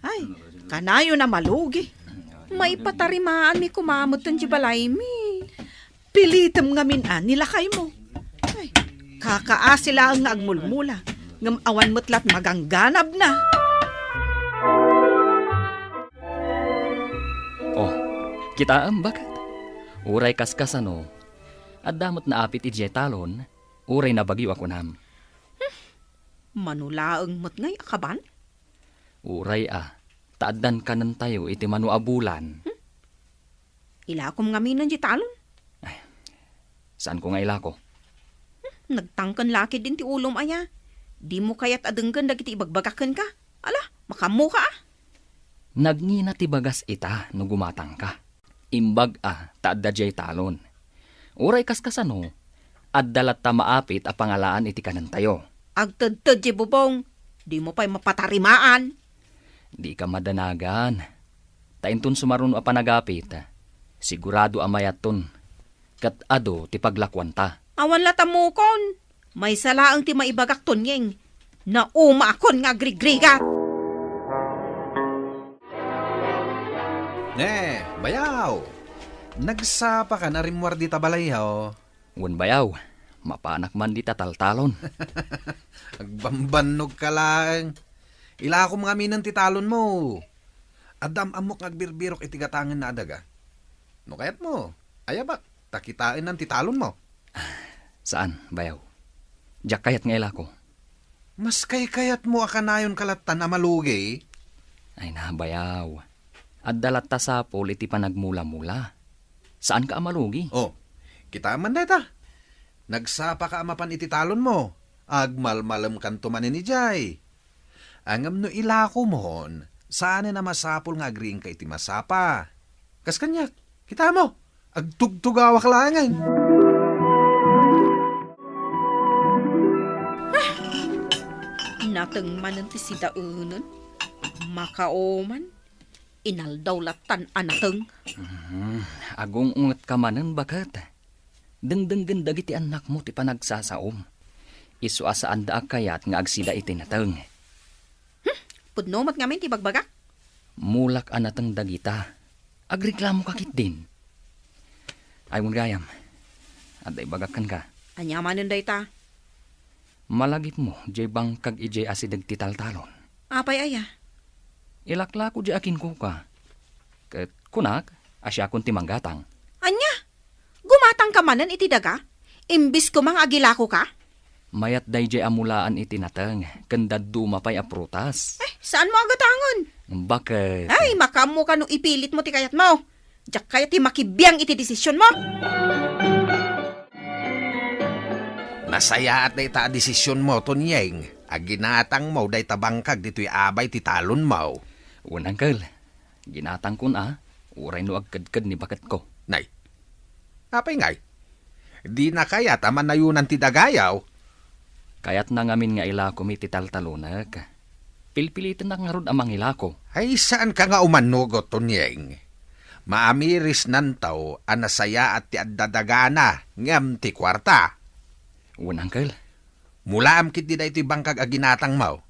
Ay, kanayon a malugi. Maipatarimaanmi koma metten diay balaymi. Pilitem ngamin a ni lakaymo. Ay, kakaasi laeng nga agmulmula. Ngem awan met lat magangganabna. Oh, kitaem, baket. Uray kaskasano, adda met naapit idiay talon, uray nabagyo a kunam. Mano laeng met ngay a kaban? Uray a, ta addan kanentayo iti mano a bulan. Hmm? Ilakom ngaminen di talon? Ay, saanko nga ilako? Hmm, nagtangken lakid din ti ulom aya. Dimo kayat a denggen dagiti ibagbagak kenka? Ala, makammoka a. Nagngina ti bagas ita no gumatangka. Imbag a, ta adda diay talon. Uray kaskasano, adda latta maapit a pangalaan iti kanentayo. Agtedted diay bubong, dimo pay mapatarimaan. Dika madanagan. Ta inton sumaruno a panagapit, sigurado a mayatton ket adu ti paglakuanta. Awan lat ammokon. Maysa laeng ti maibagak, Tonyeng. Naumakon nga agrigrigat. Ne, bayaw! Nagsapaka a rimmuar dita balayyo? Wen, bayaw, mapanak man dita taltalon. Agbambannogka laeng. Ilakom ngaminen ti talonmo. Adda am-ammok nga agbirbirok iti gatangen nga adaga. No kayatmo, ayabak, ta kitaenan ti talonmo. Saan, bayaw. Diak kayat nga ilako. Mas kaykayatmo a kanayonka lattan a malugi? Ay na, bayaw. Adda latta sapul iti panagmulamula. Saanka a malugi? Oh, kitaem man dayta. Nagsapaka a mapan iti talonmo. Agmalmalemkanto manen idiay. Ngem no ilakomon, saanen a masapul nga agriingka iti masapa. Kas kaniak, kitamo, agtugtugawak laengen. Nateng manen ti sidaenen. Makaoman, inaldaw lattan a nateng. Mhm. Agung-ungetka manen, baket. Dengdenggen dagiti annakmo ti panagsasaom. Isu a saanda a kayat nga agsida iti nateng. Hmm, pudno met ngamin ti bagbagak. Mulak a nateng dagita. Agreklamoka ketdin. Ay, wen gayam. Adda ibagak kenka. Ania manen dayta? Malagipmo diay bangkag idiay asideg ti taltalon. Apay aya? Ilaklako diay akinkuka. Ket kunak a siakon ti manggatang. Ania? Gumatangka manen iti daga? Imbis koma nga agilakoka? Mayat daydiay a mulaan iti nateng, ken dadduma pay a prutas. Eh, saanmo a gatangen? Baket? Ay, makaammoka no ipilitmo ti kayatmo. Diak kayat ti makibiang iti desisionmo. Nasayaat dayta a desisionmo, Tonyeng, a ginatangmo dayta bangkag ditoy abay ti talonmo. Wen, uncle. Ginatangkon a, uray no agkedked ni baketko. Nay, apay ngay? Dina kayat a manayonan ti dagayaw? Kayatna ngamin nga ilakom iti taltalonek. Pilpilitennak ngarud a mangilako. Ay, saanka nga umanugot, Tonyeng. Maamirisnanto a nasayaat ti adda dagana ngem ti kuarta. Wen, uncle. Mulaam ketdi daytoy bangkag a ginatangmo.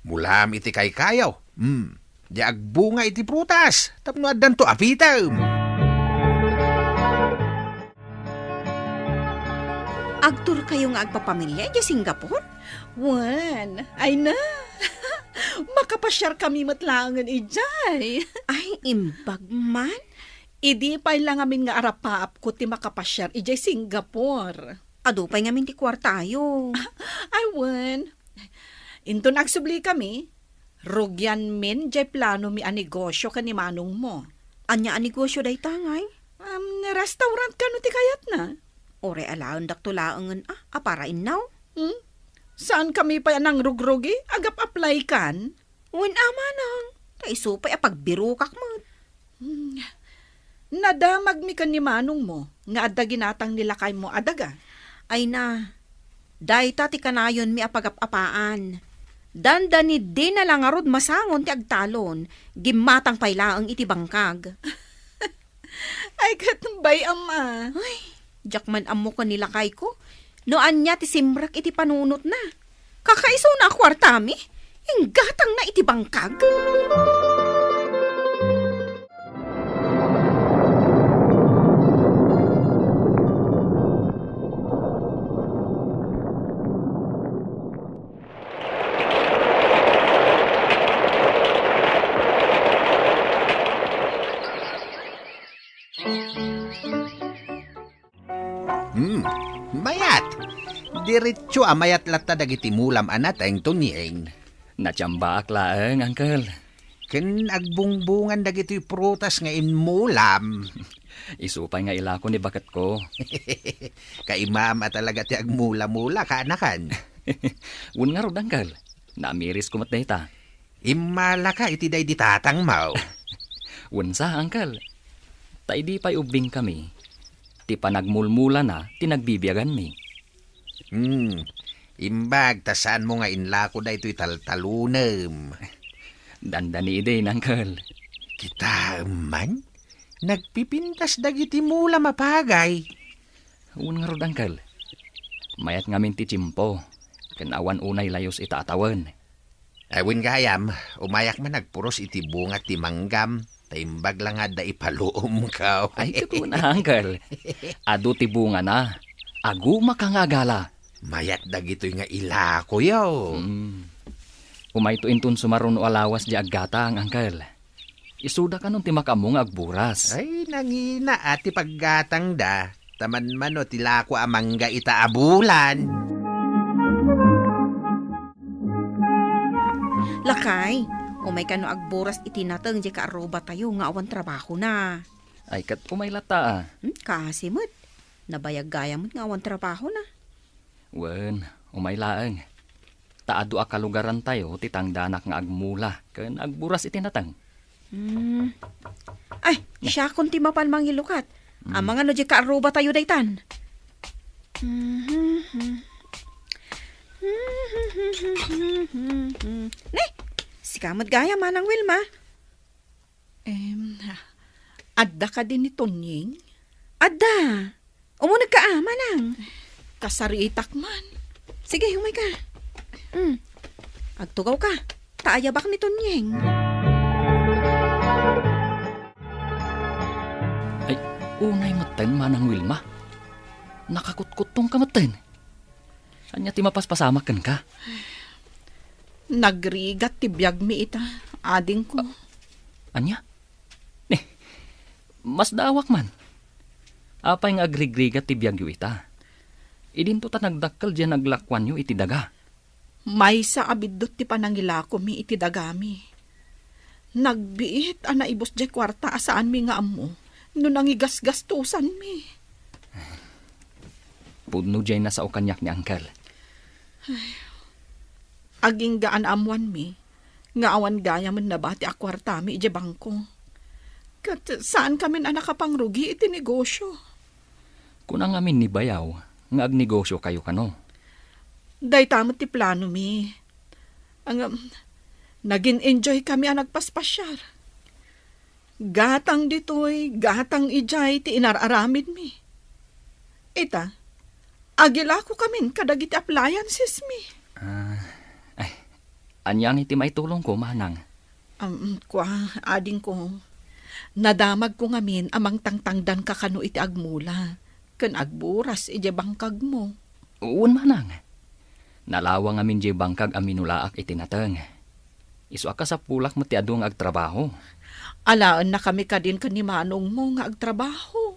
Mulaam iti kaykayaw. Hmm. Diay agbunga iti prutas tapno addanto apitem. Agturkayo nga agpapamilia idiay Singapore? Wen, ay na. Makapasiarkami met laengen idiay. Ay, imbag man. Idi pay la ngamin nga arapaapko ti makapasiar idiay Singapore. Adu pay ngamin ti kuartayo. Ay, wen. Inton agsublikami, rugianmin diay planomi a negosio ken ni manongmo. Ania a negosio dayta, ngay? Um, restaurant kano ti kayatna? Uray alaendakto laengen a, a para innaw. Hmm? Saankami pay a nangrugrugi? Agap-apply kan? Wen a manang, ta isu pay a pagbirokak met. Hmm. Nadamagmi ken ni manongmo nga adda ginatang ni lakaymo a daga. Ay na, dayta ti kanayonmi a pagap-apaan. Dandani dina la ngarud masangon ti agtalon, gimmatang pay laeng iti bangkag. Ay, ket bay-am a. Ay, diak man ammo ken ni lakayko no ania ti simrek iti panunotna. Kakaisuna a kuartami, inggatangna iti bangkag. Diretso a mayat latta dagiti mulam a nateng, Tonyeng. Natiambaak laeng, Uncle. Ken agbungbungan dagitoy prutas nga inmulam. Isu pay nga ilako ni baketko. Kaimam a talaga ti agmula-mula, kaanakan. Wen ngarud, Uncle. Namirisko met dayta. Immalaka iti daydi tatangmo. Wen sa, Uncle. Ta idi pay ubbingkami, ti panagmulmulana ti nagbibiaganmi. Hmm, imbag ta saanmo nga inlako daytoy taltalonem. Dandani idin, Uncle. Kitaem man, nagpipintas dagiti mulam a pagay. Wen ngarud, Uncle. Mayat ngamin ti tiempo, ken awan unay layus ita a tawen. Ay, wen gayam, umayak man agpuros iti bunga ti manggam, ta imbag la nga adda ipaluomko. Ay, ket wen, Uncle. Adu ti bungana. Agumaka nga agala. Mayat dagitoy nga ilakoyo. Mm. Umayto inton sumaruno a lawas di aggatang, Uncle. Isuda kanon ti makaammo nga agburas. Ay, nangina a ti paggatangda. Taman mano ti lako a mangga ita a bulan. Lakay, umay kano agburas iti nateng diay kaarrubatayo nga awan trabahona. Ay, ket umay latta, a. Hmm, kasi met. Nabayag gayam met nga awan trabahona. Wen, umay laeng. Ta adu a kalugarantayo ti tangdanak nga agmula ken agburas iti nateng. Hmm. Ay, siakon ti mapan mangilukat. Hmm. Amangan no diay kaarrubatayo daytan. Ne, sika met gayam, Manang Wilma. Em, adda kadi ni Tonyeng? Adda. Umunegka a, Manang. Kasaritak man. Sige, umayka. Mm. Agtugawka. Ta ayabak ni Tonyeng. Ay, unay metten, Manang Wilma. Nakakutkuttongka metten. Ania ti mapaspasamak kenka? Nagrigat ti biagmi ita, adingko. A-, ania? Ne, masdaawak man. Apay nga agrigrigat ti biagyo ita? Idinto ta nagdakkel diay naglakuanyo iti daga. Maysa a biddut ti panangilakomi iti dagami. Nagbiit a naibus diay kuarta a saanmi nga ammo no nangigasgastosanmi. Pudno diay nasao kaniak ni Uncle. Ay, agingga a naammoanmi nga awan gayamen nabati a kuartami idiay bangko. Ket saankami a nakapangrugi iti negosio. Kuna ngamin ni Bayaw nga agnegosiokayo kano? Dayta met ti planomi. Ngem, nagin-enjoykami a nagpaspasiar. Gatang ditoy, gatang idiay ti inar-aramidmi. Ita, agilakokamin kadagiti appliancesmi. Ah, ay, ania ngay ti maitulongko, Manang? Am, kua, adingko, nadamagko ngamin a mangtangtangdanka kano iti agmula ken agburas idiay bangkagmo. Wen, Manang. Nalawa ngamin diay bangkag a minulaak iti nateng. Isu a kasapulak met ti adu nga agtrabaho. Alaennakami kadin ken ni manongmo nga agtrabaho.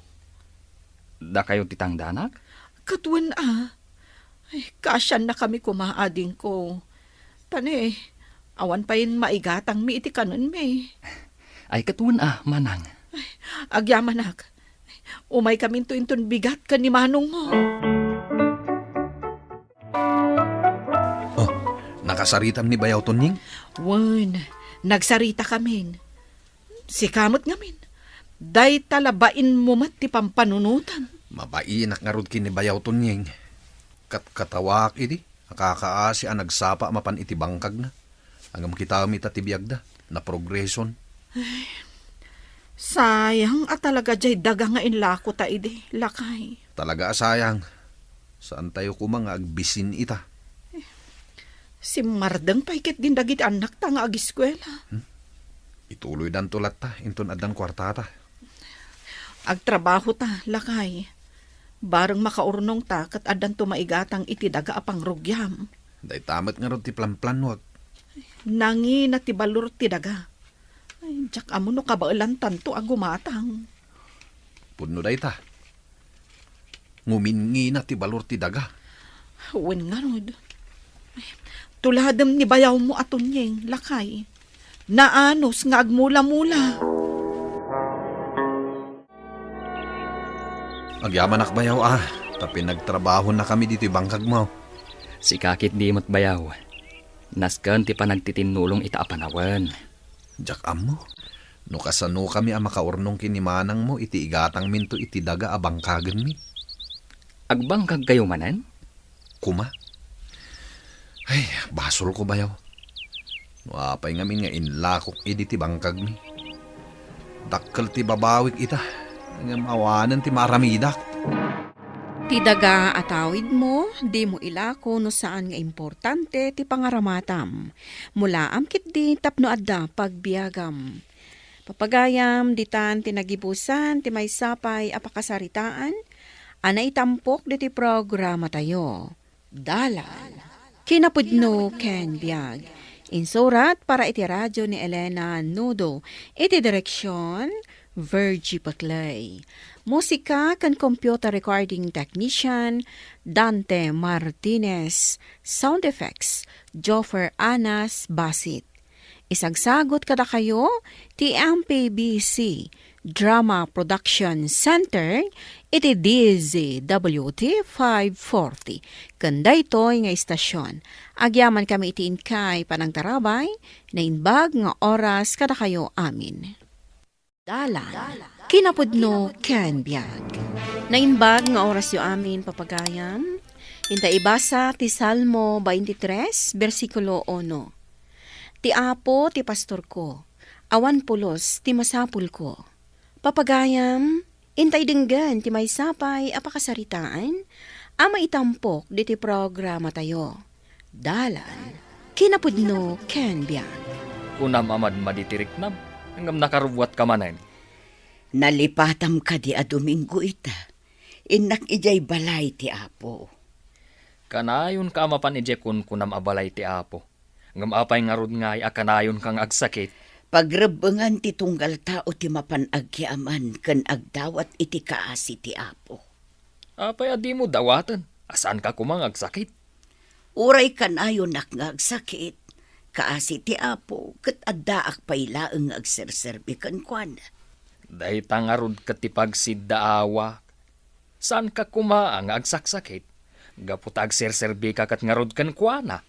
Dakayo ti tangdanak? Ket wen a. Ay, kaasiannakami koma, adingko. Ta ne, awan pay maigatangmi iti kanenmi. Ay, ket wen a, Manang. Ay, agyamanak. Umaykaminto inton bigat ken ni manongmo. Oh, nakasaritam ni Bayaw Tonyeng? Wen, nagsaritakamin. Sika met ngamin, dayta la bainmo met ti pampanunotam. Mabainak ngarud ken ni Bayaw Tonyeng. Katkatawaak idi a kakaasi a nagsapa mapan iti bangkagna. Ngem kitaem ita ti biagda, naprogreson. Ay, sayang a talaga diay daga nga inlakota idi, lakay. Talaga a sayang. Saantayo koma nga agbisin ita. Simmardeng pay ketdin dagiti annakta nga agiskuela. Hmm? Ituloydanto latta inton addan kuartata. Agtrabahota, lakay. Bareng makaurnongta ket addanto maigatang iti daga a pangrugiam. Dayta met ngarud ti planplanuak. Nangina ti balor ti daga. Ay, diak ammo no kabaelantanto a gumatang. Pudno dayta. Nguminngina ti balor ti daga. Wen ngarud. Tuladem ni bayawmo a Tonyeng, lakay. Naanus nga agmula-mula. Agyamanak, bayaw, a, ta pinagtrabahonakami ditoy bangkagmo. Sika ketdi met, bayaw. Nasken ti panagtitinnulong ita a panawen. Diak ammo no kasanokami a makaurnong ken ni manangmo iti igatangminto iti daga a bangkagenmi. Agbangkagkayo manen? Koma. Ay, basolko, bayaw. No apay ngamin nga inlakok idi ti bangkagmi. Dakkel ti babawik ita, ngem awanen ti maaramidak. Ti daga a tawidmo, dimo ilako no saan nga importante ti pangaramatam. Mulaam ketdi tapno adda pagbiagam. Papagayam, ditan ti nagibusan ti maysa pay a pakasaritaan a naitampok ditoy programatayo. Dalan. Kinapudno ken biag. Insurat para iti radyo ni Elena Nudo. Iti direksyon, Virgie Paclay. Musika ken computer recording technician, Dante Martinez. Sound effects, Joffer Anas Basit. Isagsagut kadakayo ti M P B C Drama Production Center iti D Z W T five forty. Ken daytoy nga istasyon, agyamankami iti inkay panangtarabay, naimbag nga oras kadakayo amin. Dalan, kinapudno ken biag. Naimbag nga orasyo amin, papagayam. Inta ibasa ti Salmo twenty-three, bersikulo uno. Ti Apo ti pastorko, awan pulos ti masapulko. Papagayam, intay denggen ti maysa pay a pakasaritaan a maitampok ditoy programatayo. Dalan, kinapudno ken biag. Kunam a madmadi ti riknam, ngem nakarubbuatka manen. Nalipatam kadi a Domingo ita. Innak idiay balay ti Apo. Kanayonka a mapan idiay kunkunam a balay ti Apo. Ngem apay ngarud ngay a kanayonka nga agsakit? Pagrebbengan ti tunggal tao ti mapan agyaman ken agdawat iti kaasi ti Apo. Apay a dimo dawaten a saanka koma nga agsakit? Uray kanayonak nga agsakit, kaasi ti Apo, ket addaak pay laeng nga agserserbi kenkuana. Dayta ngarud ket ti pagsiddaawak. Saanka koma nga agsaksakit, gapu ta agserserbika ket ngarud kenkuana.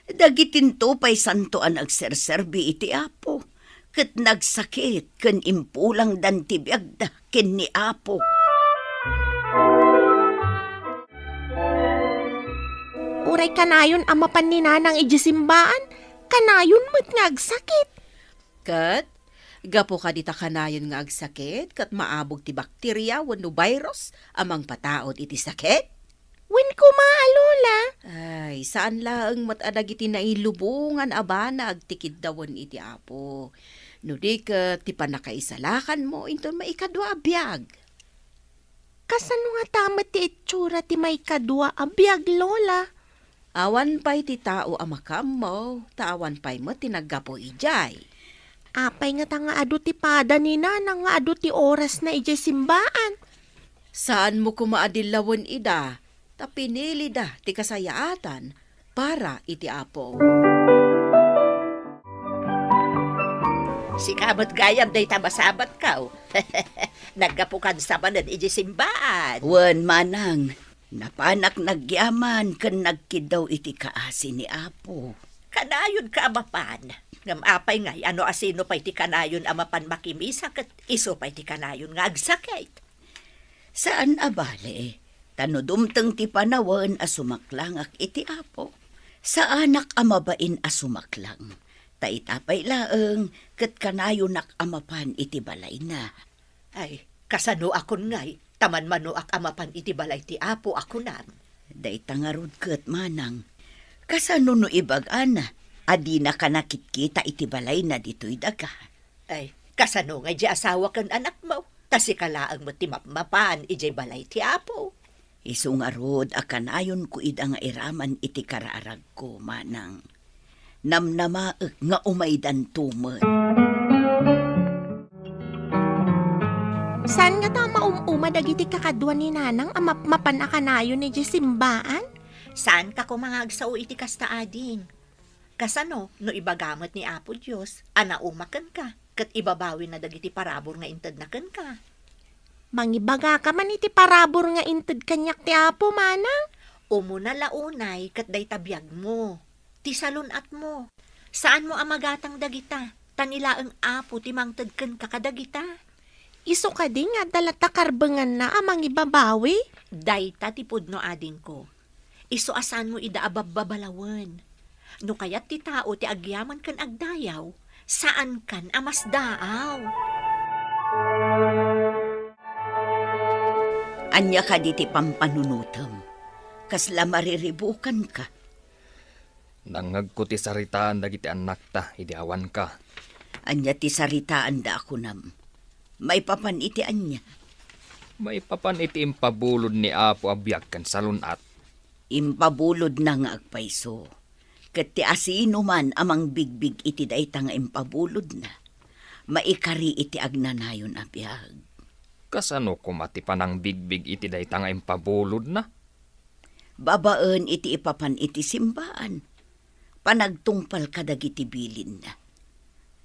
Dagitinto pay santo a nagserserbi iti Apo, ket nagsakit ken impulangdan ti biagda ken ni Apo. Uray kanayon a mapan ni Nanang idiay simbaan, kanayon met nga agsakit. Ket, gapu kadi ta kanayon nga agsakit, ket maabog ti bakteria wenno virus a mangpataud iti sakit? Wen koma a, Lola. Ay, saan laeng met a dagiti nailubongan a bana agtikiddawen iti Apo. No di ket ti pannakaisalakanmo inton maikadua a biag. Kasano ngata met ti itsura ti maikadua a biag, Lola? Awan pay ti tao a makaammo, ta awan pay met ti naggapu idiay. Apay ngata nga adu ti pada ni Nanang nga adu ti orasna idiay simbaan? Saanmo koma a dillawen ida, ta pinilida ti kasayaatan para iti Apo. Sika met gayam dayta masabatko. Naggapukan sa manen idiay simbaan. Wen, manang, napanak nagyaman ken nagkiddaw iti kaasi ni Apo. Kanayonka a mapan. Ngem apay ngay a no asino pay ti kanayon a mapan makimisa ket isu pay ti kanayon nga agsakit? Saan a bale, ta no dumteng ti panawen a sumaklangak iti Apo, saanak a mabain a sumaklang, ta ita pay laeng ket kanayonak a mapan iti balayna. Ay, kasanoakon ngay, ta manmanoak a mapan iti balay ti Apo a kunam? Dayta ngarud ket, manang, kasano no ibagana a dinaka nakitkita iti balayna ditoy daga? Ay, kasano ngay di asawa ken anakmo? Ta sika laeng met ti mapmapan idiay balay ti Apo. Isu ngarud a kanayonko ida nga iraman iti kararagko, manang. Namnamaek nga umaydanto met. Saan ngata a maum-uma dagiti kakadua ni Nanang a mapmapan a kanayon idiay simbaan? Saanka koma nga agsao iti kasta, ading. Kasano no ibaga met ni Apo Dios a nauma kenka, ket ibabawina dagiti parabur nga intedna kenka? Mangibagaka man iti parabur nga inted kaniak ti Apo, manang? Umuna la unay ket dayta biagmo, ti salun-atmo. Saanmo a magatang dagita, ta ni laeng Apo ti mangted kenka kadagita. Isu kadi nga adda latta karbenganna a mangibabawi? Dayta ti pudno, adingko. Isu a saanmo ida a babbabalawen. No kayat ti tao ti agyaman ken agdayaw, saankan a masdaaw. Ania kadi ti pampanunotem? Kasla mariribukanka? Nangngegko ti saritaan dagiti annakta idi awanka. Ania ti saritaanda a kunam? Maipapan iti ania? Maipapan iti impabulod ni Apo a biag ken salun-at. Impabulodna nga agpayso. Ket ti asinoman a mangbigbig iti dayta nga impabulodna, maikari iti agnanayon a biag. Kasano koma ti panangbigbig iti dayta nga impabulodna? Babaen iti ipapan iti simbaan, panagtungpal kadagiti bilinna,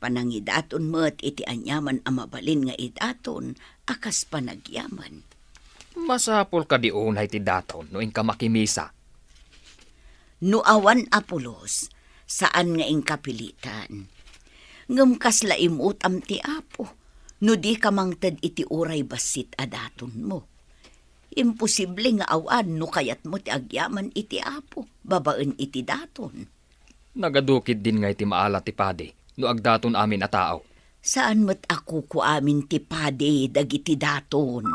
panangidaton met iti aniaman a mabalin nga idaton a kas panagyaman. Masapul kadi unay ti daton no inka makimisa? No awan a pulos, saan nga inka pilitan. Ngem kasla imutam ti Apo, no dika mangted iti uray bassit a datonmo. Imposible nga awan no kayatmo ti agyaman iti Apo babaen iti daton. Nagadu ketdin nga iti maala ti padi no agdaton amin a tao. Saan met a kukuamin ti padi dagiti daton.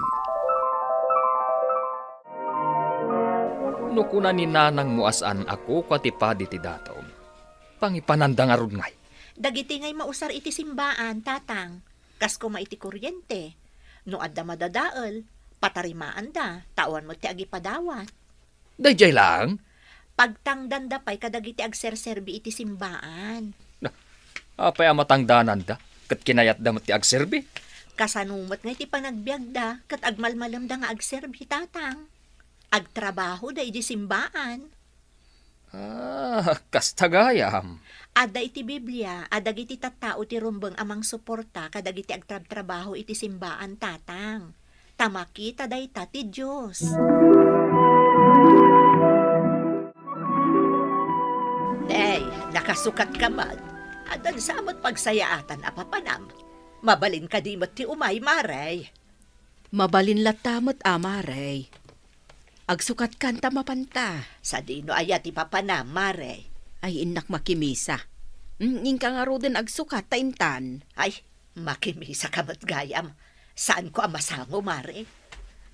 No kuna ni nanangmo a saan a kukua ti padi ti daton, pangipananda ngarud ngay? Dagiti ngay mausar iti simbaan, tatang, kas koma iti kuryente. No adda madadael, patarimaanda, ta awan met ti agipadawat. Daydiay laeng? Pagtangdanda pay kadagiti agserserbi iti simbaan. Na, apay a matangdananda? Ket kinayatda met ti agserbi? Kasano met nga iti panagbiagda ket agmalmalemda nga agserbi, tatang? Agtrabahoda iti simbaan. Ah, kasta gayam. Adda iti Biblia a dagiti tattao ti rumbeng a mangsuporta kadagiti agtrabtrabaho iti simbaan, tatang. Ta makita dayta ti Dios. Nay, nakasukatka met. Addan sa met pagsayaatan a papanam. Mabalin kadi met ti umay, Mare? Mabalin latta met, a, Mare. Agsukatkan ta mapanta. Sadino aya ti papanam, Mare? Ay, innak makimisa. Mm, inka ngaruden agsukat ta intan. Ay, makimisaka met gayam. Saanko a masango, Mare.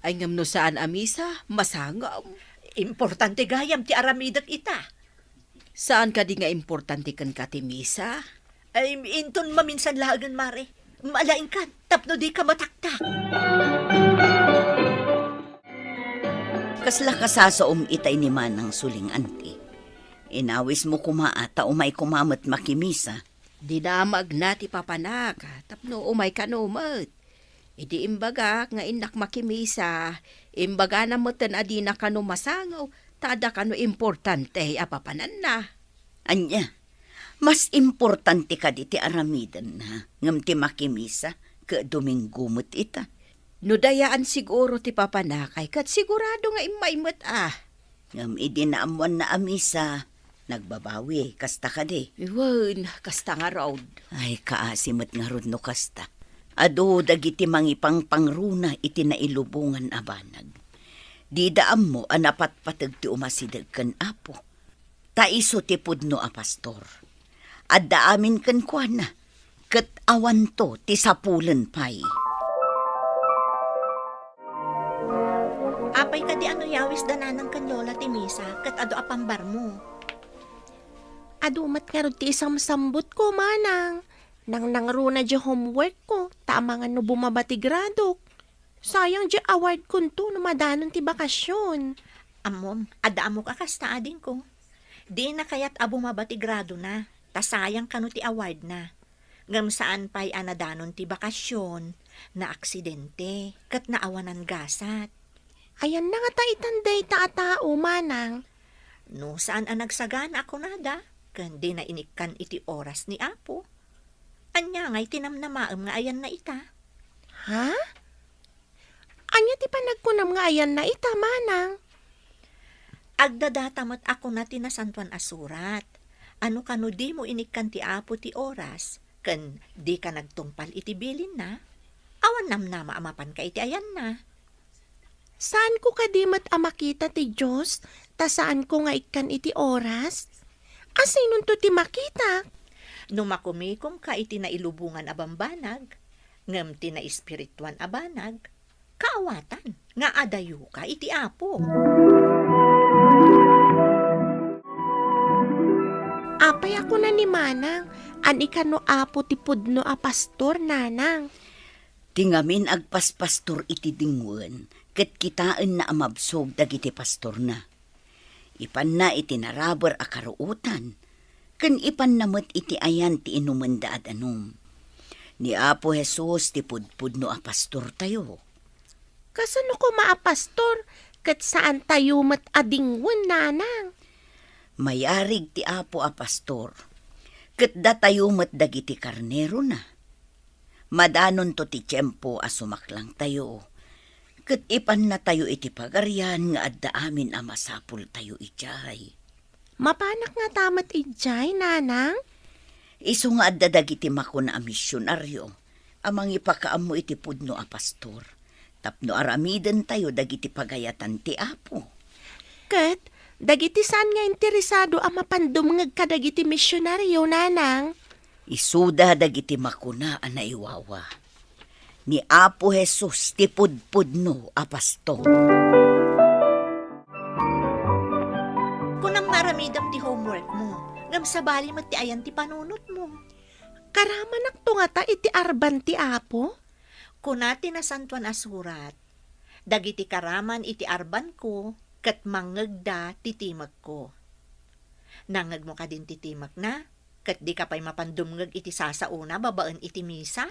Ay, ngem no saan a misa, masangom. Importante gayam ti aramidek ita. Saan kadi nga importante kenka ti misa? Ay, inton maminsan laengen, Mare. Malaingkan, tapno dika mataktak. Kasla kasasaom itay ni Manang Suling, anti. Inawismo koma a ta umay koma met makimisa. Dinamagna ti papanak, tapno umay kano met. Idi imbagak nga innak makimisa, imbagana meten a dina kano masango, ta adda kano importante a papananna. Ania? Mas importante kadi ti aramidenna, ngem ti makimisa, ket Domingo met ita. No dayaan siguro ti papanakay, ket sigurado nga immay met a. Ngem idi naammoanna a misa, nagbabawi, kasta kadi? Wen, kasta ngarud. Ay, kaasi met ngarud no kasta. Adu dagiti mangipangpangruna iti nailubongan a banag. Dida ammo a napatpateg ti umasideg ken Apo. Ta isu ti pudno a pastor. Adda amin kenkuana, ket awanto ti sapulen pay. Apay kadi a no yawisda nanang ken lola ti misa, ket adu a pambarmo? Adu met ngarud ti isamsambutko, manang. Nangnangruna diay homeworkko, ta amangan no bumaba ti gradok. Sayang diay awardkonto no madanon ti bakasion. Ammom, adda ammok a kasta, adingko. Dina kayat a bumaba ti gradona, ta sayang kano ti awardna. Ngem saan pay a nadanon ti bakasion, naaksidente, ket naawanan gasat. Ayanna ngata itan dayta a tao, manang? No saan a nagsagana a kunada, ken dina inikkan iti oras ni Apo, ania ngay ti namnamaem nga ayanna ita? Ha? Ania ti panagkunam nga ayanna ita, manang? Agdadata met a kuna ti Nasantoan a Surat, a no kano dimo inikkan ti Apo ti oras, ken dika nagtungpal iti bilinna, awan namnama a mapanka iti ayanna. Saanko kadi met a makita ti Dios, ta saanko nga ikkan iti oras? Asinonto ti makitak? No makumikomka iti nailubongan a bambanag, ngem ti naespirituan a banag, kaawatan nga adayoka iti Apo. Apay a kuna ni manang, ania kano Apo ti pudno a pastor, nanang? Ti ngamin agpaspastor iti dingwen, ket kitaenna a mabsog dagiti pastorna. Ipanna iti naraber a karuotan, ken ipanna met iti ayan ti inumenda ad anum. Ni Apo Jesus ti pudpudno a pastortayo. Kasano koma a pastor, ket saantayo met a dingwen, nanang? Mayarig ti Apo a pastor, ket datayo met dagiti karnerona. Madanonto ti tiempo a sumaklangtayo, ket ipannatayo iti pagarian nga adda amin a masapultayo idiay. Mapanak ngata met idiay, nanang? Isu nga adda dagiti makuna a misionario a mangipakaammo iti pudno a pastor, tapno aramidentayo dagiti pagayatan ti Apo. Ket dagiti saan nga interesado a mapan dumngeg kadagiti misionario, nanang? Isuda dagiti makuna a naiwawa. Ni Apo Jesus ti pudpudno a pastor. Kunam nga aramidem ti homework mo, ngem sabali met ti ayan ti panunotmo. Karamanakto ngata iti arban ti Apo? Kuna ti Nasantoan a Surat, "Dagiti karaman iti arbanko ket mangngegda ti timekko." Nangngegmo kadin ti timekna, ket dika pay mapan dumngeg iti sasaona babaen iti misa?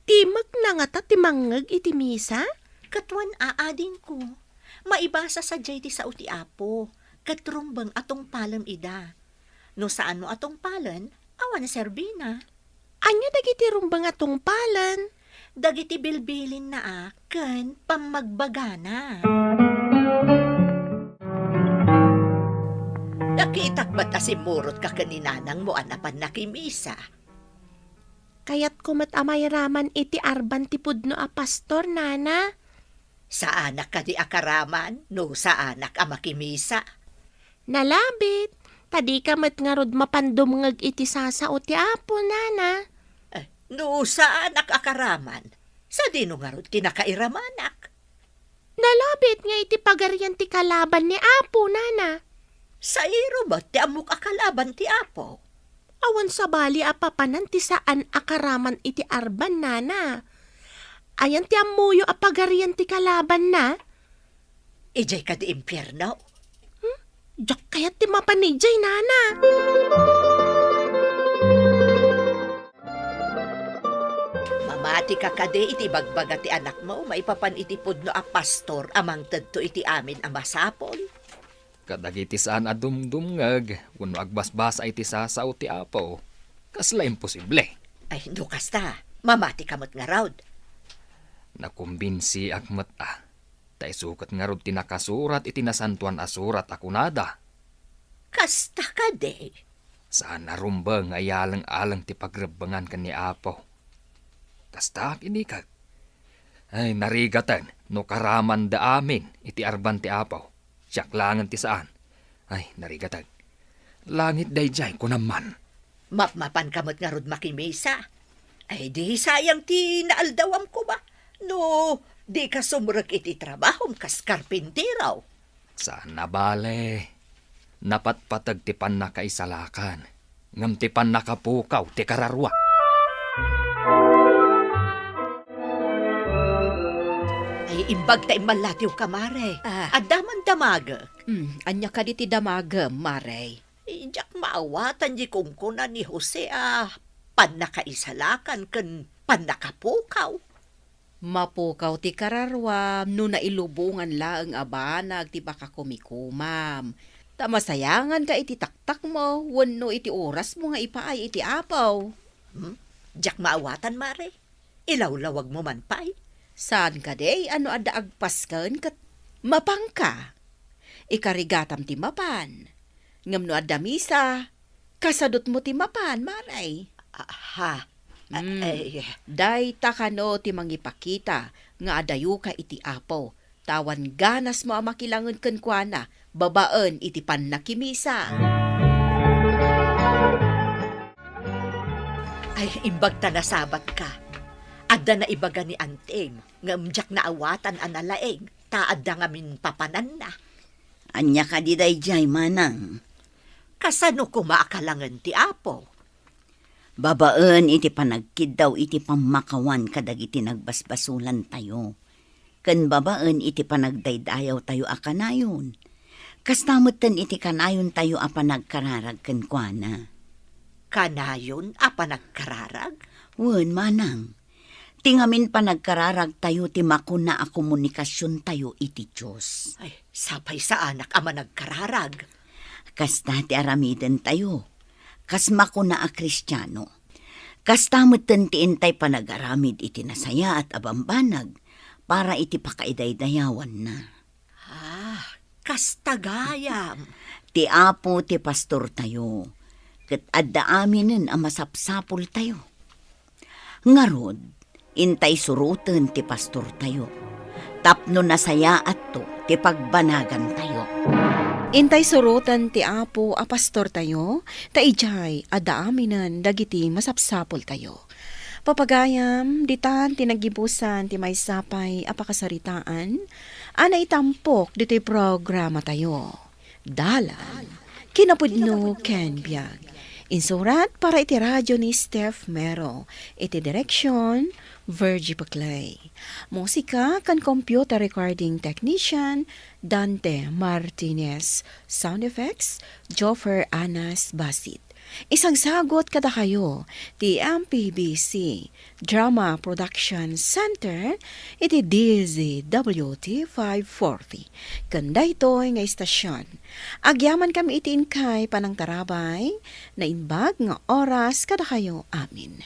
Timekna ngata ti mangngeg iti misa? Ket wen a, adingko, maibasa sadiay ti sao ti Apo, ket rumbeng a tungpalem ida. No saanmo a tungpalen, awan a serbina. Ania dagiti rumbeng a tungpalen? Dagiti bilbilinna a ken pammagbagana. Nakitak met a simmurotka ken ni nanangmo a napan nakimisa. Kayatko met a mairaman iti arban ti pudno a pastor, nana. Saanak kadi a karaman no saanak a makimisa? Nalabit, ta dika met ngarud mapan dumngeg iti sasao ti Apo, nana. Eh, no saanak a karaman, sadino ngarud ti nakairamanak? Nalabit nga iti pagarian ti kalaban ni Apo, nana. Sairo met ti ammok a kalaban ti Apo. Awan sabali a papanan ti saan a karaman iti arban, nana. Ayan ti ammoyo a pagarian ti kalabanna? Idiay kadi impierno? Hmm? Diak kayat ti mapan idiay, nana. Mamatika kadi iti ibagbaga ti anakmo maipapan iti pudno a pastor a mangtedto iti amin a masapul? Kadagiti saan a dumdumngeg wenno agbasbasa iti sasao ti Apo, kasla imposible. Ay, no kasta, mamatika met ngarud. Nakumbinsiak met a, ta isu ket ngarud ti nakasurat iti Nasantoan a Surat a kunada. Kasta kadi? Saan a rumbeng nga iyaleng-aleng ti pagrebbengan ken ni Apo. Kasta, kinikag. Ay, narigaten no karamanda amin iti arban ti Apo. Siak laengen ti saan. Ay, narigaten. Langit daydiay, kunam man. Mapmapanka met ngarud makimisa? Ay, di sayang ti naaldawam koma no dika sumrek iti trabahom kas karpintero. Saan a bale, napatpateg ti pannakaisalakan, ngem ti pannakapukaw ti kararua. Ay, imbag ta immallatiwka, mare. Ah. Adda man damagek. Hmm, ania kadi ti damagem, mare? Ay, diak maawatan di kunkuna ni Jose a pannakaisalakan ken pannakapukaw. Mapukaw ti kararuam no nailubongan laeng a banag ti pakakumikomam. Ta masayanganka iti taktakmo wenno iti orasmo nga ipaay iti Apo. Hmm? Diak maawatan, Mare. Ilawlawagmo man pay. Saan kadi a no adda agpasken ket mapanka? Ikarigatam ti mapan. Ngem no adda misa, kasadutmo ti mapan, Mare. Aha. Mm. Ay. Dayta kano ti mangipakita nga adayoka iti Apo, ta awan ganasmo a makilangen kenkuana babaen iti pannakimisa. Ay, imbag ta nasabatka. Adda naibaga ni antim, ngem diak naawatan a nalaing, ta adda ngamin papananna. Ania kadi daydiay, manang? Kasano koma a kalangen ti Apo? Babaen iti panagkiddaw iti pammakawan kadagiti nagbasbasolantayo, ken babaen iti panagdaydayawtayo a kanayon. Kasta metten iti kanayontayo a panagkararag kenkuana. Kanayon a panagkararag? Wen, manang. Ti ngamin panagkararagtayo ti makuna a komunikasiontayo iti Dios. Ay, sapay saanak a managkararag. Kasta ti aramidentayo, kas makuna a Kristiano. Kasta metten ti intay panagaramid iti nasayaat a bambanag para iti pakaidaydayawanna. Ah, kasta gayam. Ti Apo ti pastortayo, ket adda aminen a masapsapultayo. Ngarud, intay suroten ti pastortayo, tapno nasayaatto ti pagbanagantayo. Intay suroten ti Apo a pastortayo, ta idiay adda aminen dagiti masapsapultayo. Papagayam, ditan ti naggibusan ti maysa pay a pakasaritaan a naitampok ditoy programatayo. Dalan, kinapudno ken biag. Insurat para iti radio ni Steph Mero. Iti direksyon, Virgie Paclay. Musika ken computer recording technician, Dante Martinez. Sound effects, Joffer Anas Basit. Isagsagut kadakayo ti M P B C Drama Production Center iti D Z W T five forty. Ken daytoy nga istasyon, agyamankami iti inkay panangtarabay, naimbag nga oras kadakayo amin.